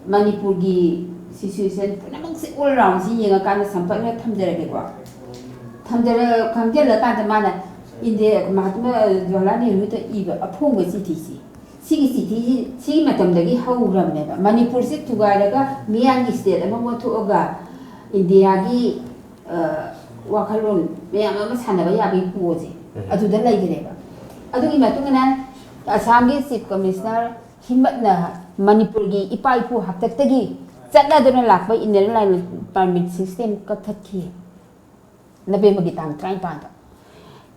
ꯃꯅꯤꯄꯨꯔꯒꯤ situation ꯄꯨꯝꯅꯃꯛꯁꯦ all roundꯁꯤ ꯌꯦꯡꯉꯀꯥꯟꯗ ꯁꯝꯄꯠꯅ ꯊꯝꯖꯔꯒꯦꯀꯣ꯫ ꯊꯝꯖꯔ-, ꯈꯪꯖꯤꯜꯂꯀꯥꯟꯗ ꯃꯥꯅ ꯏꯟꯗꯤꯌꯥ, ꯃꯍꯥꯇꯃꯥ ꯖꯋꯥꯍꯔꯂꯥꯜ ꯅꯦꯍꯔꯨꯗ ꯏꯕ ꯑꯐꯣꯡꯕ ꯆꯤꯊꯤꯁꯤ, ꯁꯤꯒꯤ ꯆꯤꯊꯤꯁꯤ ꯁꯤꯒꯤ ꯃꯇꯝꯗꯒꯤ ꯍꯧꯈ꯭ꯔꯕꯅꯦꯕ꯫ ꯃꯅꯤꯄꯨꯔꯁꯤ ꯊꯨꯒꯥꯏꯔꯒ ꯃꯤꯌꯥꯝꯒꯤ state ꯑꯃ ꯑꯣꯟꯊꯣꯛꯑꯒ ꯏꯟꯗꯤꯌꯥꯒꯤ, ꯑ, ꯋꯥꯈꯜꯂꯣꯟ ꯃꯌꯥꯝ ꯑꯃ ꯁꯥꯟꯅꯕ ꯌꯥꯕꯒꯤ ꯄꯣꯠꯁꯦ ꯎꯝ꯫ ꯑꯗꯨꯗ ꯂꯩꯈ꯭ꯔꯦꯕ꯫ ꯑꯗꯨꯒꯤ ꯃꯇꯨꯡ ꯏꯟꯅ ꯑꯁꯥꯝꯒꯤ Chief Commissioner ꯍꯤꯃꯠꯅ ꯃꯅꯤꯄꯨꯔꯒꯤ ꯏꯄꯥ ꯏꯄꯨ ꯍꯥꯛꯇꯛꯇꯒꯤ ꯆꯠꯅꯗꯨꯅ ꯂꯥꯛꯄ inner line permit system ꯀꯛꯊꯠꯈꯤ꯫ ꯅꯕꯦꯝꯕꯔꯒꯤ ꯇꯥꯡ ꯇꯔꯥꯅꯤꯄꯥꯟꯗ꯫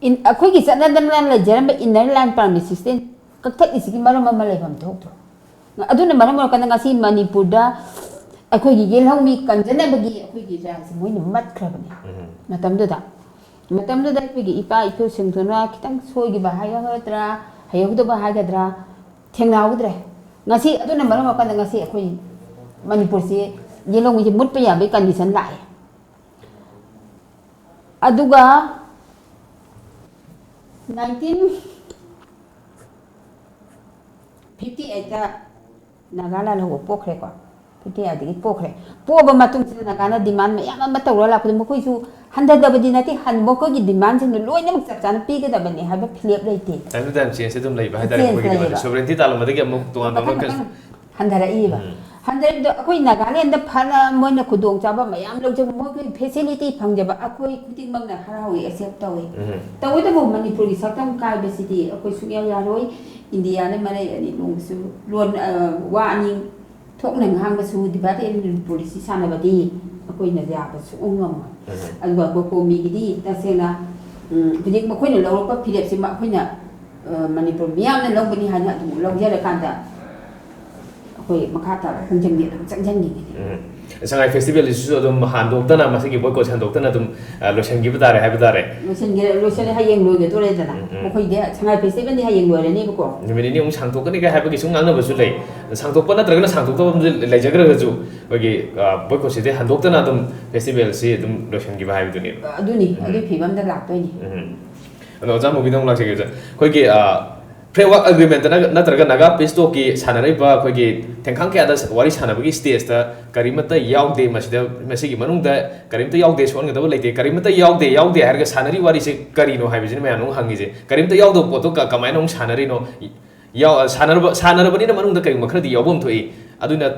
ꯏꯟ-, ꯑꯩꯈꯣꯏꯒꯤ ꯆꯠꯅꯗꯅ ꯂꯩꯖꯔꯝꯕ inner line permit system ꯀꯛꯊꯠꯂꯤꯁꯤꯒꯤ ꯃꯔꯝ ꯑꯃ ꯂꯩꯐꯝ ꯊꯣꯛꯇ꯭ꯔꯣ? ꯑꯗꯨꯅ ꯃꯔꯝ ꯑꯣꯏꯔꯀꯥꯟꯗ ꯉꯁꯤ ꯃꯅꯤꯄꯨꯔꯗ ꯑꯩꯈꯣꯏꯒꯤ ꯌꯦꯜꯍꯧꯃꯤ ꯀꯟꯖꯅꯕꯒꯤ ꯑꯩꯈꯣꯏꯒꯤ ꯔꯥꯏꯁꯦ ꯃꯣꯏꯅ ꯃꯠꯈ꯭ꯔꯕꯅꯦ꯫ ꯎꯝ꯫ ꯃꯇꯝꯗꯨꯗ, ꯃꯇꯝꯗꯨꯗ ꯑꯩꯈꯣꯏꯒꯤ ꯏꯄꯥ ꯏꯄꯨꯁꯤꯡꯗꯨꯅ ꯈꯤꯇꯪ ꯁꯣꯏꯈꯤꯕ ꯍꯥꯏꯒꯗ꯭ꯔꯥ, ꯍꯩꯍꯧꯗꯕ ꯍꯥꯏꯒꯗ꯭ꯔꯥ, ꯊꯦꯡꯅꯍꯧꯗ꯭ꯔꯦ꯫ ꯉꯁꯤ ꯑꯗꯨꯅ ꯃꯔꯝ ꯑꯣꯏꯔꯀꯥꯟꯗ ꯉꯁꯤ ꯑꯩꯈꯣꯏ ꯃꯅꯤꯄꯨꯔꯁꯤ ꯌꯦꯜꯍꯧꯃꯤꯁꯦ ꯃꯨꯠꯄ ꯌꯥꯕꯒꯤ condition ꯂꯥꯛꯑꯦ꯫ ꯑꯗꯨꯒ nineteen fifty eightꯇ ꯅꯥꯒꯥ ꯂꯥꯜꯍꯧꯕ ꯄꯣꯛꯈ꯭ꯔꯦꯀꯣ꯫ ꯀꯌꯥꯗꯒꯤ ꯄꯣꯛꯈ꯭ꯔꯦ꯫ ꯄꯣꯛꯑꯕ ꯃꯇꯨꯡꯁꯤꯗ ꯅꯥꯒꯥꯅ ꯗꯤꯃꯥꯟ ꯃꯌꯥꯝ ꯑꯃ ꯇꯧꯔ ꯂꯥꯛꯄꯗ ꯃꯈꯣꯏꯁꯨ ꯍꯟꯊꯗꯕꯗꯤ ꯅꯠꯇꯦ, ꯍꯟ-, ꯃꯈꯣꯏꯒꯤ ꯗꯤꯃꯥꯟꯁꯤꯡꯗꯣ ꯂꯣꯏꯅꯃꯛ ꯆꯞ ꯆꯥꯅ ꯄꯤꯒꯗꯕꯅꯤ ꯍꯥꯏꯕ ꯐꯤꯔꯦꯞ ꯂꯩꯇꯦ꯫ ꯇꯥꯏꯝ ꯇꯨ ꯇꯥꯏꯝ ꯆꯦꯟꯖ ꯑꯗꯨꯝ ꯂꯩꯕ ꯍꯥꯏꯇꯥꯔꯦ꯫ ꯆꯦꯟꯖ ꯃꯈꯣꯏꯒꯤ ꯀꯩꯅꯣꯁꯦ ꯂꯩꯌꯦꯕ꯫ ꯁꯣꯕꯔꯦꯟꯇꯤ ꯇꯥꯜꯂꯝꯕꯗꯒꯤ ꯑꯃꯨꯛ ꯇꯣꯉꯥꯟꯕ ꯑꯃ ꯃꯊꯪ ꯃꯊꯪ ꯍꯟꯊꯔꯛꯏꯕ꯫ ꯍꯟꯊꯔꯛꯏꯗꯣ ꯑꯩꯈꯣꯏ ꯅꯥꯒꯥꯂꯦꯟꯗ ꯐꯅ ꯃꯣꯏꯅ ꯈꯨꯗꯣꯡꯆꯥꯕ ꯃꯌꯥꯝ ꯂꯧꯖꯕ, ꯃꯣꯏꯒꯤ ꯐꯦꯁꯤꯂꯤꯇꯤ ꯐꯪꯖꯕ, ꯑꯩꯈꯣꯏ ꯈꯨꯗꯤꯡꯃꯛꯅ ꯍꯔꯥꯎꯏ, ꯑꯦꯛꯁꯦꯞ ꯇꯧꯏ꯫ ꯎꯝ꯫ ꯇꯧꯕꯇꯕꯨ ꯃꯅꯤꯄꯨꯔꯒꯤ ꯁꯛꯇꯝ ꯀꯥꯏꯕꯁꯤꯗꯤ ꯑꯩꯈꯣꯏ ꯁꯨꯡꯌꯥ ꯌꯥꯔꯣꯏ꯫ ꯏꯟꯗꯤꯌꯥꯅ ꯃꯔꯩ ꯑꯅꯤ ꯂꯣꯟꯕꯁꯨ ꯂꯣꯟ, ꯑ, ꯋꯥ ꯑꯅꯤ ꯊꯣꯛꯅ ꯉꯥꯡꯕꯁꯨ, divide and rule policy ꯁꯥꯟꯅꯕꯗꯤ ꯑꯩꯈꯣꯏꯅ ꯌꯥꯕ ꯁꯨꯡꯉꯝ ꯉꯝꯃꯣꯏ꯫ ꯎꯝ꯫ ꯑꯗꯨꯒ ꯀꯣꯀꯣꯃꯤꯒꯤꯗꯤ ꯇꯁꯦꯡꯅ, ꯎꯝ, ꯍꯧꯖꯤꯛ ꯃꯈꯣꯏꯅ ꯂꯧꯔꯛꯄ ꯐꯤꯔꯦꯞꯁꯤꯃ ꯑꯩꯈꯣꯏꯅ, ꯑ, ꯃꯅꯤꯄꯨꯔ ꯃꯤꯌꯥꯝꯅ ꯂꯧꯒꯅꯤ ꯍꯥꯏꯅ ꯑꯗꯨꯝ ꯂꯧꯖꯔꯀꯥꯟꯗ ꯑꯩꯈꯣꯏ ꯃꯈꯥ ꯇꯥꯕ ꯈꯣꯡꯖꯪꯗꯤ ꯑꯗꯨꯝ ꯆꯪꯁꯤꯟꯈꯤꯒꯅꯤ꯫ ꯎꯝ꯫ ꯁꯉꯥꯏ ꯐꯦꯁꯇꯤꯚꯦꯜꯁꯤꯁꯨ ꯑꯗꯨꯝ ꯍꯟꯗꯣꯛꯇꯅ, ꯃꯁꯤꯒꯤ ꯕꯣꯏꯀꯣꯠꯁꯦ ꯍꯟꯗꯣꯛꯇꯅ ꯑꯗꯨꯝ, ꯑ, ꯂꯣꯏꯁꯤꯟꯈꯤꯕ ꯇꯥꯔꯦ ꯍꯥꯏꯕ ꯇꯥꯔꯦ꯫ ꯂꯣꯏꯁꯤꯟꯒꯦ-, ꯂꯣꯏꯁꯤꯜꯂꯦ, ꯍꯌꯦꯡ ꯂꯣꯏꯒꯗꯣꯔꯦꯗꯅ꯫ ꯎꯝ, ꯎꯝ꯫ ꯃꯈꯣꯏꯗꯤ ꯁꯉꯥꯏ ꯐꯦꯁꯇꯤꯚꯦꯜꯗꯤ ꯍꯌꯦꯡ ꯂꯣꯏꯔꯅꯦꯕꯀꯣ꯫ ꯅꯨꯃꯤꯠ ꯅꯤꯅꯤ ꯑꯃꯨꯛ ꯁꯥꯡꯗꯣꯛꯀꯅꯤꯒ ꯍꯥꯏꯕꯒꯤ ꯁꯨꯝ ꯉꯥꯡꯅꯕꯁꯨ ꯂꯩ꯫ ꯁꯥꯡꯗꯣꯛꯄ ꯅꯠꯇ꯭ꯔꯒꯅ ꯁꯥꯡꯗꯣꯛꯇꯕ ꯑꯃꯗꯤ ꯂꯩꯖꯈ꯭ꯔꯒꯁꯨ, ꯑꯩꯈꯣꯏꯒꯤ, ꯑ, ꯕꯣꯏꯀꯣꯠꯁꯤꯗꯤ ꯍꯟꯗꯣꯛꯇꯅ ꯑꯗꯨꯝ ꯐꯦꯁꯇꯤꯚꯦꯜꯁꯤ ꯑꯗꯨꯝ ꯂꯣꯏꯁꯤꯟꯈꯤꯕ ꯍꯥꯏꯕꯗꯨꯅꯦꯕ꯫ ꯑꯗꯨꯅꯤ, ꯎꯝ꯫ ꯑꯗꯨꯒꯤ ꯐꯤꯕꯝꯗ ꯂꯥꯛꯇꯣꯏꯅꯤ꯫ ꯎꯝ꯫ ꯑꯗꯣ ꯑꯣꯖꯥ ꯃꯨꯕꯤꯗ ꯑꯃꯨꯛ ꯂꯥꯛꯆꯒꯦ, ꯑꯣꯖꯥ꯫ ꯑꯩꯈꯣꯏꯒꯤ, ꯑ, framework agreement ꯅꯠꯇ꯭ꯔꯒ ꯅꯥꯒꯥ peace talk ꯀꯤ ꯁꯥꯟꯅꯔꯤꯕ ꯑꯩꯈꯣꯏꯒꯤ ꯊꯦꯡꯈꯥꯡ ꯀꯌꯥꯗ ꯋꯥꯔꯤ ꯁꯥꯟꯅꯕꯒꯤ stage ꯇ ꯀꯔꯤꯃꯠꯇ ꯌꯥꯎꯗꯦ꯫ ꯃꯁꯤꯗ, ꯃꯁꯤꯒꯤ ꯃꯅꯨꯡꯗ ꯀꯔꯤꯝꯇ ꯌꯥꯎꯗꯦ, ꯁꯣꯛꯍꯟꯒꯗꯕ ꯂꯩꯇꯦ, ꯀꯔꯤꯃꯠꯇ ꯌꯥꯎꯗꯦ, ꯌꯥꯎꯗꯦ ꯍꯥꯏꯔꯒ ꯁꯥꯟꯅꯔꯤ ꯋꯥꯔꯤꯁꯦ ꯀꯔꯤꯅꯣ ꯍꯥꯏꯕꯁꯤꯅ ꯃꯌꯥꯝꯅ ꯑꯃꯨꯛ ꯍꯪꯉꯤꯁꯦ꯫ ꯀꯔꯤꯝꯇ ꯌꯥꯎꯗꯕ ꯄꯣꯠꯇꯣ ꯀ-, ꯀꯃꯥꯏꯅ ꯑꯃꯨꯛ ꯁꯥꯟꯅꯔꯤꯅꯣ? ꯌꯥꯎ-, ꯁꯥꯟꯅꯔꯕ-, ꯁꯥꯟꯅꯔꯕꯅꯤꯅ ꯃꯅꯨꯡꯗ ꯀꯔꯤꯒꯨꯝꯕ ꯈꯔꯗꯤ ꯌꯥꯎꯐꯝ ꯊꯣꯛꯏ꯫ ꯑꯗꯨꯅ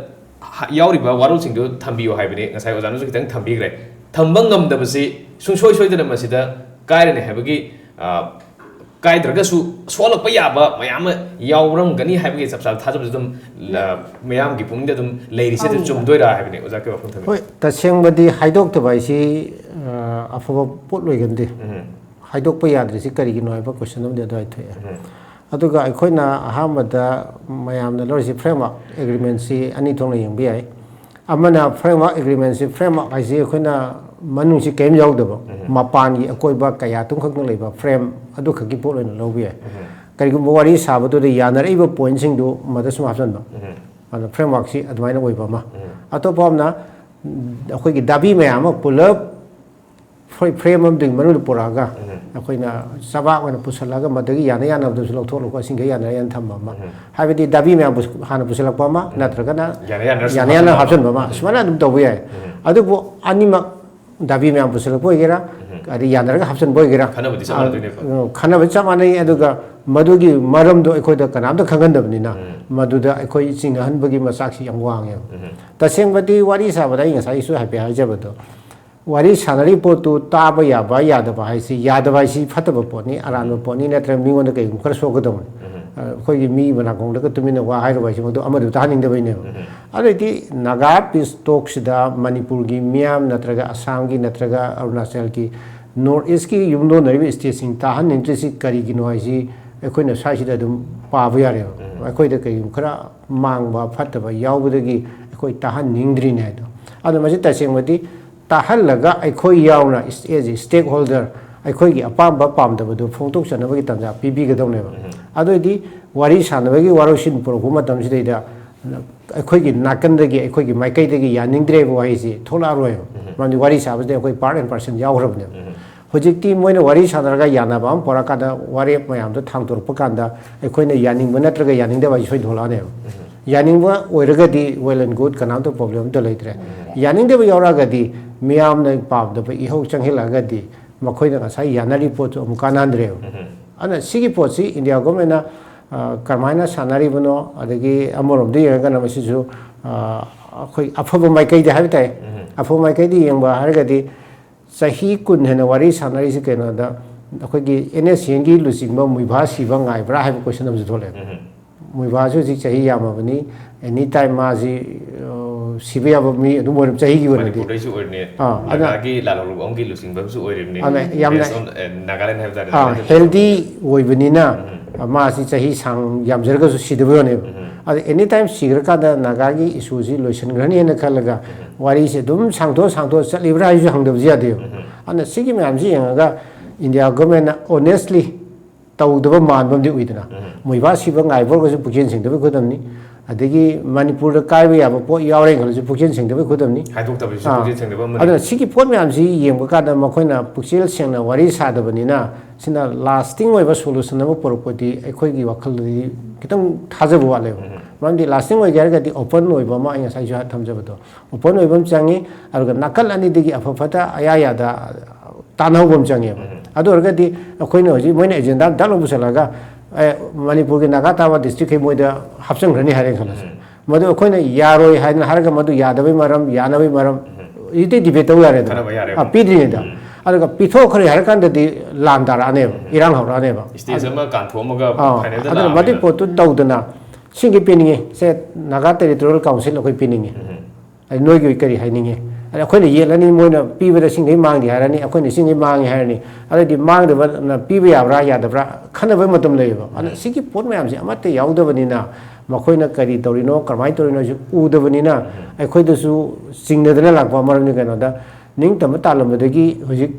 ꯍ-, ꯌꯥꯎꯔꯤꯕ ꯋꯥꯔꯣꯜꯁꯤꯡꯗꯨ ꯊꯝꯕꯤꯌꯨ ꯍꯥꯏꯕꯅꯤ꯫ ꯉꯁꯥꯏ ꯑꯣꯖꯥꯅꯁꯨ ꯈꯤꯇꯪ ꯊꯝꯕꯤꯈ꯭ꯔꯦ꯫ ꯊꯝꯕ ꯉꯝꯗꯕꯁꯤ ꯁꯨꯡꯁꯣꯏ ꯁꯣꯏꯗꯅ ꯃꯁꯤꯗ ꯀꯥꯏꯔꯅꯤ ꯍꯥꯏꯕꯒꯤ, ꯑ, ꯀꯥꯏꯗ꯭ꯔꯒꯁꯨ ꯁꯣꯛꯂꯛꯄ ꯌꯥꯕ ꯃꯌꯥꯝ ꯑꯃ ꯌꯥꯎꯔꯝꯒꯅꯤ ꯍꯥꯏꯕꯒꯤ ꯆꯞ ꯆꯥꯕ ꯊꯥꯖꯕꯁꯨ ꯑꯗꯨꯝ, ꯑ, ꯃꯌꯥꯝꯒꯤ ꯄꯨꯛꯅꯤꯡꯗ ꯑꯗꯨꯝ ꯂꯩꯔꯤꯁꯦ꯫ ꯑꯗꯨ ꯆꯨꯝꯗꯣꯏꯔꯥ ꯍꯥꯏꯕꯅꯤ꯫ ꯑꯣꯖꯥ, ꯀꯩ ꯋꯥꯐꯝ ꯊꯝꯕꯤꯒꯦ? ꯍꯣꯏ, ꯇꯁꯦꯡꯕꯗꯤ ꯍꯥꯏꯗꯣꯛꯇꯕ ꯍꯥꯏꯁꯤ, ꯑ, ꯑꯐꯕ ꯄꯣꯠ ꯑꯣꯏꯒꯟꯗꯦ꯫ ꯎꯝ꯫ ꯍꯥꯏꯗꯣꯛꯄ ꯌꯥꯗ꯭ꯔꯤꯁꯤ ꯀꯔꯤꯒꯤꯅꯣ ꯍꯥꯏꯕ question ꯑꯃꯗꯤ ꯑꯗꯨꯋꯥꯏ ꯊꯣꯛꯑꯦ꯫ ꯎꯝ꯫ ꯑꯗꯨꯒ ꯑꯩꯈꯣꯏꯅ ꯑꯍꯥꯟꯕꯗ ꯃꯌꯥꯝꯅ ꯂꯧꯔꯤꯁꯤ framework agreement ꯁꯤ ꯑꯅꯤ ꯊꯣꯛꯅ ꯌꯦꯡꯕ ꯌꯥꯏ꯫ ꯑꯃꯅ framework agreement ꯁꯤ, framework ꯍꯥꯏꯁꯤ ꯑꯩꯈꯣꯏꯅ ꯃꯅꯨꯡꯁꯤ ꯀꯔꯤꯝ ꯌꯥꯎꯗꯕ, ꯃꯄꯥꯟꯒꯤ ꯑꯀꯣꯏꯕ ꯀꯌꯥ ꯇꯨꯝꯈꯛꯅ ꯂꯩꯕ frame ꯑꯗꯨꯈꯛꯀꯤ ꯄꯣꯠ ꯑꯣꯏꯅ ꯂꯧꯕ ꯌꯥꯏ꯫ ꯀꯔꯤꯒꯨꯝꯕ ꯋꯥꯔꯤ ꯁꯥꯕꯗꯨꯗ ꯌꯥꯅꯔꯛꯏꯕ point ꯁꯤꯡꯗꯨ ꯃꯗ ꯁꯨꯝ ꯍꯥꯞꯆꯤꯟꯕ꯫ ꯑꯗꯨꯅ framework ꯁꯤ ꯑꯗꯨꯃꯥꯏꯅ ꯑꯣꯏꯕ ꯑꯃ꯫ ꯑꯇꯣꯞꯄ ꯑꯃꯅ, ꯎꯝ, ꯑꯩꯈꯣꯏꯒꯤ ꯗꯥꯕꯤ ꯃꯌꯥꯝ ꯑꯃ ꯄꯨꯂꯞ ꯐ꯭ꯔꯦ-, frame ꯑꯃꯗꯨꯒꯤ ꯃꯅꯨꯡꯗ ꯄꯨꯔꯛꯑꯒ, ꯎꯝ꯫ ꯑꯩꯈꯣꯏꯅ ꯆꯕꯥꯛ ꯑꯣꯏꯅ ꯄꯨꯁꯜꯂꯒ ꯃꯗꯨꯒꯤ ꯌꯥꯅ ꯌꯥꯅꯕꯗꯨꯁꯨ ꯂꯧꯊꯣꯛꯂꯒ ꯑꯁꯤꯡꯈꯩ ꯌꯥꯅ ꯌꯥꯅ ꯊꯝꯕ ꯑꯃ, ꯍꯥꯏꯕꯗꯤ ꯗꯥꯕꯤ ꯃꯌꯥꯝ ꯄꯨꯁ-, ꯍꯥꯟꯅ ꯄꯨꯁꯜꯂꯛꯄ ꯑꯃ, ꯅꯠꯇ꯭ꯔꯒꯅ ꯌꯥꯅ ꯌꯥꯅ ꯁꯨꯝ ꯌꯥꯅ ꯌꯥꯅ ꯍꯥꯞꯆꯤꯟꯕ ꯍꯥꯞꯆꯤꯟꯕ ꯑꯃ, ꯁꯨꯃꯥꯏꯅ ꯑꯗꯨꯝ ꯇꯧꯕ ꯌꯥꯏ꯫ ꯑꯗꯨꯕꯨ ꯑꯅꯤꯃꯛ, ꯗꯥꯕꯤ ꯃꯌꯥꯝ ꯄꯨꯁꯜꯂꯛꯄ ꯑꯣꯏꯒꯦꯔꯥ, ꯑꯗꯩ ꯌꯥꯅꯔꯒ ꯍꯥꯞꯆꯤꯟꯕ ꯑꯣꯏꯒꯦꯔꯥ, ꯈꯟꯅꯕꯗꯤ ꯆꯞ ꯃꯥꯟꯅꯗꯣꯏꯅꯦꯕ꯫ ꯑ, ꯈꯟꯅꯕ ꯆꯞ ꯃꯥꯟꯅꯩ꯫ ꯑꯗꯨꯒ ꯃꯗꯨꯒꯤ ꯃꯔꯝꯗꯣ ꯑꯩꯈꯣꯏꯗ ꯀꯅꯥꯝꯇ ꯈꯪꯍꯟꯗꯕꯅꯤꯅ, ꯃꯗꯨꯗ ꯑꯩꯈꯣꯏ ꯆꯤꯡꯅꯍꯟꯕꯒꯤ ꯃꯆꯥꯛꯁꯤ ꯌꯥꯝ ꯋꯥꯡꯉꯦꯕ꯫ ꯇꯁꯦꯡꯕꯗꯤ ꯋꯥꯔꯤ ꯁꯥꯕꯗ ꯑꯩ ꯉꯁꯥꯏꯁꯨ ꯍꯥꯏꯐꯦꯠ ꯍꯥꯏꯖꯕꯗꯣ, ꯋꯥꯔꯤ ꯁꯥꯟꯅꯔꯤꯕ ꯄꯣꯠꯇꯨ ꯇꯥꯕ ꯌꯥꯕ ꯌꯥꯗꯕ ꯍꯥꯏꯁꯤ, ꯌꯥꯗꯕ ꯍꯥꯏꯁꯤ ꯐꯠꯇꯕ ꯄꯣꯠꯅꯤ, ꯑꯔꯥꯟꯕ ꯄꯣꯠꯅꯤ, ꯅꯠꯇ꯭ꯔꯒ ꯃꯤꯉꯣꯟꯗ ꯀꯩꯒꯨꯝꯕ ꯈꯔ ꯁꯣꯛꯀꯗꯧꯕꯅꯤ꯫ ꯑ, ꯑꯩꯈꯣꯏꯒꯤ ꯃꯤ ꯃꯅꯥꯀꯣꯡꯗꯒ ꯇꯨꯃꯤꯟꯅ ꯋꯥ ꯍꯥꯏꯔꯨꯕ ꯍꯥꯏꯁꯤ ꯃꯗꯨ ꯑꯃꯗꯨ ꯇꯥꯍꯟꯅꯤꯡꯗꯕꯩꯅꯦꯕ꯫ ꯑꯗꯨ ꯑꯣꯏꯗꯤ ꯅꯥꯒꯥ ꯄꯤꯁ ꯇꯣꯛꯁꯤꯗ ꯃꯅꯤꯄꯨꯔꯒꯤ ꯃꯤꯌꯥꯝ ꯅꯠꯇ꯭ꯔꯒ ꯑꯁꯥꯝꯒꯤ ꯅꯠꯇ꯭ꯔꯒ ꯑꯔꯨꯅꯥꯆꯜꯒꯤ ꯅꯣꯔꯠ ꯏꯁꯀꯤ ꯌꯨꯝꯂꯣꯟꯅꯔꯤꯕ ꯁ꯭ꯇꯦꯠꯁꯤꯡ ꯇꯥꯍꯟꯅꯤꯡꯗ꯭ꯔꯤꯁꯤ ꯀꯔꯤꯒꯤꯅꯣ ꯍꯥꯏꯁꯤ ꯑꯩꯈꯣꯏꯅ ꯁ꯭ꯋꯥꯏꯁꯤꯗ ꯑꯗꯨꯝ ꯄꯥꯕ ꯌꯥꯔꯦꯕ꯫ ꯑꯩꯈꯣꯏꯗ ꯀꯔꯤꯒꯨꯝꯕ ꯈꯔ ꯃꯥꯡꯕ ꯐꯠꯇꯕ ꯌꯥꯎꯕꯗꯒꯤ ꯑꯩꯈꯣꯏ ꯇꯥꯍꯟꯅꯤꯡꯗ꯭ꯔꯤꯅꯦ ꯍꯥꯏꯗꯣ꯫ ꯑꯗꯣ ꯃꯁꯤ ꯇꯁꯦꯡꯕꯗꯤ ꯇꯥꯍꯜꯂꯒ ꯑꯩꯈꯣꯏ ꯌꯥꯎꯅ as a stakeholder ꯑꯩꯈꯣꯏꯒꯤ ꯑꯄꯥꯝꯕ ꯄꯥꯝꯗꯕꯗꯨ ꯐꯣꯡꯗꯣꯛꯆꯅꯕꯒꯤ ꯇꯥꯟꯖꯥ ꯄꯤꯕꯤꯒꯗꯧꯅꯦꯕ꯫ ꯑꯗꯨꯑꯣꯏꯗꯤ ꯋꯥꯔꯤ ꯁꯥꯟꯅꯕꯒꯤ ꯋꯥꯔꯣꯏꯁꯤꯟ ꯄꯨꯔꯛꯄ ꯃꯇꯝꯁꯤꯗꯩꯗ ꯑꯩꯈꯣꯏꯒꯤ ꯅꯥꯀꯟꯗꯒꯤ, ꯑꯩꯈꯣꯏꯒꯤ ꯃꯥꯏꯀꯩꯗꯒꯤ ꯌꯥꯅꯤꯡꯗ꯭ꯔꯦꯕ ꯋꯥꯍꯩꯁꯤ ꯊꯣꯛꯂꯛꯑꯔꯣꯏꯕ꯫ ꯃꯔꯝꯗꯤ ꯋꯥꯔꯤ ꯁꯥꯕꯁꯤꯗ ꯑꯩꯈꯣꯏ part and parcel ꯌꯥꯎꯈ꯭ꯔꯕꯅꯦꯕ꯫ ꯍꯧꯖꯤꯛꯇꯤ ꯃꯣꯏꯅ ꯋꯥꯔꯤ ꯁꯥꯟꯅꯔꯒ ꯌꯥꯅꯕ ꯑꯃ ꯄꯨꯔꯛꯀꯥꯟꯗ, ꯋꯥꯔꯦꯞ ꯃꯌꯥꯝꯗꯣ ꯊꯥꯡꯗꯣꯔꯛꯄ ꯀꯥꯟꯗ ꯑꯩꯈꯣꯏꯅ ꯌꯥꯅꯤꯡꯕ ꯅꯠꯇ꯭ꯔꯒ ꯌꯥꯅꯤꯡꯗꯕ ꯍꯥꯏꯁꯦ ꯁꯣꯏꯗꯅ ꯊꯣꯛꯂꯛꯑꯅꯦꯕ꯫ ꯌꯥꯅꯤꯡꯕ ꯑꯣꯏꯔꯒꯗꯤ well and good, ꯀꯅꯥꯝꯇ problem ꯑꯝꯇ ꯂꯩꯇ꯭ꯔꯦ꯫ ꯌꯥꯅꯤꯡꯗꯕ ꯌꯥꯎꯔꯛꯑꯒꯗꯤ, ꯃꯤꯌꯥꯝꯅ ꯄꯥꯝꯗꯕ ꯏꯍꯧ ꯆꯪꯁꯤꯜꯂꯛꯑꯒꯗꯤ, ꯃꯈꯣꯏꯅ ꯉꯁꯥꯏ ꯌꯥꯅꯔꯤꯕ ꯄꯣꯠꯇꯨ ꯑꯃꯨꯛ ꯀꯥꯟꯅꯍꯟꯗ꯭ꯔꯦꯕ꯫ ꯑꯗꯨꯅ ꯁꯤꯒꯤ ꯄꯣꯠꯁꯤ ꯏꯟꯗꯤꯌꯥ ꯒꯣꯔꯃꯦꯟꯅ, ꯑ, ꯀꯔꯝꯍꯥꯏꯅ ꯁꯥꯟꯅꯔꯤꯕꯅꯣ, ꯑꯗꯒꯤ ꯑꯃꯔꯣꯝꯗ ꯌꯦꯡꯉꯒꯅ ꯃꯁꯤꯁꯨ, ꯑ, ꯑꯩꯈꯣꯏ ꯑꯐꯕ ꯃꯥꯏꯀꯩꯗ ꯍꯥꯏꯕ ꯇꯥꯏ꯫ ꯑꯐꯕ ꯃꯥꯏꯀꯩꯗ ꯌꯦꯡꯕ ꯍꯥꯏꯔꯒꯗꯤ, ꯆꯍꯤ ꯀꯨꯟ ꯍꯦꯟꯅ ꯋꯥꯔꯤ ꯁꯥꯟꯅꯔꯤꯁꯤ ꯀꯩꯅꯣꯗ, ꯑꯩꯈꯣꯏꯒꯤ NSCNꯒꯤ ꯂꯨꯆꯤꯡꯕ ꯃꯨꯏꯚꯥ ꯁꯤꯕ ꯉꯥꯏꯕ꯭ꯔꯥ ꯍꯥꯏꯕ question ꯑꯃꯁꯨ ꯊꯣꯛꯂꯛꯑꯦ꯫ ꯃꯨꯏꯚꯥꯁꯨ ꯍꯧꯖꯤꯛ ꯆꯍꯤ ꯌꯥꯝꯃꯕꯅꯤ, any time ꯃꯥꯁꯤ, ꯑ, ꯁꯤꯕ ꯌꯥꯕ ꯃꯤ ꯑꯗꯨꯝ ꯑꯣꯏꯔꯝ, ꯆꯍꯤꯒꯤ ꯑꯣꯏꯅꯗꯤ꯫ ꯃꯅꯤꯄꯨꯔꯗꯩꯁꯨ ꯑꯣꯏꯔꯤꯅꯤ, ꯑꯥ, ꯑꯗꯨꯅ ꯅꯥꯒꯥꯒꯤ ꯂꯥꯜꯍꯧꯂꯨꯕ ꯑꯃꯒꯤ ꯂꯨꯆꯤꯡꯕ ꯑꯃꯁꯨ ꯑꯣꯏꯔꯤꯕꯅꯤ꯫ ꯑꯗꯨꯅ ꯌꯥꯝꯅ, based on, ꯑ, ꯅꯥꯒꯥꯂꯦꯟ ꯍꯥꯏꯕ ꯇꯥꯔꯦ, ꯑꯥ, ꯅꯥꯒꯥꯂꯦꯟꯗ healthy ꯑꯣꯏꯕꯅꯤꯅ, ꯃꯥꯁꯤ ꯆꯍꯤ ꯁꯥꯡ ꯌꯥꯝꯖꯔꯒꯁꯨ ꯁꯤꯗꯕ ꯌꯣꯟꯅꯦꯕ꯫ ꯑꯗ any time ꯁꯤꯈ꯭ꯔꯀꯥꯟꯗ ꯅꯥꯒꯥꯒꯤ issueꯁꯤ ꯂꯣꯏꯁꯤꯟꯈ꯭ꯔꯅꯤꯅ ꯈꯜꯂꯒ ꯋꯥꯔꯤꯁꯦ ꯑꯗꯨꯝ ꯁꯥꯡꯗꯣꯛ ꯁꯥꯡꯗꯣꯛ ꯆꯠꯂꯤꯕ꯭ꯔꯥ ꯍꯥꯏꯁꯨ ꯍꯪꯗꯕꯁꯨ ꯌꯥꯗꯦꯕ꯫ ꯑꯗꯨꯅ ꯁꯤꯒꯤ ꯃꯌꯥꯝꯁꯤ ꯌꯦꯡꯉꯒ ꯏꯟꯗꯤꯌꯥ ꯒꯣꯔꯃꯦꯟꯅ honestly ꯇꯧꯗꯕ ꯃꯥꯟꯕ ꯑꯃꯗꯤ ꯎꯏꯗꯅ꯫ ꯃꯣꯏꯕꯥ ꯁꯤꯕ ꯉꯥꯏꯕ ꯑꯣꯏꯔꯒꯁꯨ ꯄꯨꯛꯆꯦꯟ ꯁꯦꯡꯗꯕꯒꯤ ꯈꯨꯗꯝꯅꯤ꯫ ꯑꯗꯒꯤ ꯃꯅꯤꯄꯨꯔꯗ ꯀꯥꯏꯕ ꯌꯥꯕ ꯄꯣꯠ ꯌꯥꯎꯔꯦ ꯈꯜꯂꯁꯨ, ꯄꯨꯛꯆꯦꯜ ꯁꯦꯡꯗꯕꯩ ꯈꯨꯗꯝꯅꯤ꯫ ꯍꯥꯏꯗꯣꯛꯇꯕꯁꯤꯁꯨ ꯑꯥ꯫ ꯄꯨꯛꯆꯦꯜ ꯁꯦꯡꯗꯕ ꯑꯃꯅꯤ꯫ ꯑꯗꯨꯅ ꯁꯤꯒꯤ ꯄꯣꯠ ꯃꯌꯥꯝꯁꯤ ꯌꯦꯡꯕ ꯀꯥꯟꯗ ꯃꯈꯣꯏꯅ ꯄꯨꯛꯆꯦꯜ ꯁꯦꯡꯅ ꯋꯥꯔꯤ ꯁꯥꯗꯕꯅꯤꯅ, ꯁꯤꯅ ꯂꯥꯁꯇꯤꯡ ꯑꯣꯏꯕ ꯁꯣꯂꯨꯁꯟ ꯑꯃ ꯄꯨꯔꯛꯄꯗꯤ ꯑꯩꯈꯣꯏꯒꯤ ꯋꯥꯈꯜꯗꯗꯤ ꯈꯤꯇꯪ ꯊꯥꯖꯕ ꯋꯥꯠꯂꯦꯕ꯫ ꯃꯔꯝꯗꯤ ꯂꯥꯁꯇꯤꯡ ꯑꯣꯏꯒꯦ ꯍꯥꯏꯔꯒꯗꯤ ꯑꯣꯄꯟ ꯑꯣꯏꯕ ꯑꯃ, ꯑꯩ ꯉꯁꯥꯏꯁꯨ ꯊꯝꯖꯕꯗꯣ, ꯑꯣꯄꯟ ꯑꯣꯏꯕ ꯑꯃ ꯆꯪꯉꯤ꯫ ꯑꯗꯨꯒ ꯅꯥꯀꯜ ꯑꯅꯤꯗꯒꯤ ꯑꯐ ꯐꯠꯇ ꯑꯌꯥ ꯌꯥꯗ ꯇꯥꯟꯅꯍꯧꯕ ꯑꯃ ꯆꯪꯉꯦꯕ꯫ ꯑꯗꯨ ꯑꯣꯏꯔꯒꯗꯤ ꯑꯩꯈꯣꯏꯅ ꯍꯧꯖꯤꯛ ꯃꯣꯏꯅ ꯑꯦꯖꯦꯟꯗꯥ ꯗꯛ ꯂꯧꯕ ꯆꯠꯂꯒ, "ꯑꯦ, ꯃꯅꯤꯄꯨꯔꯒꯤ ꯅꯥꯒꯥ ꯇꯥꯕ ꯗꯤꯁꯇ꯭ꯔꯤꯛꯈꯩ ꯃꯣꯏꯗ ꯍꯥꯞꯆꯤꯟꯈ꯭ꯔꯅꯤ" ꯍꯥꯏꯔꯦ ꯈꯜꯂꯁꯦ꯫ ꯃꯗꯨ ꯑꯩꯈꯣꯏꯅ ꯌꯥꯔꯣꯏ ꯍꯥꯏꯅ ꯍꯥꯏꯔꯒ, ꯃꯗꯨ ꯌꯥꯗꯕꯩ ꯃꯔꯝ, ꯌꯥꯅꯕꯩ ꯃꯔꯝ, ꯏꯗꯤ ꯗꯤꯕꯦꯠ ꯇꯧ ꯌꯥꯔꯦꯗꯅ꯫ ꯈꯟꯅꯕ ꯌꯥꯔꯦꯕ꯫ ꯑ, ꯄꯤꯗ꯭ꯔꯤꯉꯩꯗ꯫ ꯑꯗꯨꯒ ꯄꯤꯊꯣꯛꯈ꯭ꯔꯦ ꯍꯥꯏꯔ ꯀꯥꯟꯗꯗꯤ ꯂꯥꯟ ꯇꯥꯔꯛꯑꯅꯦꯕ, ꯏꯔꯥꯡ ꯍꯧꯔꯛꯑꯅꯦꯕ꯫ ꯁ꯭ꯇꯦꯖ ꯑꯃ ꯀꯥꯟꯊꯣꯛꯑꯝꯃꯒ ꯑꯥ, ꯐꯥꯏꯅꯦꯜꯗ ꯑꯗꯨꯅ ꯃꯗꯨꯒꯤ ꯂꯥꯛꯑꯕꯅꯤꯅ꯫ ꯄꯣꯠꯇꯨ ꯇꯧꯗꯅ, ꯁꯤꯒꯤ ꯄꯤꯅꯤꯡꯉꯤ, ꯁꯦ, ꯅꯥꯒꯥ ꯇꯦꯔꯤꯇꯣꯔꯤꯌꯦꯜ ꯀꯥꯎꯟꯁꯤꯜ ꯑꯩꯈꯣꯏ ꯄꯤꯅꯤꯡꯉꯤ꯫ ꯑꯗ ꯅꯣꯏꯒꯤ ꯀꯔꯤ ꯍꯥꯏꯅꯤꯡꯉꯤ? ꯑꯗ ꯑꯩꯈꯣꯏꯅ ꯌꯦꯠꯂꯅꯤ, ꯃꯣꯏꯅ ꯄꯤꯕꯗ ꯁꯤꯡꯈꯩ ꯃꯥꯡꯗꯦ ꯍꯥꯏꯔꯅꯤ, ꯑꯩꯈꯣꯏꯅ ꯁꯤꯡꯈꯩ ꯃꯥꯡꯉꯦ ꯍꯥꯏꯔꯅꯤ꯫ ꯑꯗꯩꯗꯤ ꯃꯥꯡꯗꯕꯅ ꯄꯤꯕ ꯌꯥꯕ꯭ꯔꯥ ꯌꯥꯗꯕ꯭ꯔꯥ ꯈꯟꯅꯕꯒꯤ ꯃꯇꯝ ꯂꯩꯌꯦꯕ꯫ ꯑꯗꯨꯅ ꯁꯤꯒꯤ ꯄꯣꯠ ꯃꯌꯥꯝꯁꯦ ꯑꯃꯠꯇ ꯌꯥꯎꯗꯕꯅꯤꯅ, ꯃꯈꯣꯏꯅ ꯀꯔꯤ ꯇꯧꯔꯤꯅꯣ, ꯀꯔꯝꯍꯥꯏꯅ ꯇꯧꯔꯤꯅꯣ ꯍꯥꯏꯁꯤ ꯎꯗꯕꯅꯤꯅ, ꯑꯩꯈꯣꯏꯗꯁꯨ ꯆꯤꯡꯅꯗꯅ ꯂꯥꯛꯄ ꯃꯔꯝꯗꯤ ꯀꯩꯅꯣꯗ, ꯅꯤꯡꯇꯝꯕ ꯇꯥꯜꯂꯝꯕꯗꯒꯤ ꯍꯧꯖꯤꯛ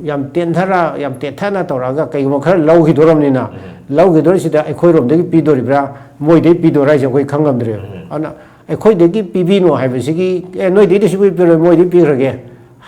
ꯌꯥꯝ ꯇꯦꯟꯊꯔ-, ꯌꯥꯝ ꯇꯦꯟꯊꯅ ꯇꯧꯔꯛꯑꯒ ꯀꯩꯒꯨꯝꯕ ꯈꯔ ꯂꯧꯈꯤꯗꯣꯔꯕꯅꯤꯅ, ꯂꯧꯈꯤꯗꯣꯔꯤꯁꯤꯗ ꯑꯩꯈꯣꯏꯔꯣꯝꯗꯒꯤ ꯄꯤꯗꯣꯔꯤꯕ꯭ꯔꯥ, ꯃꯣꯏꯗꯒꯤ ꯄꯤꯗꯣꯔꯥ ꯍꯥꯏꯁꯦ ꯑꯩꯈꯣꯏ ꯈꯪꯉꯝꯗ꯭ꯔꯦꯕ꯫ ꯑꯗꯨꯅ ꯑꯩꯈꯣꯏꯗꯒꯤ ꯄꯤꯕꯤꯅꯣ ꯍꯥꯏꯕꯁꯤꯒꯤ, "ꯑꯦ, ꯅꯣꯏꯗꯒꯤꯗꯤ ꯁꯨꯡꯄꯤ ꯄꯤꯔꯣꯏ, ꯃꯣꯏꯗꯒꯤ ꯄꯤꯈ꯭ꯔꯒꯦ"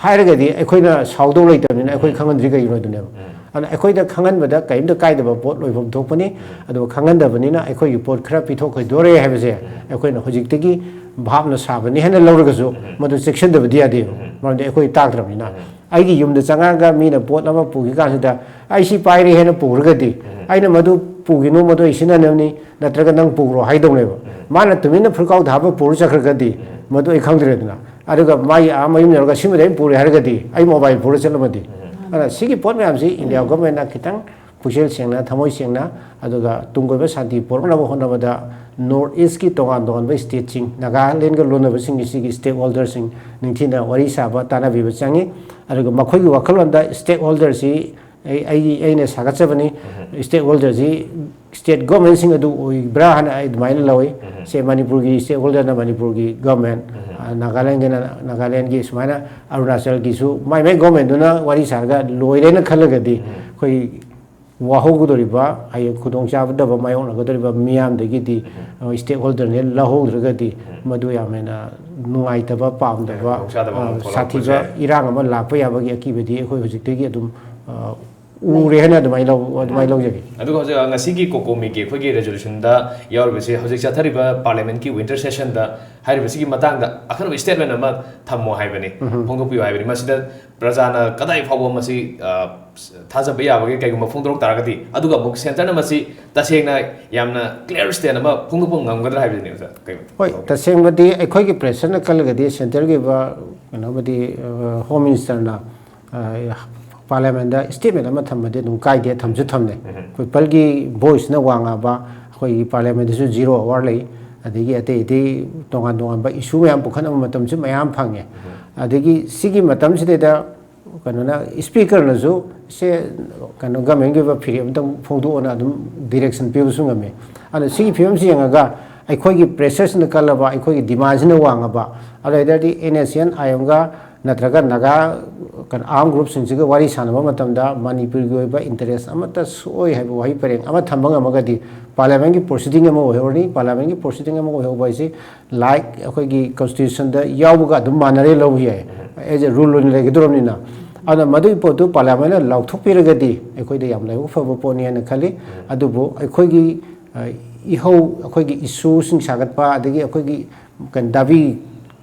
ꯍꯥꯏꯔꯒꯗꯤ ꯑꯩꯈꯣꯏꯅ ꯁꯥꯎꯗꯧ ꯂꯩꯇꯕꯅꯤꯅ ꯑꯩꯈꯣꯏ ꯈꯪꯍꯟꯗ꯭ꯔꯤ ꯀꯩꯒꯤꯅꯣ ꯑꯗꯨꯅꯦꯕ꯫ ꯑꯗꯨꯅ ꯑꯩꯈꯣꯏꯗ ꯈꯪꯍꯟꯕꯗ ꯀꯔꯤꯝꯇ ꯀꯥꯏꯗꯕ ꯄꯣꯠ ꯂꯣꯏꯐꯝ ꯊꯣꯛꯄꯅꯤ꯫ ꯑꯗꯨꯒ ꯈꯪꯍꯟꯗꯕꯅꯤꯅ ꯑꯩꯈꯣꯏꯒꯤ ꯄꯣꯠ ꯈꯔ ꯄꯤꯊꯣꯛꯈꯤꯗꯣꯔꯦ ꯍꯥꯏꯕꯁꯦ ꯑꯩꯈꯣꯏꯅ ꯍꯧꯖꯤꯛꯇꯒꯤ ꯚꯥꯞꯅ ꯁꯥꯕꯅꯤ ꯍꯥꯏꯅ ꯂꯧꯔꯒꯁꯨ ꯃꯗꯨ ꯆꯦꯛꯁꯤꯟꯗꯕꯗꯤ ꯌꯥꯗꯦꯕ꯫ ꯃꯔꯝꯗꯤ ꯑꯩꯈꯣꯏ ꯇꯥꯛꯇ꯭ꯔꯕꯅꯤꯅ꯫ ꯑꯩꯒꯤ ꯌꯨꯝꯗ ꯆꯪꯉꯛꯑꯒ ꯃꯤꯅ ꯄꯣꯠ ꯑꯃ ꯄꯨꯈꯤ ꯀꯥꯟꯁꯤꯗ, "ꯑꯩ ꯁꯤ ꯄꯥꯏꯔꯦ" ꯍꯥꯏꯅ ꯄꯨꯈ꯭ꯔꯒꯗꯤ, ꯑꯩꯅ "ꯃꯗꯨ ꯄꯨꯈꯤꯅꯨ, ꯃꯗꯨ ꯑꯩ ꯁꯤꯖꯤꯟꯅꯅꯕꯅꯤ, ꯅꯠꯇ꯭ꯔꯒ ꯅꯪ ꯄꯨꯈ꯭ꯔꯣ" ꯍꯥꯏꯗꯧꯅꯦꯕ꯫ ꯃꯥꯅ ꯇꯨꯃꯤꯟꯅ ꯐꯨꯔꯤꯠꯈꯥꯎꯗ ꯍꯥꯞꯄ ꯄꯨꯔ ꯆꯠꯈ꯭ꯔꯒꯗꯤ, ꯃꯗꯨ ꯑꯩ ꯈꯪꯗ꯭ꯔꯦꯗꯅ꯫ ꯑꯗꯨꯒ ꯃꯥꯒꯤ ꯑꯥ ꯃꯌꯨꯝ ꯌꯧꯔꯒ "ꯁꯤꯃꯗꯤ ꯑꯩꯅ ꯄꯨꯔꯦ" ꯍꯥꯏꯔꯒꯗꯤ, ꯑꯩ ꯃꯣꯕꯥꯏꯜ ꯄꯨꯔ ꯆꯠꯂꯝꯃꯗꯤ꯫ ꯑꯗꯨꯅ ꯁꯤꯒꯤ ꯄꯣꯠ ꯃꯌꯥꯝꯁꯤ ꯏꯟꯗꯤꯌꯥ ꯒꯣꯔꯃꯦꯟꯅ ꯈꯤꯇꯪ ꯄꯨꯛꯆꯦꯜ ꯁꯦꯡꯅ, ꯊꯃꯣꯏ ꯁꯦꯡꯅ, ꯑꯗꯨꯒ ꯇꯨꯡ ꯀꯣꯏꯕ ꯁꯥꯟꯇꯤ ꯄꯨꯔꯛꯅꯕ ꯍꯣꯠꯅꯕꯗ ꯅꯣꯔꯠ ꯏꯁꯀꯤ ꯇꯣꯉꯥꯟ ꯇꯣꯉꯥꯟꯕ ꯁ꯭ꯇꯦꯠꯁꯤꯡ, ꯅꯥꯒꯥꯂꯦꯟꯒ ꯂꯣꯟꯅꯕꯁꯤꯡꯒꯤ ꯁꯤꯒꯤ ꯁ꯭ꯇꯦꯛ ꯍꯣꯜꯗꯔꯁꯤꯡ ꯅꯤꯡꯊꯤꯅ ꯋꯥꯔꯤ ꯁꯥꯕ, ꯇꯥꯟꯅꯕꯤꯕ ꯆꯪꯉꯤ꯫ ꯑꯗꯨꯒ ꯃꯈꯣꯏꯒꯤ ꯋꯥꯈꯜꯂꯣꯟꯗ ꯁ꯭ꯇꯦꯛ ꯍꯣꯜꯗꯔꯁꯤ ꯑꯩ, ꯑꯩꯒꯤ, ꯑꯩꯅ ꯁꯥꯒꯠꯆꯕꯅꯤ꯫ ꯁ꯭ꯇꯦꯛ ꯍꯣꯜꯗꯔꯁꯤ ꯁ꯭ꯇꯦꯠ ꯒꯣꯔꯃꯦꯟꯁꯤꯡ ꯑꯗꯨ ꯑꯣꯏꯕ꯭ꯔꯥ ꯍꯥꯏꯅ ꯑꯩ ꯑꯗꯨꯃꯥꯏꯅ ꯂꯧꯏ꯫ ꯁꯦ, ꯃꯅꯤꯄꯨꯔꯒꯤ ꯁ꯭ꯇꯦꯛ ꯍꯣꯜꯗꯔꯅ ꯃꯅꯤꯄꯨꯔꯒꯤ ꯒꯣꯔꯃꯦꯟ, ꯑ, ꯅꯥꯒꯥꯂꯦꯟꯒꯤꯅ ꯅꯥꯒꯥꯂꯦꯟꯒꯤ, ꯁꯨꯃꯥꯏꯅ ꯑꯔꯨꯅꯥꯆꯜꯒꯤꯁꯨ ꯃꯥꯏ ꯃꯥꯏ ꯒꯣꯔꯃꯦꯟꯗꯨꯅ ꯋꯥꯔꯤ ꯁꯥꯔꯒ ꯂꯣꯏꯔꯦꯅ ꯈꯜꯂꯒꯗꯤ ꯑꯩꯈꯣꯏ ꯋꯥꯍꯧꯒꯗꯧꯔꯤꯕ, ꯍꯌꯦꯡ ꯈꯨꯗꯣꯡꯆꯥꯗꯕ ꯃꯥꯌꯣꯛꯅꯒꯗꯧꯔꯤꯕ ꯃꯤꯌꯥꯝꯗꯒꯤꯗꯤ stakeholderꯅ ꯂꯧꯍꯧꯗ꯭ꯔꯒꯗꯤ ꯃꯗꯨ ꯌꯥꯝ ꯍꯦꯟꯅ ꯅꯨꯡꯉꯥꯏꯇꯕ, ꯄꯥꯝꯗꯕ, ꯈꯨꯗꯣꯡꯆꯥꯗꯕ ꯑꯃ ꯊꯣꯛꯂꯛꯄꯁꯨ ꯁꯥꯊꯤꯕ ꯌꯥꯏ꯫ ꯏꯔꯥꯡ ꯑꯃ ꯂꯥꯛꯄ ꯌꯥꯕꯒꯤ ꯑꯀꯤꯕꯗꯤ ꯑꯩꯈꯣꯏ ꯍꯧꯖꯤꯛꯇꯒꯤ ꯑꯗꯨꯝ ꯎꯔꯦ ꯍꯥꯏꯅ ꯑꯗꯨꯃꯥꯏꯅ ꯂꯧ ꯑꯗꯨꯃꯥꯏꯅ ꯂꯧꯖꯒꯦ꯫ ꯑꯗꯨꯒ ꯍꯧꯖꯤꯛ ꯉꯁꯤꯒꯤ COCOMIꯒꯤ ꯑꯩꯈꯣꯏꯒꯤ resolutionꯗ ꯌꯥꯎꯔꯤꯕꯁꯤ ꯍꯧꯖꯤꯛ ꯆꯠꯊꯔꯤꯕ parliamentꯀꯤ winter sessionꯗ ꯍꯥꯏꯔꯤꯕꯁꯤꯒꯤ ꯃꯇꯥꯡꯗ ꯑꯈꯟꯅꯕ statement ꯑꯃ ꯊꯝꯃꯣ ꯍꯥꯏꯕꯅꯤ, ꯐꯣꯡꯗꯣꯛꯄꯤꯌꯨ ꯍꯥꯏꯕꯅꯤ꯫ ꯃꯁꯤꯗ ꯄ꯭ꯔꯖꯥꯅ ꯀꯗꯥꯏ ꯐꯥꯎꯕ ꯃꯁꯤ ꯊꯥꯖꯕ ꯌꯥꯕꯒꯦ? ꯀꯩꯒꯨꯝꯕ ꯐꯣꯡꯗꯣꯔꯛ ꯇꯥꯔꯒꯗꯤ, ꯑꯗꯨꯒ ꯑꯃꯨꯛ centreꯅ ꯃꯁꯤ ꯇꯁꯦꯡꯅ ꯌꯥꯝꯅ clear stand ꯑꯃ ꯐꯣꯡꯗꯣꯛꯄ ꯉꯝꯒꯗ꯭ꯔꯥ ꯍꯥꯏꯕꯁꯤꯅꯦ ꯑꯣꯖꯥ꯫ ꯀꯩ- ꯍꯣꯏ, ꯇꯁꯦꯡꯕꯗꯤ ꯑꯩꯈꯣꯏꯒꯤ pressureꯅ ꯀꯜꯂꯒꯗꯤ centreꯒꯤ ꯑꯣꯏꯕ ꯀꯩꯅꯣꯕꯨꯗꯤ, home ministerꯅ parliamentꯗ statement ꯑꯃ ꯊꯝꯕꯗꯤ ꯑꯗꯨꯝ ꯀꯥꯏꯗꯦ, ꯊꯝꯁꯨ ꯊꯝꯅꯩ꯫ Peopleꯒꯤ voiceꯅ ꯋꯥ ꯉꯥꯡꯕ, ꯑꯩꯈꯣꯏꯒꯤ parliamentꯗꯁꯨ zero hour ꯂꯩ, ꯑꯗꯒꯤ ꯑꯇꯩ ꯑꯇꯩ ꯇꯣꯉꯥꯟ ꯇꯣꯉꯥꯟꯕ issue ꯃꯌꯥꯝ ꯄꯨꯈꯠꯅꯕ ꯃꯇꯝꯁꯨ ꯃꯌꯥꯝ ꯐꯪꯉꯦ꯫ ꯑꯗꯒꯤ ꯁꯤꯒꯤ ꯃꯇꯝꯁꯤꯗꯩꯗ ꯀꯩꯅꯣꯅ, speakerꯅꯁꯨ ꯁꯦ ꯀꯩꯅꯣ governmentꯀꯤ ꯑꯣꯏꯕ ꯐꯤꯔꯦꯞ ꯑꯝꯇꯪ ꯐꯣꯡꯗꯣꯛꯑꯣꯅ ꯑꯗꯨꯝ direction ꯄꯤꯕꯁꯨ ꯉꯝꯃꯤ꯫ ꯑꯗꯨꯅ ꯁꯤꯒꯤ ꯐꯤꯕꯝꯁꯤ ꯌꯦꯡꯉꯒ ꯑꯩꯈꯣꯏꯒꯤ pressureꯁꯤꯅ ꯀꯜꯂꯕ, ꯑꯩꯈꯣꯏꯒꯤ demandꯁꯤꯅ ꯋꯥꯡꯉꯕ, ꯑꯗꯨ ꯑꯣꯏ ꯇꯥꯔꯗꯤ NSCN IMꯒ ꯅꯠꯇ꯭ꯔꯒ ꯅꯥꯒꯥ ꯀꯩꯅꯣ armed groupꯁꯤꯡꯁꯤꯒ ꯋꯥꯔꯤ ꯁꯥꯟꯅꯕ ꯃꯇꯝꯗ ꯃꯅꯤꯄꯨꯔꯒꯤ ꯑꯣꯏꯕ interest ꯑꯃꯠꯇ ꯁꯣꯛꯑꯣꯏ ꯍꯥꯏꯕ ꯋꯥꯍꯩ ꯄꯔꯦꯡ ꯑꯃ ꯊꯝꯕ ꯉꯝꯃꯒꯗꯤ parliamentꯀꯤ proceeding ꯑꯃ ꯑꯣꯏꯍꯧꯔꯅꯤ꯫ Parliamentꯀꯤ proceeding ꯑꯃ ꯑꯣꯏꯍꯧꯕ ꯍꯥꯏꯁꯤ like ꯑꯩꯈꯣꯏꯒꯤ constitutionꯗ ꯌꯥꯎꯕꯒ ꯑꯗꯨꯝ ꯃꯥꯟꯅꯔꯦ ꯂꯧꯕ ꯌꯥꯏ, as a rule ꯑꯣꯏꯅ ꯂꯩꯒꯗꯧꯔꯕꯅꯤꯅ꯫ ꯑꯗꯨꯅ ꯃꯗꯨꯒꯤ ꯄꯣꯠꯇꯨ parliamentꯅ ꯂꯥꯎꯊꯣꯛꯄꯤꯔꯒꯗꯤ ꯑꯩꯈꯣꯏꯗ ꯌꯥꯝ ꯂꯥꯏꯕꯛ ꯐꯕ ꯄꯣꯠꯅꯤ ꯍꯥꯏꯅ ꯈꯜꯂꯤ꯫ ꯑꯗꯨꯕꯨ ꯑꯩꯈꯣꯏꯒꯤ, ꯑ, ꯏꯍꯧ, ꯑꯩꯈꯣꯏꯒꯤ issueꯁꯤꯡ ꯁꯥꯒꯠꯄ, ꯑꯗꯒꯤ ꯑꯩꯈꯣꯏꯒꯤ ꯀꯩꯅꯣ ꯗꯥꯕꯤ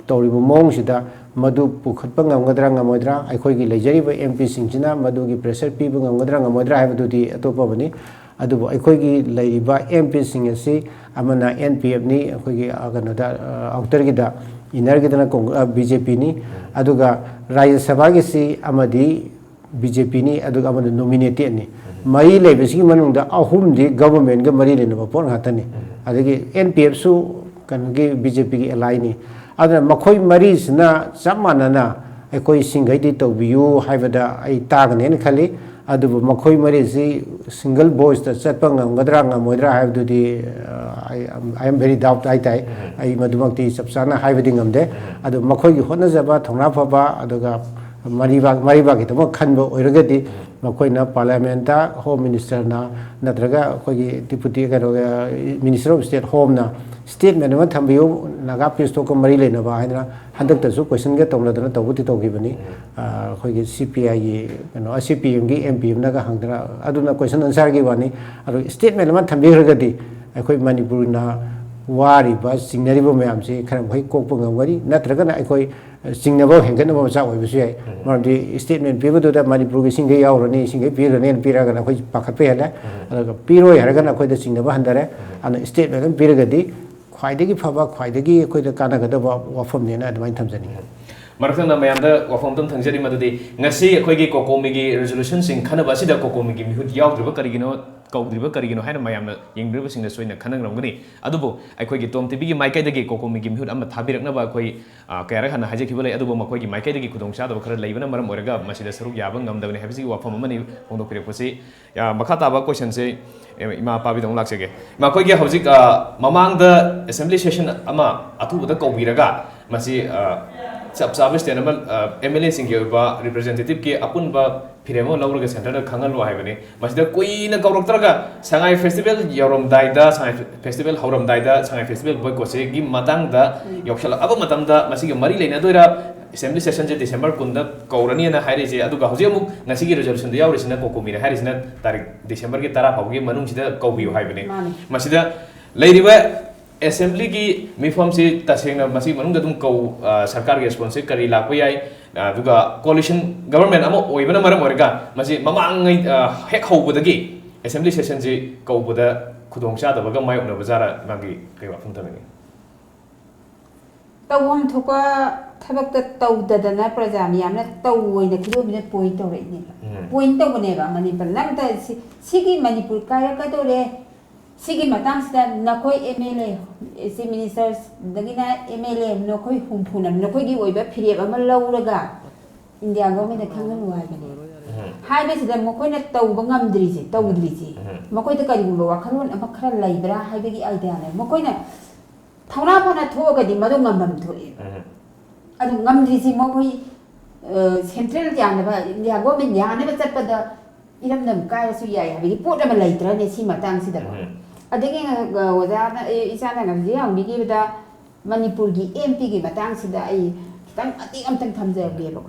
ꯇꯧꯔꯤꯕ ꯃꯑꯣꯡꯁꯤꯗ ꯃꯗꯨ ꯄꯨꯈꯠꯄ ꯉꯝꯒꯗ꯭ꯔꯥ ꯉꯝꯃꯣꯏꯗ꯭ꯔꯥ, ꯑꯩꯈꯣꯏꯒꯤ ꯂꯩꯖꯔꯤꯕ MPꯁꯤꯡꯁꯤꯅ ꯃꯗꯨꯒꯤ pressure ꯄꯤꯕ ꯉꯝꯒꯗ꯭ꯔꯥ ꯉꯝꯃꯣꯏꯗ꯭ꯔꯥ ꯍꯥꯏꯕꯗꯨꯗꯤ ꯑꯇꯣꯞꯄ ꯑꯃꯅꯤ꯫ ꯑꯗꯨꯕꯨ ꯑꯩꯈꯣꯏꯒꯤ ꯂꯩꯔꯤꯕ MPꯁꯤꯡ ꯑꯁꯤ ꯑꯃꯅ NPFꯅꯤ, ꯑꯩꯈꯣꯏꯒꯤ, ꯑ, ꯀꯩꯅꯣꯗ, ꯑ, outerꯒꯤꯗ, innerꯒꯤꯗꯅ ꯀꯣꯡ-, ꯑ, BJPꯅꯤ, ꯑꯗꯨꯒ ꯔꯥꯖ꯭ꯌ ꯁꯚꯥꯒꯤꯁꯤ ꯑꯃꯗꯤ BJPꯅꯤ, ꯑꯗꯨꯒ ꯑꯃꯅ nominatedꯅꯤ꯫ ꯃꯔꯤ ꯂꯩꯕꯁꯤꯒꯤ ꯃꯅꯨꯡꯗ ꯑꯍꯨꯝꯗꯤ governmentꯒ ꯃꯔꯤ ꯂꯩꯅꯕ ꯄꯣꯠ ꯉꯥꯛꯇꯅꯤ꯫ ꯑꯗꯒꯤ NPFꯁꯨ ꯀꯩꯅꯣꯒꯤ BJPꯒꯤ allyꯅꯤ꯫ ꯑꯗꯨꯅ ꯃꯈꯣꯏ ꯃꯔꯤꯁꯤꯅ ꯆꯞ ꯃꯥꯟꯅꯅ ꯑꯩꯈꯣꯏ ꯁꯤꯡꯈꯩꯗꯤ ꯇꯧꯕꯤꯌꯨ ꯍꯥꯏꯕꯗ ꯑꯩ ꯇꯥꯒꯅꯦꯅ ꯈꯜꯂꯤ꯫ ꯑꯗꯨꯕꯨ ꯃꯈꯣꯏ ꯃꯔꯤꯁꯤ single voiceꯇ ꯆꯠꯄ ꯉꯝꯒꯗ꯭ꯔꯥ ꯉꯝꯃꯣꯏꯗ꯭ꯔꯥ ꯍꯥꯏꯕꯗꯨꯗꯤ, ꯑ, I am, I am very doubt ꯍꯥꯏꯇꯥꯏ꯫ ꯑꯩ ꯃꯗꯨꯃꯛꯇꯤ ꯆꯞ ꯆꯥꯅ ꯍꯥꯏꯕꯗꯤ ꯉꯝꯗꯦ꯫ ꯑꯗꯨ ꯃꯈꯣꯏꯒꯤ ꯍꯣꯠꯅꯖꯕ, ꯊꯧꯅꯥ ꯐꯕ, ꯑꯗꯨꯒ ꯃꯔꯤꯕꯥꯛ ꯃꯔꯤꯕꯥꯛꯀꯤꯗꯃꯛ ꯈꯟꯕ ꯑꯣꯏꯔꯒꯗꯤ, ꯃꯈꯣꯏꯅ ꯄꯥꯔꯂꯤꯌꯥꯃꯦꯟꯇ ꯍꯣꯝ ꯃꯤꯅꯤꯁꯇꯔꯅ ꯅꯠꯇ꯭ꯔꯒ ꯑꯩꯈꯣꯏꯒꯤ ꯗꯤꯄꯨꯇꯤ, ꯀꯩꯅꯣ, ꯃꯤꯅꯤꯁꯇꯔ ꯑꯣꯐ ꯁ꯭ꯇꯦꯠ ꯍꯣꯝꯅ ꯁ꯭ꯇꯦꯠꯃꯦꯟ ꯑꯃ ꯊꯝꯕꯤꯌꯨ, ꯅꯥꯒꯥ ꯄꯤꯁ ꯇꯣꯛꯀ ꯃꯔꯤ ꯂꯩꯅꯕ ꯍꯥꯏꯗꯅ ꯍꯟꯗꯛꯇꯁꯨ ꯀꯣꯏꯁꯟꯒ ꯇꯧꯅꯗꯅ ꯇꯧꯕꯗꯤ ꯇꯧꯈꯤꯕꯅꯤ꯫ ꯑ, ꯑꯩꯈꯣꯏꯒꯤ ꯁꯤ ꯄꯤ ꯑꯥꯏꯒꯤ ꯀꯩꯅꯣ, ꯁꯤ ꯄꯤ ꯑꯦꯝꯒꯤ ꯑꯦꯝ ꯄꯤ ꯑꯃꯅꯒ ꯍꯪꯗꯅ, ꯑꯗꯨꯅ ꯀꯣꯏꯁꯟ ꯑꯟꯁꯔꯒꯤ ꯋꯥꯅꯤ꯫ ꯑꯗꯣ ꯁ꯭ꯇꯦꯠꯃꯦꯟ ꯑꯃ ꯊꯝꯕꯤꯈ꯭ꯔꯒꯗꯤ ꯑꯩꯈꯣꯏ ꯃꯅꯤꯄꯨꯔꯅ ꯋꯥꯔꯤꯕ, ꯆꯤꯡꯅꯔꯤꯕ ꯃꯌꯥꯝꯁꯤ ꯈꯔ ꯃꯈꯩ ꯀꯣꯛꯄ ꯉꯝꯒꯅꯤ, ꯅꯠꯇ꯭ꯔꯒꯅ ꯑꯩꯈꯣꯏ ꯆꯤꯡꯅꯕ ꯍꯦꯟꯒꯠꯅꯕ ꯃꯆꯥꯛ ꯑꯣꯏꯕꯁꯨ ꯌꯥꯏ꯫ ꯃꯔꯝꯗꯤ ꯁ꯭ꯇꯦꯠꯃꯦꯟ ꯄꯤꯕꯗꯨꯗ ꯃꯅꯤꯄꯨꯔꯒꯤ ꯁꯤꯡꯈꯩ ꯌꯥꯎꯔꯅꯤ, ꯁꯤꯡꯈꯩ ꯄꯤꯔꯅꯤꯅ ꯄꯤꯔꯒꯅ ꯑꯩꯈꯣꯏ ꯄꯥꯈꯠꯄ ꯍꯦꯜꯂꯦ꯫ ꯑꯗꯨꯒ ꯄꯤꯔꯣꯏ ꯍꯥꯏꯔꯒꯅ ꯑꯩꯈꯣꯏꯗ ꯆꯤꯡꯅꯕ ꯍꯟꯊꯔꯦ꯫ ꯑꯗꯨꯅ ꯁ꯭ꯇꯦꯠꯃꯦꯟ ꯑꯃ ꯄꯤꯔꯒꯗꯤ ꯈ꯭ꯋꯥꯏꯗꯒꯤ ꯐꯕ, ꯈ꯭ꯋꯥꯏꯗꯒꯤ ꯑꯩꯈꯣꯏꯗ ꯀꯥꯟꯅꯒꯗꯕ ꯋꯥꯐꯝꯅꯦꯅ ꯑꯗꯨꯃꯥꯏꯅ ꯊꯝꯖꯅꯤꯡꯉꯤ꯫ ꯃꯔꯛ ꯊꯪꯅ ꯃꯌꯥꯝꯗ ꯋꯥꯐꯝ ꯑꯝꯇꯪ ꯊꯝꯖꯔꯤ, ꯃꯗꯨꯗꯤ ꯉꯁꯤ ꯑꯩꯈꯣꯏꯒꯤ ꯀꯣꯀꯣꯃꯤꯒꯤ ꯔꯤꯖꯣꯂꯨꯁꯟꯁꯤꯡ ꯈꯟꯅꯕ ꯑꯁꯤꯗ ꯀꯣꯀꯣꯃꯤꯒꯤ ꯃꯤꯍꯨꯠ ꯌꯥꯎꯗ꯭ꯔꯤꯕ ꯀꯔꯤꯒꯤꯅꯣ, ꯀꯧꯗ꯭ꯔꯤꯕ ꯀꯔꯤꯒꯤꯅꯣ ꯍꯥꯏꯅ ꯃꯌꯥꯝꯅ ꯌꯦꯡꯕꯤꯔꯤꯕꯁꯤꯡꯅꯁꯨ ꯑꯩꯅ ꯈꯟꯅꯔꯝꯒꯅꯤ꯫ ꯑꯗꯨꯕꯨ ꯑꯩꯈꯣꯏꯒꯤ ꯇꯣꯝ ꯇꯤꯚꯤꯒꯤ ꯃꯥꯏꯀꯩꯗꯒꯤ ꯀꯣꯀꯣꯃꯤꯒꯤ ꯃꯤꯍꯨꯠ ꯑꯃ ꯊꯥꯕꯤꯔꯛꯅꯕ ꯑꯩꯈꯣꯏ, ꯑ, ꯀꯌꯥꯔꯛ ꯍꯟꯅ ꯍꯥꯏꯖꯈꯤꯕ ꯂꯩ꯫ ꯑꯗꯨꯕꯨ ꯃꯈꯣꯏꯒꯤ ꯃꯥꯏꯀꯩꯗꯒꯤ ꯈꯨꯗꯣꯡꯆꯥꯗꯕ ꯈꯔ ꯂꯩꯕꯅ ꯃꯔꯝ ꯑꯣꯏꯔꯒ ꯃꯁꯤꯗ ꯁꯔꯨꯛ ꯌꯥꯕ ꯉꯝꯗꯕꯅꯤ ꯍꯥꯏꯕꯁꯤꯒꯤ ꯋꯥꯐꯝ ꯑꯃꯅꯤ ꯐꯣꯡꯗꯣꯛꯄꯤꯔꯛꯄꯁꯤ꯫ ꯑ, ꯃꯈꯥ ꯇꯥꯕ ꯀꯣꯏꯁꯟꯁꯦ, ꯑ, ꯏꯃꯥ ꯄꯥꯕꯤꯗ ꯑꯃꯨꯛ ꯂꯥꯛꯆꯒꯦ꯫ ꯏꯃꯥ, ꯑꯩꯈꯣꯏꯒꯤ ꯍꯧꯖꯤꯛ, ꯑ, ꯃꯃꯥꯡꯗ ꯑꯦꯁꯦꯝꯕ꯭ꯂꯤ ꯁꯦꯁꯟ ꯑꯃ ꯑꯊꯨꯕꯗ ꯀꯧꯕꯤꯔꯒ ꯃꯁꯤ, ꯑ, ꯆꯞ ꯆꯥꯕ ꯁ꯭ꯇꯦꯠ ꯑꯃ, ꯑ, ꯑꯦꯝ ꯑꯦꯜ ꯑꯦꯁꯤꯡꯒꯤ ꯑꯣꯏꯕ ꯔꯤꯄ꯭ꯔꯖꯦꯟꯇꯦꯇꯤꯞꯀꯤ ꯑꯄꯨꯟꯕ ꯐꯤꯔꯦꯞ ꯑꯃ ꯂꯧꯔꯒ ꯁꯦꯟꯇꯔꯗ ꯈꯪꯍꯜꯂꯨ ꯍꯥꯏꯕꯅꯤ꯫ ꯃꯁꯤꯗ ꯀꯨꯏꯅ ꯀꯧꯔꯛꯇ꯭ꯔꯒ ꯁꯉꯥꯏ ꯐꯦꯁꯇꯤꯚꯦꯜ ꯌꯧꯔꯝꯗꯥꯏꯗ, ꯁꯉꯥꯏ ꯐꯦꯁꯇꯤꯚꯦꯜ ꯍꯧꯔꯝꯗꯥꯏꯗ ꯁꯉꯥꯏ ꯐꯦꯁꯇꯤꯚꯦꯜ ꯕꯣꯏꯀꯣꯠꯁꯤꯒꯤ ꯃꯇꯥꯡꯗ ꯌꯧꯁꯜꯂꯛꯑꯕ ꯃꯇꯝꯗ ꯃꯁꯤꯒ ꯃꯔꯤ ꯂꯩꯅꯗꯣꯏꯔꯥ? ꯑꯦꯁꯦꯝꯕ꯭ꯂꯤ ꯁꯦꯁꯟꯁꯦ ꯗꯤꯁꯦꯝꯕꯔ ꯀꯨꯟꯗ ꯀꯧꯔꯅꯤꯅ ꯍꯥꯏꯔꯤꯁꯦ, ꯑꯗꯨꯒ ꯍꯧꯖꯤꯛ ꯑꯃꯨꯛ ꯉꯁꯤꯒꯤ ꯔꯤꯖꯣꯂꯨꯁꯟꯗ ꯌꯥꯎꯔꯤꯁꯤꯅ, ꯀꯣꯀꯣꯃꯤꯅ ꯍꯥꯏꯔꯤꯁꯤꯅ ꯇꯥꯔꯤꯛ ꯗꯤꯁꯦꯝꯕꯔꯒꯤ ꯇꯔꯥ ꯐꯥꯎꯕꯒꯤ ꯃꯅꯨꯡꯁꯤꯗ ꯀꯧꯕꯤꯌꯨ ꯍꯥꯏꯕꯅꯤ꯫ ꯃꯥꯅꯤ꯫ ꯃꯁꯤꯗ ꯂꯩꯔꯤꯕ ꯑꯦꯁꯦꯝꯕ꯭ꯂꯤꯒꯤ ꯃꯤꯐꯝꯁꯤ ꯇꯁꯦꯡꯅ ꯃꯁꯤ ꯃꯅꯨꯡꯗ ꯑꯗꯨꯝ ꯀꯧ-, ꯑ, ꯁꯔꯀꯥꯔꯒꯤ ꯔꯦꯁꯄꯣꯟꯁꯁꯦ ꯀꯔꯤ ꯂꯥꯛꯄ ꯌꯥꯏ? ꯑ, ꯑꯗꯨꯒ ꯀꯣꯂꯤꯁꯟ ꯒꯕꯔꯟꯃꯦꯟ ꯑꯃ ꯑꯣꯏꯕꯅ ꯃꯔꯝ ꯑꯣꯏꯔꯒ ꯃꯁꯤ ꯃꯃꯥꯡꯉꯩ, ꯑ, ꯍꯦꯛ ꯍꯧꯕꯗꯒꯤ ꯑꯦꯁꯦꯝꯕ꯭ꯂꯤ ꯁꯦꯁꯟꯁꯤ ꯀꯧꯕꯗ ꯈꯨꯗꯣꯡꯆꯥꯗꯕꯒ ꯃꯥꯌꯣꯛꯅꯕ ꯖꯥꯔ, ꯃꯥꯒꯤ ꯀꯩ ꯋꯥꯐꯝ ꯊꯝꯕꯤꯅꯤꯡꯉꯤ? ꯇꯧꯐꯝ ꯊꯣꯛꯄ ꯊꯕꯛꯇ ꯇꯧꯗꯗꯅ ꯄ꯭ꯔꯖꯥ ꯃꯤꯌꯥꯝꯅ ꯇꯧ ꯑꯣꯏꯅ ꯈꯨꯗꯣꯝꯕꯤꯅ ꯄꯣꯏꯟ ꯇꯧꯔꯛꯏꯅꯦꯕ꯫ ꯎꯝ꯫ ꯄꯣꯏꯟ ꯇꯧꯕꯅꯦꯕ ꯃꯅꯤꯄꯨꯔ ꯅꯝꯇ ꯁꯤ-, ꯁꯤꯒꯤ ꯃꯅꯤꯄꯨꯔ ꯀꯥꯏꯔꯛꯀꯗꯧꯔꯦ꯫ ꯁꯤꯒꯤ ꯃꯇꯥꯡꯁꯤꯗ ꯅꯈꯣꯏ ꯑꯦꯝ ꯑꯦꯜ ꯑꯦ, ꯆꯤꯐ ꯃꯤꯅꯤꯁꯇꯔꯗꯒꯤꯅ ꯑꯦꯝ ꯑꯦꯜ ꯑꯦ ꯅꯈꯣꯏ ꯍꯨꯝꯐꯨꯅ ꯅꯈꯣꯏꯒꯤ ꯑꯣꯏꯕ ꯐꯤꯔꯦꯞ ꯑꯃ ꯂꯧꯔꯒ ꯏꯟꯗꯤꯌꯥ ꯒꯣꯔꯃꯦꯟꯗ ꯈꯪꯍꯜꯂꯨ ꯍꯥꯏꯕꯅꯦ꯫ ꯎꯝ꯫ ꯍꯥꯏꯕꯁꯤꯗ ꯃꯈꯣꯏꯅ ꯇꯧꯕ ꯉꯝꯗ꯭ꯔꯤꯁꯦ, ꯇꯧꯗ꯭ꯔꯤꯁꯦ, ꯎꯝ꯫ ꯃꯈꯣꯏꯗ ꯀꯔꯤꯒꯨꯝꯕ ꯋꯥꯈꯜꯂꯣꯟ ꯑꯃ ꯈꯔ ꯂꯩꯕ꯭ꯔꯥ ꯍꯥꯏꯕꯒꯤ ꯑꯥꯏꯗꯤꯌꯥꯅꯦ꯫ ꯃꯈꯣꯏꯅ ꯊꯧꯅꯥ ꯐꯅ ꯊꯣꯛꯑꯒꯗꯤ ꯃꯗꯨ ꯉꯝꯐꯝ ꯊꯣꯛꯑꯦ꯫ ꯎꯝ꯫ ꯑꯗꯨ ꯉꯝꯗ꯭ꯔꯤꯁꯤ ꯃꯈꯣꯏ ꯁꯦꯟꯇ꯭ꯔꯦꯜ ꯌꯥꯅꯕ, ꯏꯟꯗꯤꯌꯥ ꯒꯣꯔꯃꯦꯟ ꯌꯥꯅꯕ ꯆꯠꯄꯗ ꯏꯔꯝꯗꯝ ꯀꯥꯏꯔꯁꯨ ꯌꯥꯏ ꯍꯥꯏꯕꯒꯤ ꯄꯣꯠ ꯑꯃ ꯂꯩꯇ꯭ꯔꯅꯦ ꯁꯤ ꯃꯇꯥꯡꯁꯤꯗꯀꯣ? ꯎꯝ꯫ ꯑꯗꯒꯤ, ꯑ, ꯑꯣꯖꯥꯅ, ꯑꯦ, ꯏꯆꯥꯅ ꯉꯁꯤ ꯍꯪꯕꯤꯈꯤꯕꯗ ꯃꯅꯤꯄꯨꯔꯒꯤ ꯑꯦꯝ ꯄꯤꯒꯤ ꯃꯇꯥꯡꯁꯤꯗ ꯑꯩ ꯈꯤꯇꯪ ꯃꯇꯦꯛ ꯑꯝꯇꯪ ꯊꯝꯖꯒꯦꯕꯀꯣ꯫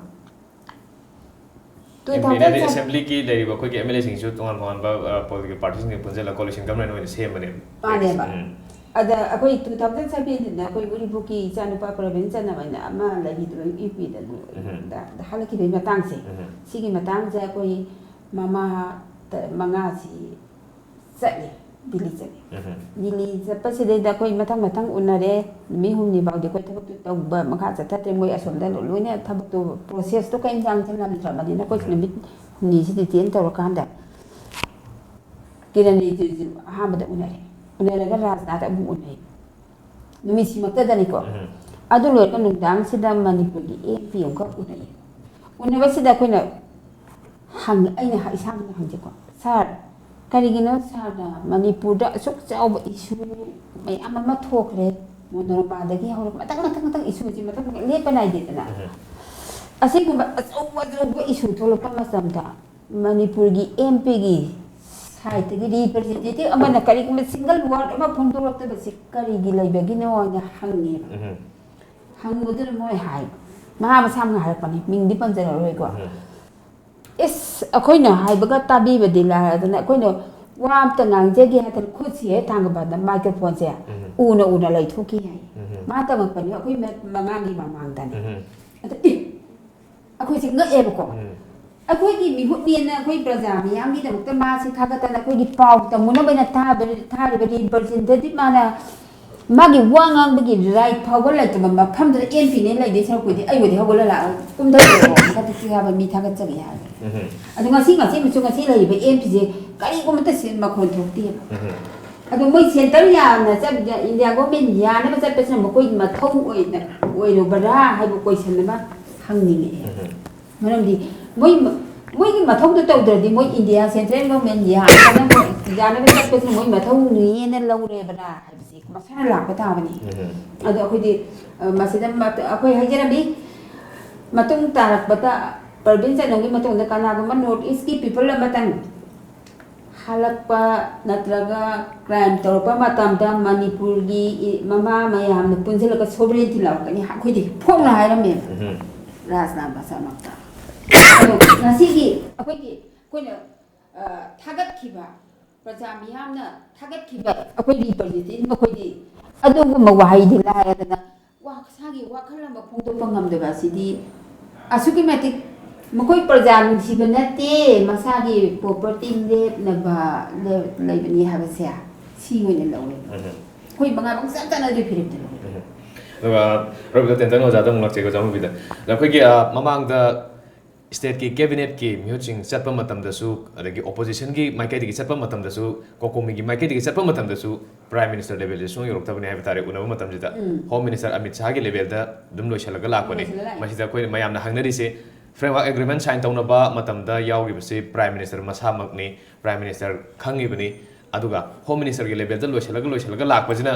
ꯑꯦꯝ ꯄꯤ ꯅꯠꯇꯦ, ꯑꯦꯁꯦꯝꯕ꯭ꯂꯤꯒꯤ ꯂꯩꯔꯤꯕ ꯑꯩꯈꯣꯏꯒꯤ ꯑꯦꯝ ꯑꯦꯜ ꯑꯦꯁꯤꯡꯁꯨ ꯇꯣꯉꯥꯟ ꯇꯣꯉꯥꯟꯕ, ꯑ, ꯄꯣꯂꯤꯇꯤꯀꯦꯜ ꯄꯥꯔꯇꯤꯁꯤꯡꯒ ꯄꯨꯟꯁꯤꯜꯂꯒ ꯀꯣꯂꯤꯁꯟ ꯒꯃꯦꯟ ꯑꯣꯏꯅ ꯁꯦꯝꯕꯅꯦꯕ꯫ ꯃꯥꯅꯦꯕ꯫ ꯎꯝ꯫ ꯑꯗ ꯑꯩꯈꯣꯏ two thousand seventeen ꯑꯩꯈꯣꯏ ꯎꯔꯤꯄꯣꯛꯀꯤ ꯏꯆꯥꯅꯨꯄꯥ ꯄ꯭ꯔꯕꯤꯟ ꯆꯅꯝ ꯍꯥꯏꯅ ꯑꯃ ꯂꯩꯈꯤꯗꯕ ꯌꯨ ꯄꯤꯗ ꯎꯝ꯫ ꯍꯜꯂꯛꯈꯤꯕꯒꯤ ꯃꯇꯥꯡꯁꯦ, ꯎꯝ꯫ ꯁꯤꯒꯤ ꯃꯇꯥꯡꯁꯦ ꯑꯩꯈꯣꯏ ꯃꯃꯥ ꯇ-, ꯃꯉꯥꯁꯤ ꯆꯠꯂꯤ, ꯗꯤꯜꯂꯤ ꯆꯠꯂꯤ꯫ ꯎꯝ꯫ ꯗꯤꯜꯂꯤ ꯆꯠꯄꯁꯤꯗꯩꯗ ꯑꯩꯈꯣꯏ ꯃꯊꯪ ꯃꯊꯪ ꯎꯅꯔꯦ꯫ ꯅꯨꯃꯤꯠ ꯍꯨꯝꯅꯤ ꯐꯥꯎꯗꯤ ꯑꯩꯈꯣꯏ ꯊꯕꯛꯇꯨ ꯇꯧꯕ ꯃꯈꯥ ꯆꯠꯊꯗ꯭ꯔꯦ꯫ ꯃꯣꯏ ꯑꯁꯣꯝꯗ ꯂꯣꯏꯅ ꯊꯕꯛꯇꯨ, ꯄ꯭ꯔꯣꯁꯦꯁꯇꯣ ꯀꯔꯤꯝ ꯆꯪꯁꯤꯜꯂꯝꯗ꯭ꯔꯕꯅꯤꯅ ꯑꯩꯈꯣꯏꯁꯨ ꯎꯝ꯫ ꯅꯨꯃꯤꯠ ꯍꯨꯝꯅꯤꯁꯤ ꯗꯤꯇꯦꯟ ꯇꯧꯔꯀꯥꯟꯗ ꯀꯤꯔꯟ ꯔꯤꯖꯤꯖꯨ ꯑꯍꯥꯟꯕꯗ ꯎꯅꯔꯦ꯫ ꯎꯅꯔꯒ ꯔꯥꯖꯅꯥꯊ ꯑꯃꯨꯛ ꯎꯅꯩ꯫ ꯅꯨꯃꯤꯠꯁꯤꯃꯛꯇꯗꯅꯤꯀꯣ꯫ ꯎꯝ꯫ ꯑꯗꯨ ꯂꯣꯏꯔꯒ ꯅꯨꯡꯗꯥꯡꯁꯤꯗ ꯃꯅꯤꯄꯨꯔꯒꯤ ꯑꯦꯝ ꯄꯤ ꯑꯃꯈꯛ ꯎꯅꯩ꯫ ꯎꯅꯕꯁꯤꯗ ꯑꯩꯈꯣꯏꯅ ꯍꯪꯉꯦ, ꯑꯩꯅ ꯏꯁꯥꯃꯛꯅ ꯍꯪꯖꯩꯀꯣ, "ꯁꯥꯔ, ꯀꯔꯤꯒꯤꯅꯣ ꯁꯥꯔꯅ ꯃꯅꯤꯄꯨꯔꯗ ꯑꯁꯨꯛ ꯆꯥꯎꯕ ꯏꯁꯨ ꯃꯌꯥꯝ ꯑꯃ ꯊꯣꯛꯈ꯭ꯔꯦ, ꯃꯣꯅꯣꯔꯃꯥꯗꯒꯤ ꯍꯧꯔꯒ ꯃꯊꯪ, ꯃꯊꯪ, ꯃꯊꯪ ꯏꯁꯨꯁꯤ ꯃꯊꯪ, ꯃꯊꯪ ꯂꯦꯞꯄ ꯅꯥꯏꯗꯦꯗꯅ꯫ ꯎꯝ꯫ ꯑꯁꯤꯒꯨꯝꯕ ꯑꯆꯧ ꯑꯆꯧꯕ ꯏꯁꯨ ꯊꯣꯛꯂꯛꯄ ꯃꯇꯝꯗ ꯃꯅꯤꯄꯨꯔꯒꯤ ꯑꯦꯝ ꯄꯤꯒꯤ ꯁꯥꯏꯠꯇꯒꯤ ꯔꯤꯄ꯭ꯔꯖꯦꯟꯇꯦꯇꯤꯚ ꯑꯃꯅ ꯀꯔꯤꯒꯨꯝꯕ ꯁꯤꯡꯒꯜ ꯋꯥꯔꯗ ꯑꯃ ꯐꯣꯡꯗꯣꯔꯛꯇꯕꯁꯤ ꯀꯔꯤꯒꯤ ꯂꯩꯕꯒꯤꯅꯣ?" ꯍꯥꯏꯅ ꯍꯪꯉꯦꯕ꯫ ꯎꯝ꯫ ꯍꯪꯕꯗꯨꯗ ꯃꯣꯏ ꯍꯥꯏ, ꯃꯍꯥ ꯃꯁꯥꯃꯛꯅ ꯍꯥꯏꯔꯛꯄꯅꯤ, ꯃꯤꯡꯗꯤ ꯄꯟꯖꯔꯔꯣꯏꯀꯣ꯫ ꯎꯝ꯫ ꯏꯁ, ꯑꯩꯈꯣꯏꯅ ꯍꯥꯏꯕꯒ ꯇꯥꯕꯤꯕꯗꯤ ꯂꯥꯏꯔꯗꯅ, ꯑꯩꯈꯣꯏꯅ ꯋꯥ ꯑꯝꯇ ꯉꯥꯡꯖꯒꯦ ꯍꯥꯏꯗꯅ ꯈꯨꯠꯁꯤ ꯍꯦꯛ ꯊꯥꯡꯒꯠꯄꯗ ꯃꯥꯏꯀ꯭ꯔꯣꯐꯣꯟꯁꯦ ꯎꯝ꯫ ꯎꯅ ꯎꯅ ꯂꯩꯊꯣꯛꯈꯤ ꯍꯥꯏ꯫ ꯎꯝ꯫ ꯃꯥ ꯇꯝꯃꯛꯄꯅꯤ ꯑꯩꯈꯣꯏ ꯃ-, ꯃꯉꯥꯒꯤ ꯃꯃꯥꯡꯗꯅꯤ꯫ ꯎꯝ꯫ ꯑꯗ, ꯑꯦ, ꯑꯩꯈꯣꯏꯁꯦ ꯉꯛꯑꯦꯕꯀꯣ꯫ ꯎꯝ꯫ ꯑꯩꯈꯣꯏꯒꯤ ꯃꯤꯍꯨꯠꯅꯦꯅ ꯑꯩꯈꯣꯏ ꯄ꯭ꯔꯖꯥ ꯃꯤꯌꯥꯝꯒꯤꯗꯃꯛꯇ ꯃꯥꯁꯤ ꯊꯥꯒꯠꯇꯅ ꯑꯩꯈꯣꯏꯒꯤ ꯄꯥꯎ ꯇꯝꯃꯨꯅꯕ ꯑꯩꯅ ꯊꯥꯕ-, ꯊꯥꯔꯤꯕ ꯔꯤꯄ꯭ꯔꯖꯦꯟꯇꯦꯇꯤꯚ ꯃꯥꯅ ꯃꯥꯒꯤ ꯋꯥ ꯉꯥꯡꯕꯒꯤ ꯔꯥꯏꯠ ꯐꯥꯎꯕ ꯂꯩꯇꯕ ꯃꯐꯝꯗꯨꯗ ꯑꯦꯝ ꯄꯤꯅꯦ ꯂꯩꯗꯣꯏ ꯁꯔꯨꯛꯄꯨꯗꯤ ꯑꯩꯕꯨꯗꯤ ꯍꯧꯒꯠꯂ ꯂꯥꯛꯑꯣ, ꯀꯨꯝꯊꯔꯛꯑꯣ, ꯃꯊꯛꯇ ꯆꯤꯛꯑꯕ ꯃꯤ ꯊꯥꯒꯠꯆꯒꯦ ꯍꯥꯏꯕ꯫ ꯎꯝ꯫ ꯑꯗꯣ ꯉꯁꯤ, ꯉꯁꯤ ꯑꯃꯁꯨꯡ ꯉꯁꯤ ꯂꯩꯔꯤꯕ ꯑꯦꯝ ꯄꯤꯁꯦ ꯀꯔꯤꯒꯨꯝꯕꯇ ꯁꯤ ꯃꯈꯣꯟ ꯊꯣꯛꯇꯦꯕ꯫ ꯎꯝ꯫ ꯑꯗꯣ ꯃꯣꯏ ꯁꯦꯟꯇꯔ ꯌꯥꯝꯅ ꯆꯠ-, ꯏꯟꯗꯤꯌꯥ ꯒꯣꯔꯃꯦꯟ ꯌꯥꯅꯕ ꯆꯠꯄꯁꯤꯅ ꯃꯈꯣꯏꯒꯤ ꯃꯊꯧ ꯑꯣꯏꯅ, ꯑꯣꯏꯔꯨꯕ꯭ꯔꯥ ꯍꯥꯏꯕ ꯀꯣꯏꯁꯟ ꯑꯃ ꯍꯪꯅꯤꯡꯉꯛꯑꯦ꯫ ꯎꯝ꯫ ꯃꯔꯝꯗꯤ ꯃꯣꯏ, ꯃꯣꯏꯒꯤ ꯃꯊꯧꯗꯣ ꯇꯧꯗ꯭ꯔꯗꯤ ꯃꯣꯏ ꯏꯟꯗꯤꯌꯥ ꯁꯦꯟꯇ꯭ꯔꯦꯜ ꯒꯣꯔꯃꯦꯟ ꯌꯥꯅꯕ, ꯌꯥꯅꯕ ꯆꯠꯄꯁꯤꯅ ꯃꯣꯏ ꯃꯊꯧꯅꯤꯅ ꯂꯧꯔꯦꯕ꯭ꯔꯥ ꯍꯥꯏꯕꯁꯤ ꯃꯁꯥꯅ ꯂꯥꯛꯄ ꯇꯥꯕꯅꯤ꯫ ꯎꯝ꯫ ꯑꯗꯣ ꯑꯩꯈꯣꯏꯗꯤ, ꯑ, ꯃꯁꯤꯗ ꯃ-, ꯑꯩꯈꯣꯏ ꯍꯥꯏꯖꯔꯝꯃꯤ, ꯃꯇꯨꯡ ꯇꯥꯔꯛꯄꯗ ꯄ꯭ꯔꯕꯤꯟ ꯆꯅꯧꯒꯤ ꯃꯇꯨꯡꯗ ꯀꯅꯥꯒꯨꯝꯕ North East ꯀꯤ people ꯑꯃꯇꯪ ꯍꯜꯂꯛꯄ ꯅꯠꯇ꯭ꯔꯒ crime ꯇꯧꯔꯛꯄ ꯃꯇꯝꯗ ꯃꯅꯤꯄꯨꯔꯒꯤ ꯃꯃꯥ ꯃꯌꯥꯝꯅ ꯄꯨꯟꯁꯤꯜꯂꯒ sovereignty ꯂꯧꯔꯛꯀꯅꯤ ꯑꯩꯈꯣꯏꯗꯤ ꯐꯣꯡꯅ ꯍꯥꯏꯔꯝꯃꯦꯕ꯫ ꯎꯝ꯫ ꯔꯥꯖꯅꯥꯊ ꯃꯁꯥꯃꯛꯇ꯫ ꯑꯗꯣ ꯉꯁꯤꯒꯤ ꯑꯩꯈꯣꯏꯒꯤ ꯑꯩꯈꯣꯏꯅ ꯑ, ꯊꯥꯒꯠꯈꯤꯕ, ꯄ꯭ꯔꯖꯥ ꯃꯤꯌꯥꯝꯅ ꯊꯥꯒꯠꯈꯤꯕ ꯑꯩꯈꯣꯏ representative ꯃꯈꯣꯏꯗꯤ ꯑꯗꯨꯒꯨꯝꯕ ꯋꯥꯍꯩꯗꯤ ꯂꯥꯏꯔꯗꯅ ꯋꯥ-, ꯃꯁꯥꯒꯤ ꯋꯥꯈꯜ ꯑꯃ ꯐꯣꯡꯗꯣꯛꯄ ꯉꯝꯗꯕ ꯑꯁꯤꯗꯤ ꯑꯁꯨꯛꯀꯤ ꯃꯇꯤꯛ ꯃꯈꯣꯏ ꯄ꯭ꯔꯖꯥ ꯅꯨꯡꯁꯤꯕ ꯅꯠꯇꯦ, ꯃꯁꯥꯒꯤ property ꯂꯦꯞꯅꯕ ꯂꯦꯞ-, ꯂꯩꯕꯅꯤ ꯍꯥꯏꯕꯁꯦ ꯁꯤ ꯑꯣꯏꯅ ꯂꯧꯋꯦ꯫ ꯎꯝ꯫ ꯑꯩꯈꯣꯏ ꯃꯉꯥꯃꯛ ꯆꯞ ꯆꯥꯅ ꯑꯗꯨꯒꯤ ꯐꯤꯔꯦꯞꯇ ꯂꯧꯋꯦ꯫ ꯎꯝ꯫ ꯑꯗꯨꯒ ꯔꯣꯕꯤꯟꯗ ꯇꯦꯟꯇꯪ ꯑꯣꯖꯥꯗ ꯑꯃꯨꯛ ꯂꯥꯛꯆꯒꯦ, ꯑꯣꯖꯥ ꯃꯨꯕꯤꯗ꯫ ꯑꯗ ꯑꯩꯈꯣꯏꯒꯤ, ꯑ, ꯃꯃꯥꯡꯗ stateꯀꯤ cabinetꯀꯤ ꯃꯤꯍꯨꯠꯁꯤꯡ ꯆꯠꯄ ꯃꯇꯝꯗꯁꯨ, ꯑꯗꯒꯤ oppositionꯒꯤ ꯃꯥꯏꯀꯩꯗꯒꯤ ꯆꯠꯄ ꯃꯇꯝꯗꯁꯨ, COCOMIꯒꯤ ꯃꯥꯏꯀꯩꯗꯒꯤ ꯆꯠꯄ ꯃꯇꯝꯗꯁꯨ Prime Minister levelꯗ ꯁꯨꯡꯌꯧ ꯌꯧꯔꯛꯇꯕꯅꯤ ꯍꯥꯏꯕ ꯇꯥꯔꯦ, ꯎꯅꯕ ꯃꯇꯝꯁꯤꯗ꯫ ꯎꯝ꯫ Home Minister ꯑꯃꯤꯠ ꯁꯥꯍꯒꯤ levelꯗ ꯑꯗꯨꯝ ꯂꯣꯏꯁꯤꯜꯂꯒ ꯂꯥꯛꯄꯅꯤ꯫ ꯂꯣꯏꯁꯤꯜꯂꯒ ꯂꯥꯛꯑꯦ꯫ ꯃꯁꯤꯗ ꯑꯩꯈꯣꯏꯅ ꯃꯌꯥꯝꯅ ꯍꯪꯅꯔꯤꯁꯦ, framework agreement sign ꯇꯧꯅꯕ ꯃꯇꯝꯗ ꯌꯥꯎꯔꯤꯕꯁꯤ Prime Minister ꯃꯁꯥꯃꯛꯅꯤ, Prime Minister ꯈꯪꯉꯤꯕꯅꯤ꯫ ꯑꯗꯨꯒ Home Ministerꯒꯤ levelꯗ ꯂꯣꯏꯁꯤꯜꯂꯒ, ꯂꯣꯏꯁꯤꯜꯂꯒ ꯂꯥꯛꯄꯁꯤꯅ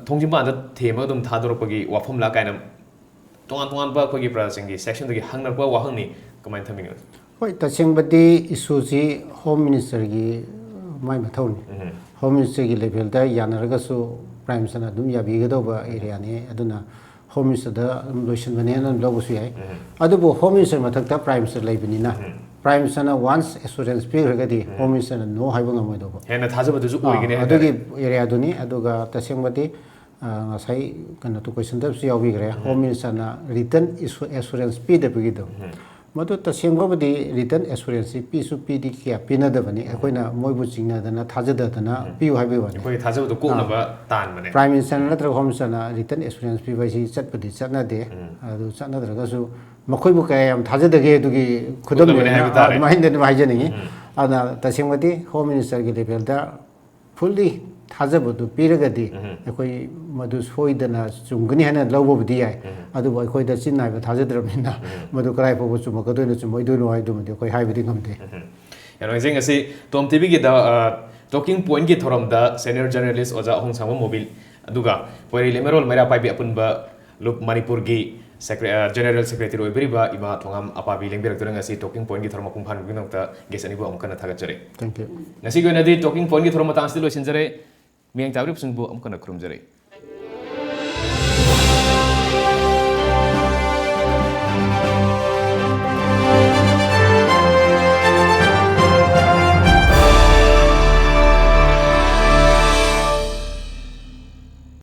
ꯊꯣꯡꯖꯤꯟ ꯃꯄꯥꯟꯗ ꯊꯦꯝꯃꯒ ꯑꯗꯨꯝ ꯊꯥꯗꯣꯔꯛꯄꯒꯤ ꯋꯥꯐꯝꯂ ꯀꯥꯏꯅ ꯇꯣꯉꯥꯟ ꯇꯣꯉꯥꯟꯕ ꯑꯩꯈꯣꯏꯒꯤ ꯄ꯭ꯔꯖꯥꯁꯤꯡꯒꯤ sectionꯗꯒꯤ ꯍꯪꯅꯔꯛꯄ ꯋꯥꯍꯪꯅꯤ, ꯀꯃꯥꯏꯅ ꯊꯝꯕꯤꯅꯣ? ꯍꯣꯏ, ꯇꯁꯦꯡꯕꯗꯤ issueꯁꯤ Home Ministerꯒꯤ ꯃꯥꯏ ꯃꯊꯧꯅꯤ꯫ ꯎꯝ꯫ Home Ministerꯒꯤ levelꯗ ꯌꯥꯅꯔꯒꯁꯨ Prime Ministerꯅ ꯑꯗꯨꯝ ꯌꯥꯕꯤꯒꯗꯧꯕ areaꯅꯤ꯫ ꯑꯗꯨꯅ Home Ministerꯗ ꯑꯗꯨꯝ ꯂꯣꯏꯁꯤꯟꯕꯅꯦꯅ ꯑꯗꯨꯝ ꯂꯧꯕꯁꯨ ꯌꯥꯏ꯫ ꯎꯝ꯫ ꯑꯗꯨꯕꯨ Home Minister ꯃꯊꯛꯇ Prime Minister ꯂꯩꯕꯅꯤꯅ, ꯎꯝ꯫ Prime Ministerꯅ once assurance ꯄꯤꯈ꯭ꯔꯒꯗꯤ, ꯎꯝ꯫ Home Ministerꯅ no ꯍꯥꯏꯕ ꯉꯝꯃꯣꯏꯗꯧꯕ꯫ ꯍꯦꯟꯅ ꯊꯥꯖꯕꯗꯨꯁꯨ ꯑꯥ, ꯑꯣꯏꯒꯅꯤ ꯍꯥꯏꯇꯥꯔꯦ꯫ ꯑꯗꯨꯒꯤ areaꯗꯨꯅꯤ꯫ ꯑꯗꯨꯒ ꯇꯁꯦꯡꯕꯗꯤ, ꯑ, ꯉꯁꯥꯏ ꯀꯩꯅꯣ, questionꯗꯁꯨ ꯌꯥꯎꯕꯤꯈ꯭ꯔꯦ, ꯎꯝ꯫ Home Ministerꯅ written assu-, assurance ꯄꯤꯗꯕꯒꯤꯗꯣ꯫ ꯎꯝ꯫ ꯃꯗꯨ ꯇꯁꯦꯡꯕꯕꯨꯗꯤ written assuranceꯁꯤ ꯄꯤꯁꯨ ꯄꯤꯗꯤ ꯀꯌꯥ ꯄꯤꯅꯗꯕꯅꯤ꯫ ꯎꯝ꯫ ꯑꯩꯈꯣꯏꯅ ꯃꯣꯏꯕꯨ ꯆꯤꯡꯅꯗꯅ, ꯊꯥꯖꯗꯗꯅ ꯎꯝ꯫ ꯄꯤꯌꯨ ꯍꯥꯏꯕꯒꯤ ꯋꯥꯅꯤ꯫ ꯑꯩꯈꯣꯏꯒꯤ ꯊꯥꯖꯕꯗꯣ ꯀꯣꯛꯅꯕ ꯑꯥ꯫ ꯇꯥꯟꯕꯅꯦ꯫ Prime Minister ꯅꯠꯇ꯭ꯔꯒ Home Ministerꯅ written assurance ꯄꯤꯕ ꯍꯥꯏꯁꯤ ꯆꯠꯄꯗꯤ ꯆꯠꯅꯗꯦ꯫ ꯎꯝ꯫ ꯑꯗꯨ ꯆꯠꯅꯗ꯭ꯔꯒꯁꯨ ꯃꯈꯣꯏꯕꯨ ꯀꯌꯥ ꯌꯥꯝ ꯊꯥꯖꯗꯒꯦ ꯑꯗꯨꯒꯤ ꯈꯨꯗꯝꯅꯤ ꯎꯠꯅꯕꯅꯦ ꯍꯥꯏꯅ ꯍꯥꯏꯕ ꯇꯥꯔꯦ꯫ ꯑꯗꯨꯃꯥꯏꯅ ꯑꯗꯨꯝ ꯍꯥꯏꯖꯅꯤꯡꯉꯤ꯫ ꯎꯝ꯫ ꯑꯗꯨꯅ ꯇꯁꯦꯡꯕꯗꯤ Home Ministerꯒꯤ levelꯗ fully ꯊꯥꯖꯕꯗꯨ ꯄꯤꯔꯒꯗꯤ ꯎꯝ꯫ ꯑꯩꯈꯣꯏ ꯃꯗꯨ ꯁꯣꯏꯗꯅ ꯆꯨꯝꯒꯅꯤ ꯍꯥꯏꯅ ꯂꯧꯕꯕꯨꯗꯤ ꯌꯥꯏ꯫ ꯎꯝ꯫ ꯑꯗꯨꯕꯨ ꯑꯩꯈꯣꯏꯗ ꯆꯤꯟ ꯍꯥꯏꯕ ꯊꯥꯖꯗ꯭ꯔꯕꯅꯤꯅ ꯎꯝ꯫ ꯃꯗꯨ ꯀꯗꯥꯏ ꯐꯥꯎꯕ ꯆꯨꯝꯃꯛꯀꯗꯣꯏꯅꯣ, ꯆꯨꯝꯃꯣꯏꯗꯣꯏꯅꯣ ꯍꯥꯏꯗꯨꯃꯗꯤ ꯑꯩꯈꯣꯏ ꯍꯥꯏꯕꯗꯤ ꯉꯝꯗꯦ꯫ ꯎꯝ꯫ ꯌꯥꯝ ꯅꯨꯡꯉꯥꯏꯖꯩ꯫ ꯉꯁꯤ Tom TVꯒꯤꯗ, ꯑ, Talking Pointꯀꯤ ꯊꯧꯔꯝꯗ senior journalist ꯑꯣꯖꯥ ꯑꯍꯣꯡꯁꯥꯡꯕꯝ ꯃꯣꯕꯤꯜ, ꯑꯗꯨꯒ ꯄꯣꯏꯔꯩ ꯂꯩꯃꯔꯣꯜ ꯃꯩꯔꯥ ꯄꯥꯏꯕꯤ ꯑꯄꯨꯟꯕ ꯂꯨꯞ ꯃꯅꯤꯄꯨꯔꯒꯤ ꯁꯦꯀ꯭ꯔꯦ- ꯑ, ꯖꯦꯅꯦꯔꯦꯜ ꯁꯦꯀ꯭ꯔꯦꯇꯔꯤ ꯑꯣꯏꯕꯤꯔꯤꯕ ꯏꯃꯥ ꯊꯣꯉꯥꯝ ꯑꯄꯥꯕꯤ ꯂꯦꯡꯕꯤꯔꯛꯇꯨꯅ ꯉꯁꯤ ꯇꯣꯀꯤꯡ ꯄꯣꯏꯟꯒꯤ ꯊꯧꯔꯝ ꯃꯄꯨꯡ ꯐꯥꯍꯟꯕꯒꯤꯗꯃꯛꯇ ꯒꯦꯁ ꯑꯅꯤꯕꯨ ꯑꯃꯨꯛ ꯍꯟꯅ ꯊꯥꯒꯠꯆꯔꯤ꯫ Thank you. ꯉꯁꯤꯒꯤ ꯑꯣꯏꯅꯗꯤ ꯇꯣꯀꯤꯡ ꯄꯣꯏꯟꯒꯤ ꯊꯧꯔꯝ ꯃꯇꯥꯡꯁꯤꯗ ꯂꯣꯏꯁꯤꯟꯖꯔꯦ꯫ ꯃꯤꯌꯥꯡ ꯇꯥꯕꯤꯔꯤꯕꯁꯤꯡꯕꯨ ꯑꯃꯨꯛ ꯍꯟꯅ ꯈꯨꯔꯨꯝꯖꯔꯤ꯫